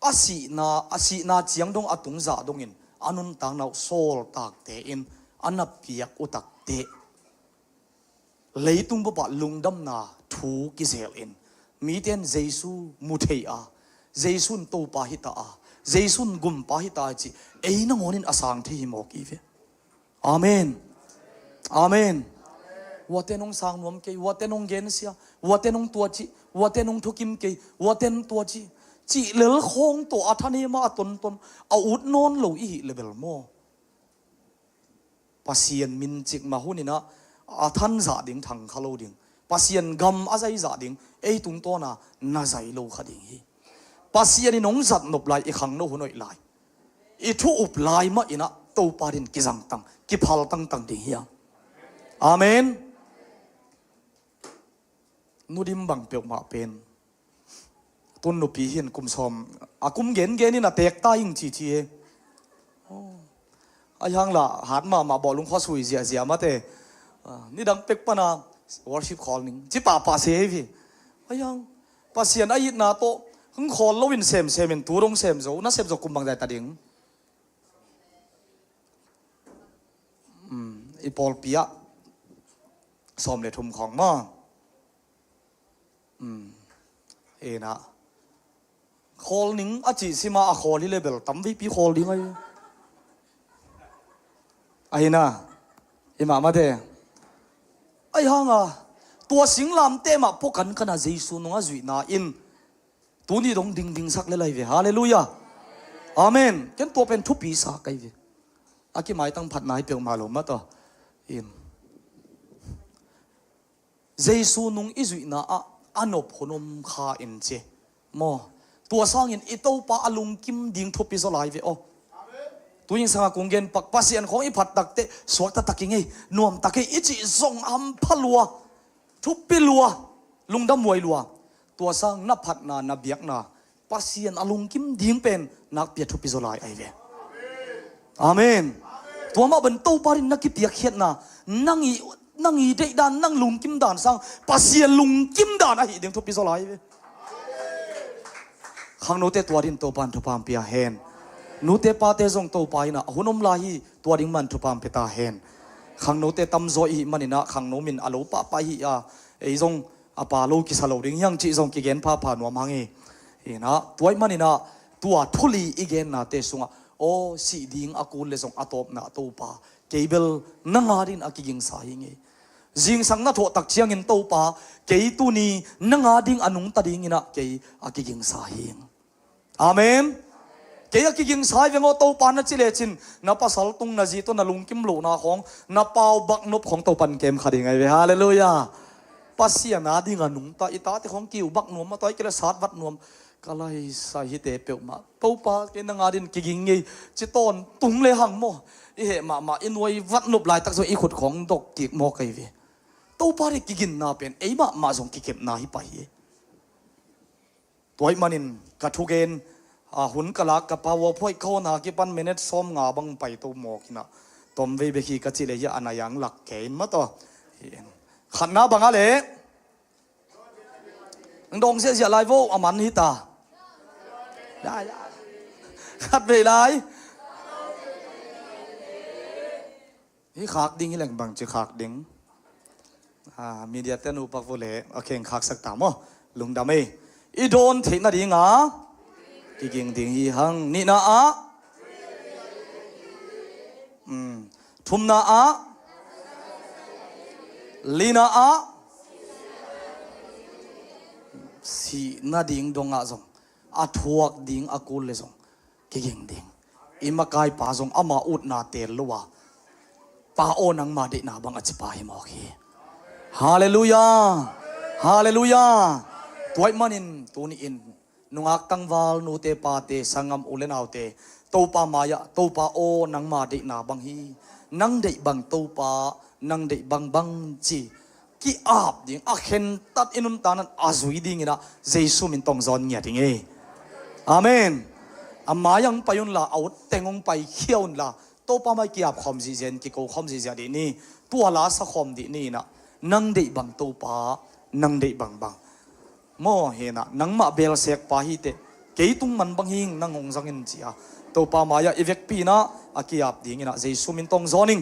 a sihna, a sihna ciang dong a tungzah dongin a nuntakna uh sawltakte in a na piak uh takteh leitung bup ah lungdamna thu kizel in, mite in Jesu mu thei a, Jesu in Topa hi ta a, Jesu in Gumpa hi ta a cih ei nangawn in a sang thei hi mawk hi ve. Amen. Amen. Uate nong sang nuam kei, uate nong gensia, uate nong tuacih, uate nong thukim kei, uate nong tuacih, cih lel khawng tawh a thanem a, a tonton a ut nawn lo i hih le bel maw, Pasian min cikmah hun in ah a thanzah ding thang kha lo ding, Pasian gam a zaizah ding ei tungtawna na zai lo kha ding hi. Pasian in hong zat nop lai, i khangno hun hoih lai, i thu up lai mah in ah Topa din kizangtang, kiphal tangtang ding hi hang. Amen. Nu Dim bang peuhmah pen, tun nupi hi in kum sawm, a kum gengen in a teek ta ing cici e. Ahi hang lah hat mahmah, bawlung khua sui ziahziah mate. Ah, nidang pek pana worship khawl ning ci pahpah se hi. Ahi hang Pasian a itna tawh hong khawl loin semsem in tu dong sem zo, na sem zo kum bangzah ta ding? Um, i pawlpi ah sawm le thum khawng maw? Um, ina khawl ning a cih sima a khawl hi le bel tam veipi khawl ding ahi. Ahi na, i mahmah te. Ahi hanga tua singlamteh mah pua kankan a Jesu nung a zuihna in tuni dong dingdingsak le lai ve. Halleluiah. Amen. Ken tua pen thupi sa kai ve. A kimaitang phatna hi peuhmah lo mah tawh. In Jesu nung i zuihna ah a nop hun om kha in ci maw? Tua sangin i Topa a lungkim ding thupi zaw lai ve aw. Tu in sanga kong gen pak, Pasian khawng i phat takteh suakta tak i ngei, nuam tak i, i cih zong hampha lua, thupi lua, lungdam huai lua. Tua sang na phatna, na biakna Pasian a lungkim ding pen nakpi a thupi zaw lai ahi ve. Amen. Tua mah bang Topa din na kipiakkhiatna, nang i, nang i deihdan, nang lungkim dan sang Pasian lungkim dan ahi ding thupi zaw lai ahi ve. Khangnote tua din Topa in thupha pia hen. Nute pate zong Topa in a hun om lai hi, tua ding man thupha pia ta hen. Khangnote tamzaw i hih manin ah khangno min a lo pahpah hi a, ei zong a pa lo kisa lo ding hi hang cih zong kigen phapha nuam hang hi. Ina, tua ahih manin ah tua thu li i gennate sungah, aw, sih ding a kul le zong a tawpna ah Topa, kei bel nang a dingin a kigingsa hi ing ei. Zingsang na thawh tak ciangin Topa, kei tuni nang a ding a nungta dingin ah kei a kigingsa hi ing. Amen. Kei a kigingsa hi veng aw Topa na ci lecin, na pasal tung, na zi tung, na lungkim lohna khawng, na pau bak nop khawng Topa in kem kha ding ahi ve. Halleluiah. Pasian a ding a nungta, i tate khawng kiu bak nuam, a tua i kile sat vat nuam. Ka laisai hite peuhmah, Topa kei nang a dingin kiging ing ei ci tawntung le hang maw, i heh mahmah, i nuai vat nop laitak zong i khut khawng dok kik mawk ahi ve. Topa ding kiginna pen ei mahmah zong kikepna hi pah hi. Tua ahih manin ka thugen, a, hun ka lak ka pau a phuaih khawna kipan minute sawmnga bang paito mawk in ah, tom vei bek hi ka cih leh hi a na yang lak kei in mah tawh. Khatna bang a leh, ang dawng ziahziah lai vo, a man hi ta. Ya, ya. Khat vei lai. Hi khak ding hi leng bangci khak ding. Ah, media te nupak vua le a kheng khaksak ta maw? Lungdam ei. I dawn theih nading a kiging ding hi hang. Nihna ah, um, thumna ah, lina ah, sih nading dongah zong, a thuak ding a kul le zong kiging ding. I makaipa zong ama utna teel lo a, Pa aw, nangma deihna bang a cipa hi mawk hi. Halleluiah. Halleluiah. Tua ahih manin tuni-in nungak tangval, nute pate, sanggam u le naute, Topa mai-ah, Topa aw, nangma deihna bang hi, nang deih bang Topa, nang deih bangbang ci ki-ap ding, a khentat i nuntakna ah a zui dingin ah Jesu min tawh hong zawn ngiat ing ei. Amen. A mai-ah hong pai unla, a ut teng hong paikhia unla, Topa mai ki-ap khawm zihziah in, kiko khawm zihziah dih ni. Tua la sa khawm dih ni in ah, Nang deih bang Topa, nang deih bangbang. Maw, hinah nangmah belsek pa hi teh, kei tung man bang hi ing, nang hong zang in ci-a Topa mai-ah i vekpi inah a ki-ap dinginah Jesu min tawh hong zawn ing.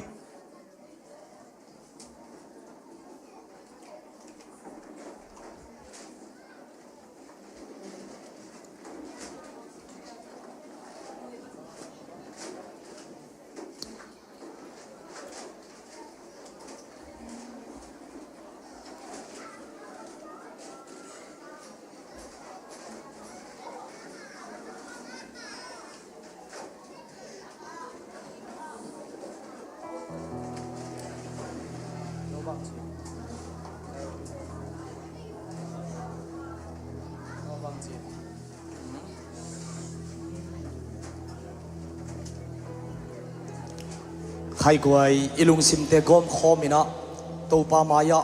Khaikuai i lungsimte gawmkhawm inah Topa mai-ah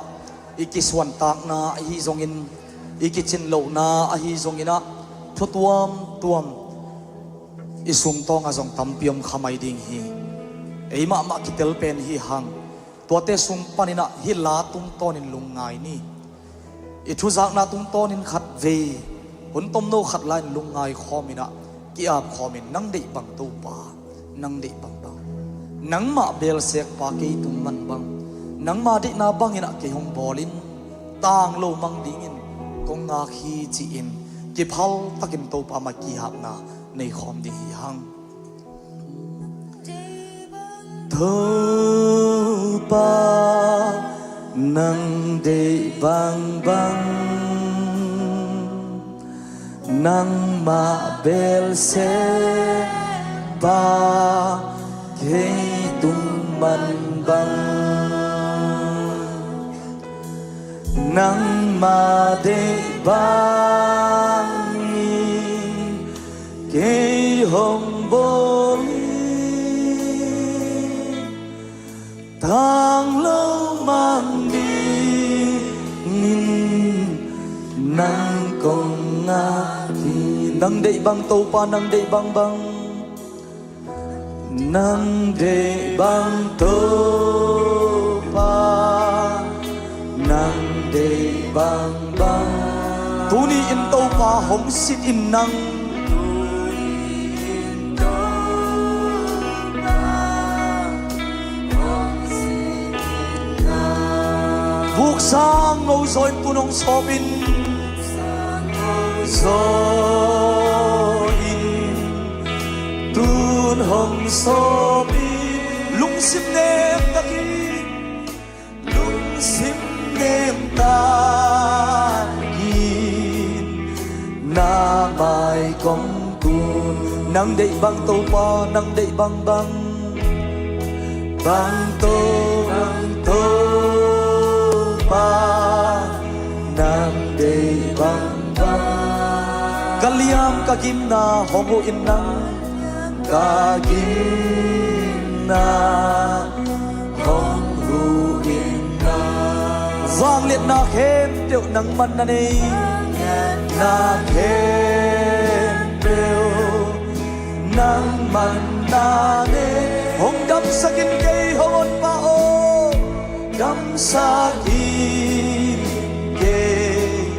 i kisuantakna ahi zongin, i kicinlohna ahi zonginah thu tuamtuam i sungtawngah zong tampi om kha mai ding hi. Ei mahmah kitel pen hi hang. Tuate sung paninah hih la tungtawnin lungngai ni. I thuzakna tungtawnin khatvei hun tomno khat lai-in lungngai khawminah ki-ap khawmin, nang deih bang Topa, nang deih bangbang. Nangmah belsek pa kei tung man bang, nangma deihna banginah kei hong bawlin, tang lo mang dingin kong ngak hi ci-in kiphal takin Topa mai kihapna nei khawm ding hi hang. Topa, nang deih bangbang, nangmah belsek pa kei tung man bang. Nangmah deih bangin kei hong bawl hi, tang lo mang dingin nang kong ngak hi. Nang deih bang Topa, nang deih bangbang. Nang deih bang Topa, nang deih bangbang. Tuni-in Topa hong sit in nang. Vuk sang ngo zaw in tun hong sawp in. Zaw in tun hong sawp in. Lungsim nem takin, lungsim nem takin na mai kong tun. Nang deih bang Topa, nang deih bangbang. Bang To, bang Topa, nang deih bangbang. Ka liam ka gimna hong huh in nang, ka gimna hong huh in nang. Vangliatna khempeuh nangman na nei. Na khempeuh nangman na nei. Hong damsak in kei hong honpa aw. Damsak in kei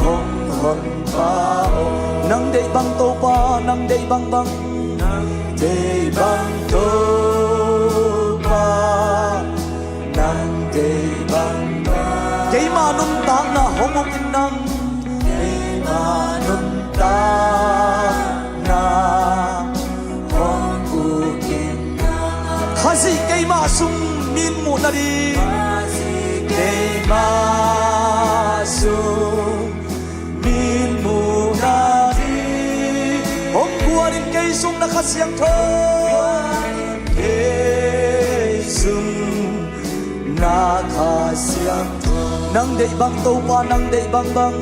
hong honpa aw. Nang deih bang Topa, nang deih bangbang. Nang deih bang Topa, nang deih bangbang. Keima nuntakna hong uk in nang. Keima nuntakna hong uk in nang. Khazih keima sung min muh nading. Khazih keima sung min muh nading. Hong guan in kei sung na Kha Siangtho. Kei sung na Kha Siangtho. Nang deih bang Topa, nang deih bangbang.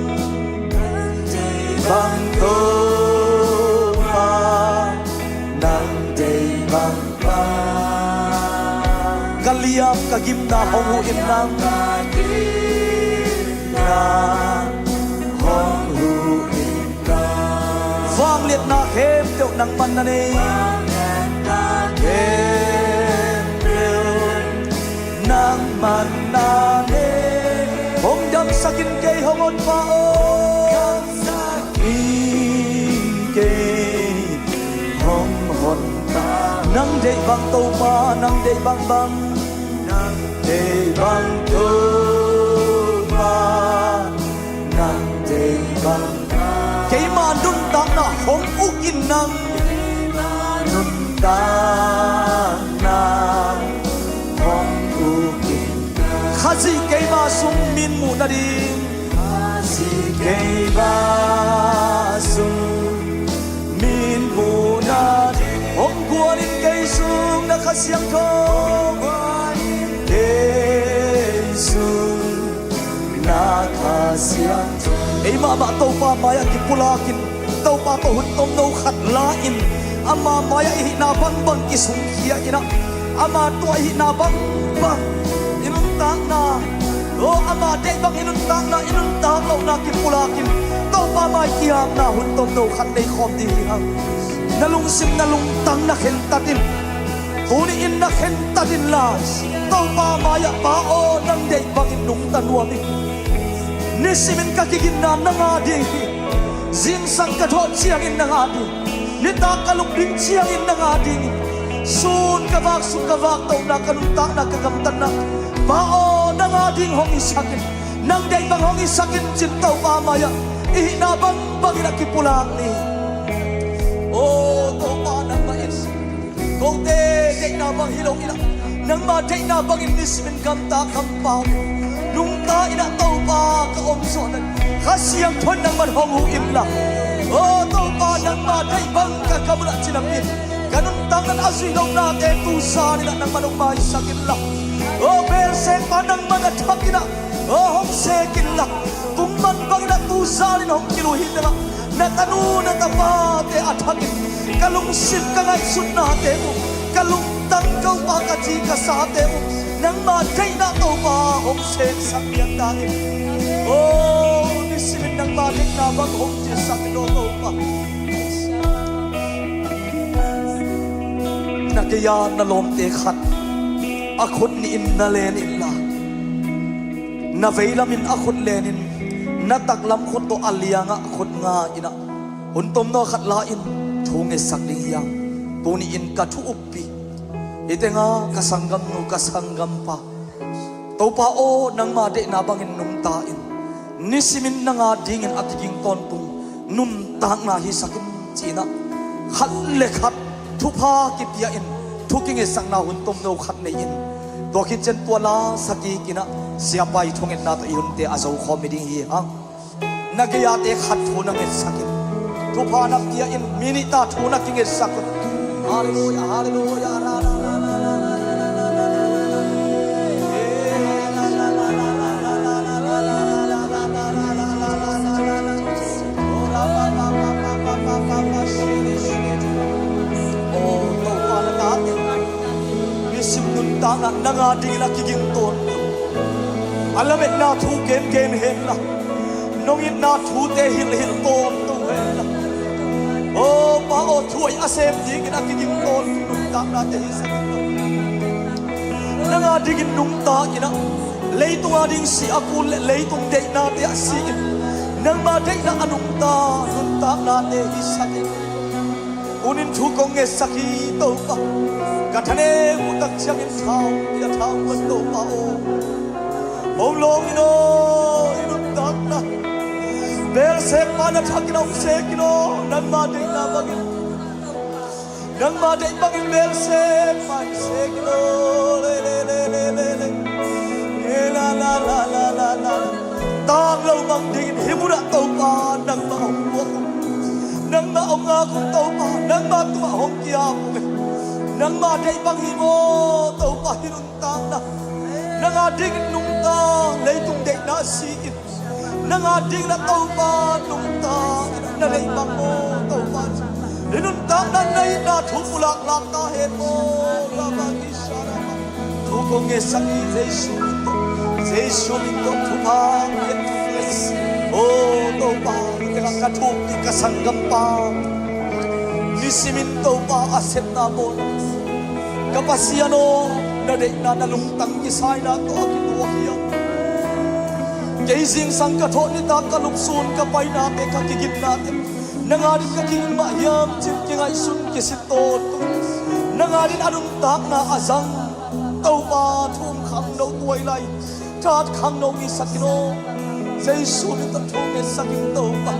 Bang Topa, nang deih bangbang. Ka liam ka gimna hong huh in nang. Ka gimna hong huh in nang. Vangliatna khempeuh nangman na nei. Khempeuh nangman na nei. Pa aw, i kei hong hon ta. Nang deih bang Topa, nang deih bangbang, nang deih bang Topa, nang deih bang. Keima nuntakna hong uk in nang, nuntakna hong uk in. Khazih keima sung min muh nading, Khazih keima sung min muh nading, hong guan in kei sung na Kha Siangtho, kei sung na Kha Siangtho. Ei mahmah Topa mai-ah kipulak in, Topa tawh hun tomno khat la in, ama mai-ah i hihna bangbang kisungkhia in ah, ama tungah i hihna bangbang i nuntakna, aw, ama deih bang i nuntakna, i nuntak lohna kipulak in, Topa mai kiapna hun tomno khat nei khawm ding hi hang. Na lungsim, na lungtang na khentat in. Tuni in na khentat inla, Topa mai-ah, Pa aw, nang deih bangin nungta nuam ing. Nisimin ka kiginna nang a ding hi. Zingsang ka thawh ciangin nang a ding, nitak ka lungding ciangin nang a ding hi. Sun ka vak, sun ka vak, tohna, ka nuntakna, ka gamtatna, Pa aw, nang a ding hong hisak in. Nang deih bang hong hisak in, ci-in Topa mai-ah i hihna bangbangin a kipulak ni. Aw Topa, nangmah in kote deihna bang hi lo in ah, nangma deihna bangin nisimin gamta kampau, nungta in ah, Topa, ka om zawh nading Kha Siangtho in nangman hong huh inla. Aw Topa, nangma deih bang ka kam uh ah ci napi-in, ka nuntakna a zuih lohnate tu zanin ah nangman hong maisak inla. Aw Beelzebub, nangman a thak in ah, aw, hong sek inla. Tung man bangin ah tu zanin hong kiluh hi teh, na tanu na tapate a thakin ka lungsim, ka ngaihsutnate uh, ka lungtang, ka upa, ka ci, ka sate uh, nangma deihna Topa hong seksak pian ta in. Aw, nisimin nangma deihna bang hong cisak in aw Topa. Na gei-a na lawmte khat a khut nih in na len inla, na veilam in a khut len in, na taklam khut tawh a liangah khut nga in ah, hun tomno khat la in thu ngetsak ding hi hang. Tuni in ka thu uppi, hih teng ah ka sanggamnu, ka sanggampa, Topa aw, nangma deihna bangin nungta in, nisimin nang a dingin a kiging tawntung nuntakna hisak in, ci-in ah khat le khat thupha kipia in, thu kingetsakna hun tomno khat nei in, tua khit ciang tua la sa kik in ah, siapa i thungetna tawh i hunte a zo khawm hi ding hi hang. Na gei-ate khat thu na ngetsak in, thupha na pia in, mi nih ta thu na kingetsak un. Halleluiah, halleluiah. Aw Topa, na tate nisim nuntakna nang a dingin a kiging tawntung, a lametna thu gengen henla, nong itna thute hilhhilh tawntung henla. Aw Pa aw, thu a sem dingin a kiging tawntung nuntaknate hisak in. Nang a dingin nungta in ah, leitung a ding si a kul leh leitung deihnate ah si in, nangma deihna a nungta nuntaknate hisak in. Tuni in thu kong ngetsak hi Topa. Ka thanem uh tak ciangin thau, i a thau uh Topa aw, hong lawng in aw, i nuntakna Beelzebub na thakin hong sek in aw, nangma deihna bangin, nangma deih bangin Beelzebub in sek in aw. Le, le, le. Tang lo mang dingin hih munah Topa nangmah hong puak un, nangmah hong ngak un Topa, nangmah tungah hong kiam un. Nangma deih bang hi maw Topa hih nuntakna? Nang a dingin nungta, leitung deihna si in, nang a dingin a Topa nungta, na deih bang maw Topa? Hih nuntakna na itna thu pulaklak ta hen maw? Rabbi Sharama. Thu kong ngetsak hi Jesu min tawh, Jesu min tawh thupha ngen, thupha ngen. Aw Topa, ka thu uppi, ka sanggampa, nisimin Topa a sepna bawl, ka Pasian aw, na deihna, na lungtang kisaina tawh a kituak hi a. Kei zingsang ka thawh nitak ka lupsun ka paina pek ka kigimna te nang adin ka kigim mah hiam cih kingaihsun kisit tawntung. Nang adin a nuntakna a zang Topa thu um khangno tuai lai. Tat khangno ngisak in aw. Jesu min tawh thu ngetsak in Topa.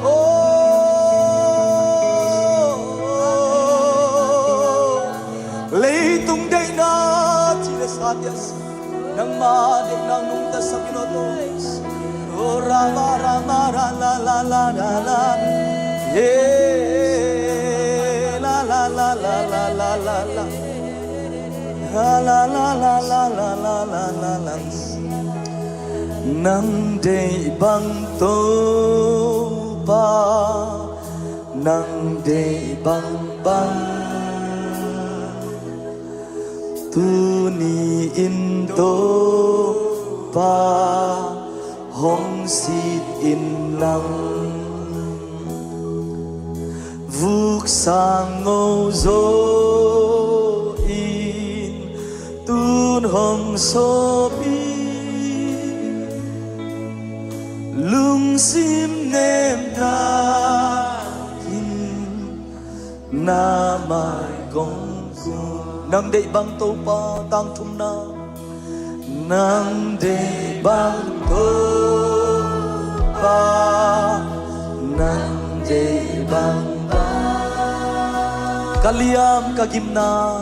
Oh. Leitung deihna ci le sa dia si. Nangma deihna nungta sak in aw Topa. Oh, rama, rama, ra, la, la, la, la, la. Yeah, la, la, la, la. La, la, la, la. Nang deih bang Topa, nang deih bangbang. Tuni in Topa hong sit in lang. Vuk sang ngo zo in tun hong sawp in. Lungsim nemna in na mai kong kun. Nang deih bang Topa, tang thumna. Nang deih bang Topa, nang deih bangbang. Ka liam ka gimna,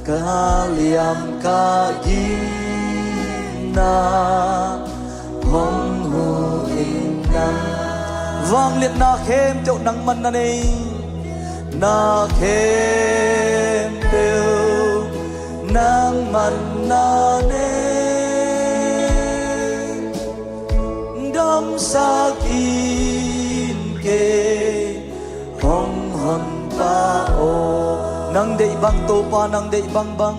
ka liam ka gimna hong hu in nang. Vangliatna khempeuh nangman na nei. Na khempeuh nangman na nei. Damsak in kei hong Honpa aw. Nang deih bang Topa, nang deih bangbang.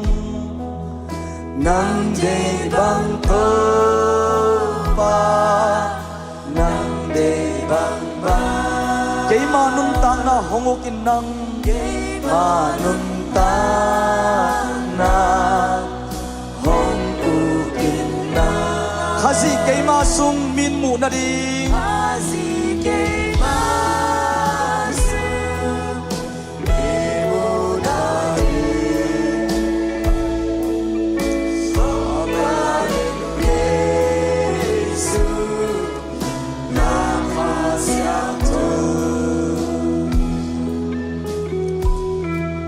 Nang deih bang Topa, nang deih bangbang. Keima nuntakna hong uk in nang. Keima nuntakna hong uk in nang. Khazih keima sung mi in muh nading. Khazih keima sung mi in muh nading. Jesu.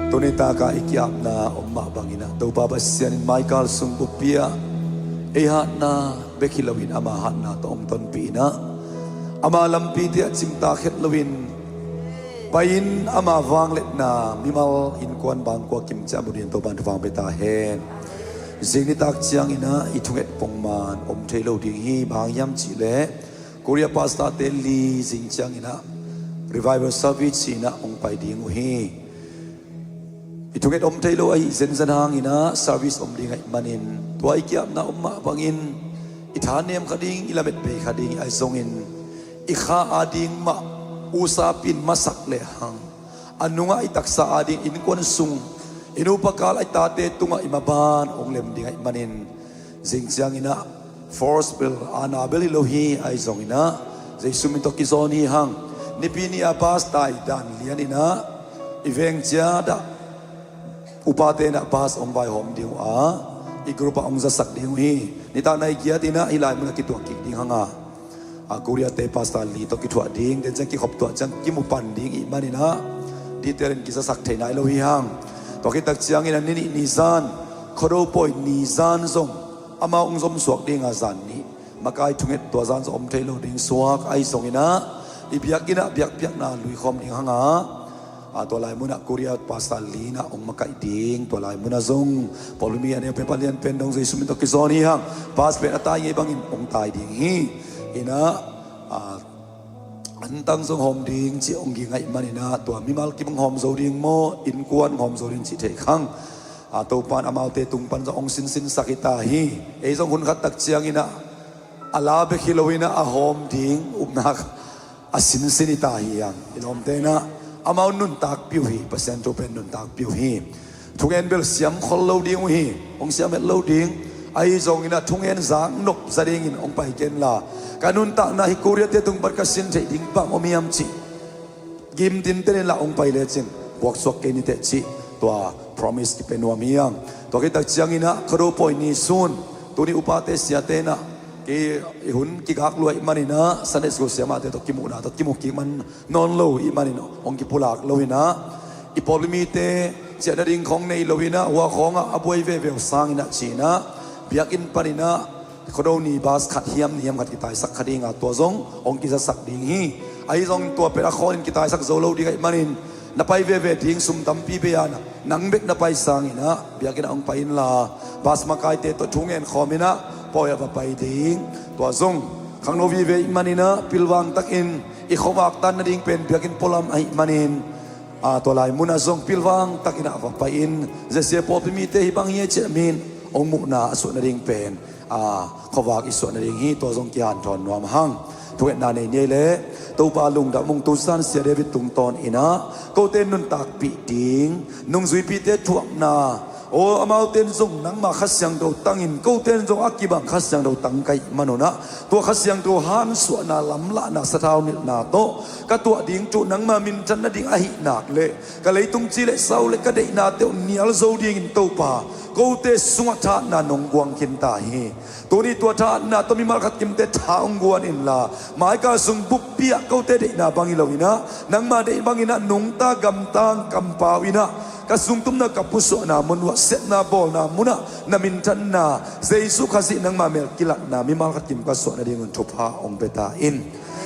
Tuni taka i ki-apna om mah bangin ah Topa Pasian in maikal sung buppi ah ei hatna bek hi loin ama hatna tawh hong tonpih in ah ama lampite ah cimtak het loin pai-in ama vangliatna mimal innkuan bangkua kim ciah mu dingin Topa in thupha hong pia ta hen. Zing nitak ciangin ah i thunget pongman om thei lo ding hi. Bang hang hiam cihleh Korea pastor te li zing ciangin ah revival service in ah hong pai ding uh hi. I thunget om thei lo ahi zenzen hangin ah service om ding ahih manin tua i ki-apna om mah bangin i thanem kha ding, i lamet bei kha ding, ahi zongin i kha ading mah usapi in masak lehang a nungah i taksa ading innkuan sung i nupa kal a i tate tungah i maban hong lem ding ahih manin zing ciangin ah force bel ana bel hi lo hi. Ahi zongin ah Jesu min tawh kizawn hi hang. Nipi ni a bus tai dan lian in ah i veng ciat ah upate in ah bus hong vaihawm ding uh a i group ah hong zasak ding uh hi. Nitak nai giat in ah hih lai mun ah kituak kik ding hang a a Korea te pastor li tawh kithuah ding, den ciang kikhop tuah ciang kimu pan ding ih manin ah detail in kizasak thei nai lo hi hang. Tua khit tak ciangin ah ni nih ni zan, Khuado pawi ni zan zong amau hong zom suak ding a zan nih makai thunget tua zan zong om thei lo ding suak ahi zongin ah i biakinn ah biakpiakna lui khawm ding hang a a tua lai mun ah Korea pastor li in ah hong makaih ding. Tua lai mun ah zong pawlmi a neu pen palian pen dong Jesu min tawh kizawn hi hang. Pass pen a tai ngei bangin hong tai ding hi. In ah a antang zong hawm ding cih hong ging ahih manin ah tua mimal kim hong hawm zo ding maw, innkuan hong hawm zo ding cih thei khang. A Topa in amaute tung pan zong hong sinsinsak hi ta hi. Ei zong hun khat tak ciangin ah a la bek hi loin ah a hawm ding upna a sinsin hi ta hi hang. I lawmte in ah amau nuntakpih uh hi. Pasian thu pen nuntakpih uh hi. Thungen bel siam khol lo ding uh hi. Hong siam het lo ding. Ahi zongin ah thungen zak nop za dingin hong pai kenla, ka nuntakna hi Korea-te tung pan ka sin theih ding bang om hiam cih gim tinten inla hong pai lecin buaksuak kei ni teh cih tua promise kipia nuam hi hang. Tua khit tak ciangin ah Khuado pawi ni sun, tuni upate siate in ah kei i hun kigak lua ahih manin ah Sunday school siamahte tawh kimuhna tawh kimu kik man nawn lo ahih manin hong kipulak lo in ah, i pawlpi mite ciah nading khawng nei lo in ah, hua khawngah a buai veve uh sangin ah ci-in ah, biakinn panin ah Khuado ni bas khat hiam ni hiam khat kitaisak kha ding a, tua zong hong kizasak ding hi. Ahi zong tua pen a khawng in kitaisak zo lo ding ahih manin na pai veve ding sum tampi bei a, nang bek na pai sangin ah biakinn ah hong pai inla, bas makaite tawh thungen khawm in ah pawi ah va pai ding. Tua zong khangno vive ahih manin ah pilvang takin i khuavak tan nading pen biakinn pualam ahih manin, a, tua lai munah zong pilvang takin ah va pai in, zesia pawlpi mite hih bang hi a ciah min hong muhna a suah nading pen, a, khuavak i suah nading hi. Tua zong kihanthawn nuam hang. Thungetna nei ni ei leh, Topa lungdam ung. Tusan Sia David tungtawn in ah kote nuntakpih ding, nungzuipite thuakna, aw, amaute in zong nangma Kha Siangtho tangin, kote in zong a kibang Kha Siangtho tang ka hih manun ah, tua Kha Siangtho hansuahna, lamlahna, sathau nilhna tawh ka tuah ding thu nangma minthan nading ahih nak leh, ka leitung ci le sau le ka deihnate uh nial zo dingin Topa, kote sungah thahatna nong guang khin ta hi. Tuni tua thahatna tawh mimal khat kimte tha hong guan inla, maikal sung buppi ah kote deihna bang hi lo in ah, nangma deih bangin ah nungta gamtang kampau in ah, ka sungtumna, ka pusuahna mun uah, sepna bawlna munah na minthanna, Jesu Khazih nangma mel kilatna mimal khat kim ka suah nadingun thupha hong pia ta in.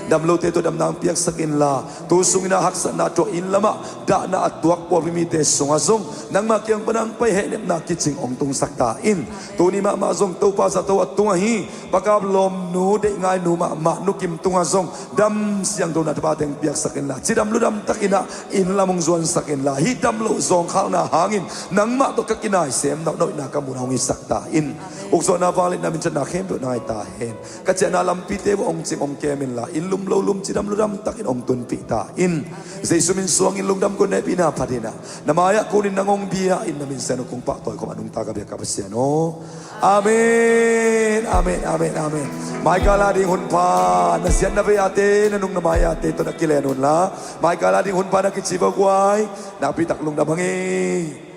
Damlote tawh damna hong piaksak inla, tu sungin ah haksatna thuah, inn lamah dahna a tuak pawlpi mite sungah zong nangma kiang pan hong pai hehnepna kicing hong tungsak ta in. Tuni mahmah zong Topa zato a tungah hi, Pa Kap Lawm nu, Deih Ngai nu mahmah, Nu Kim tungah zong dam siangthona thupha teng piaksak inla, cidam ludam takin ah inn lam hong zuansak inla, hih dam loh zawngkhalna hangin nangmah tawh ka kinai sem, nopna ka muhna hong hisak ta in. Ukzawhna, vangliatna, minthanna khempeuh na ngai ta hen. Ka ciahna lampite uh hong cing hong kem inla, inn lum lo lum cidam ludam takin hong tunpih ta in. Jesu min suangin lungdam, gunnepihna phat in ah, na mai-ah kunin nang hong bia in, na min siangtho kong pahtawi khawm a nungta ka biak ka Pasian aw. Amen, amen, amen, amen. Maikal a ding hun pha, na siatna vei-ate, na nung na mai-ate tawh na kilen unla, maikal a ding hun pha na kici va guai. Nakpi tak lungdam hang ei.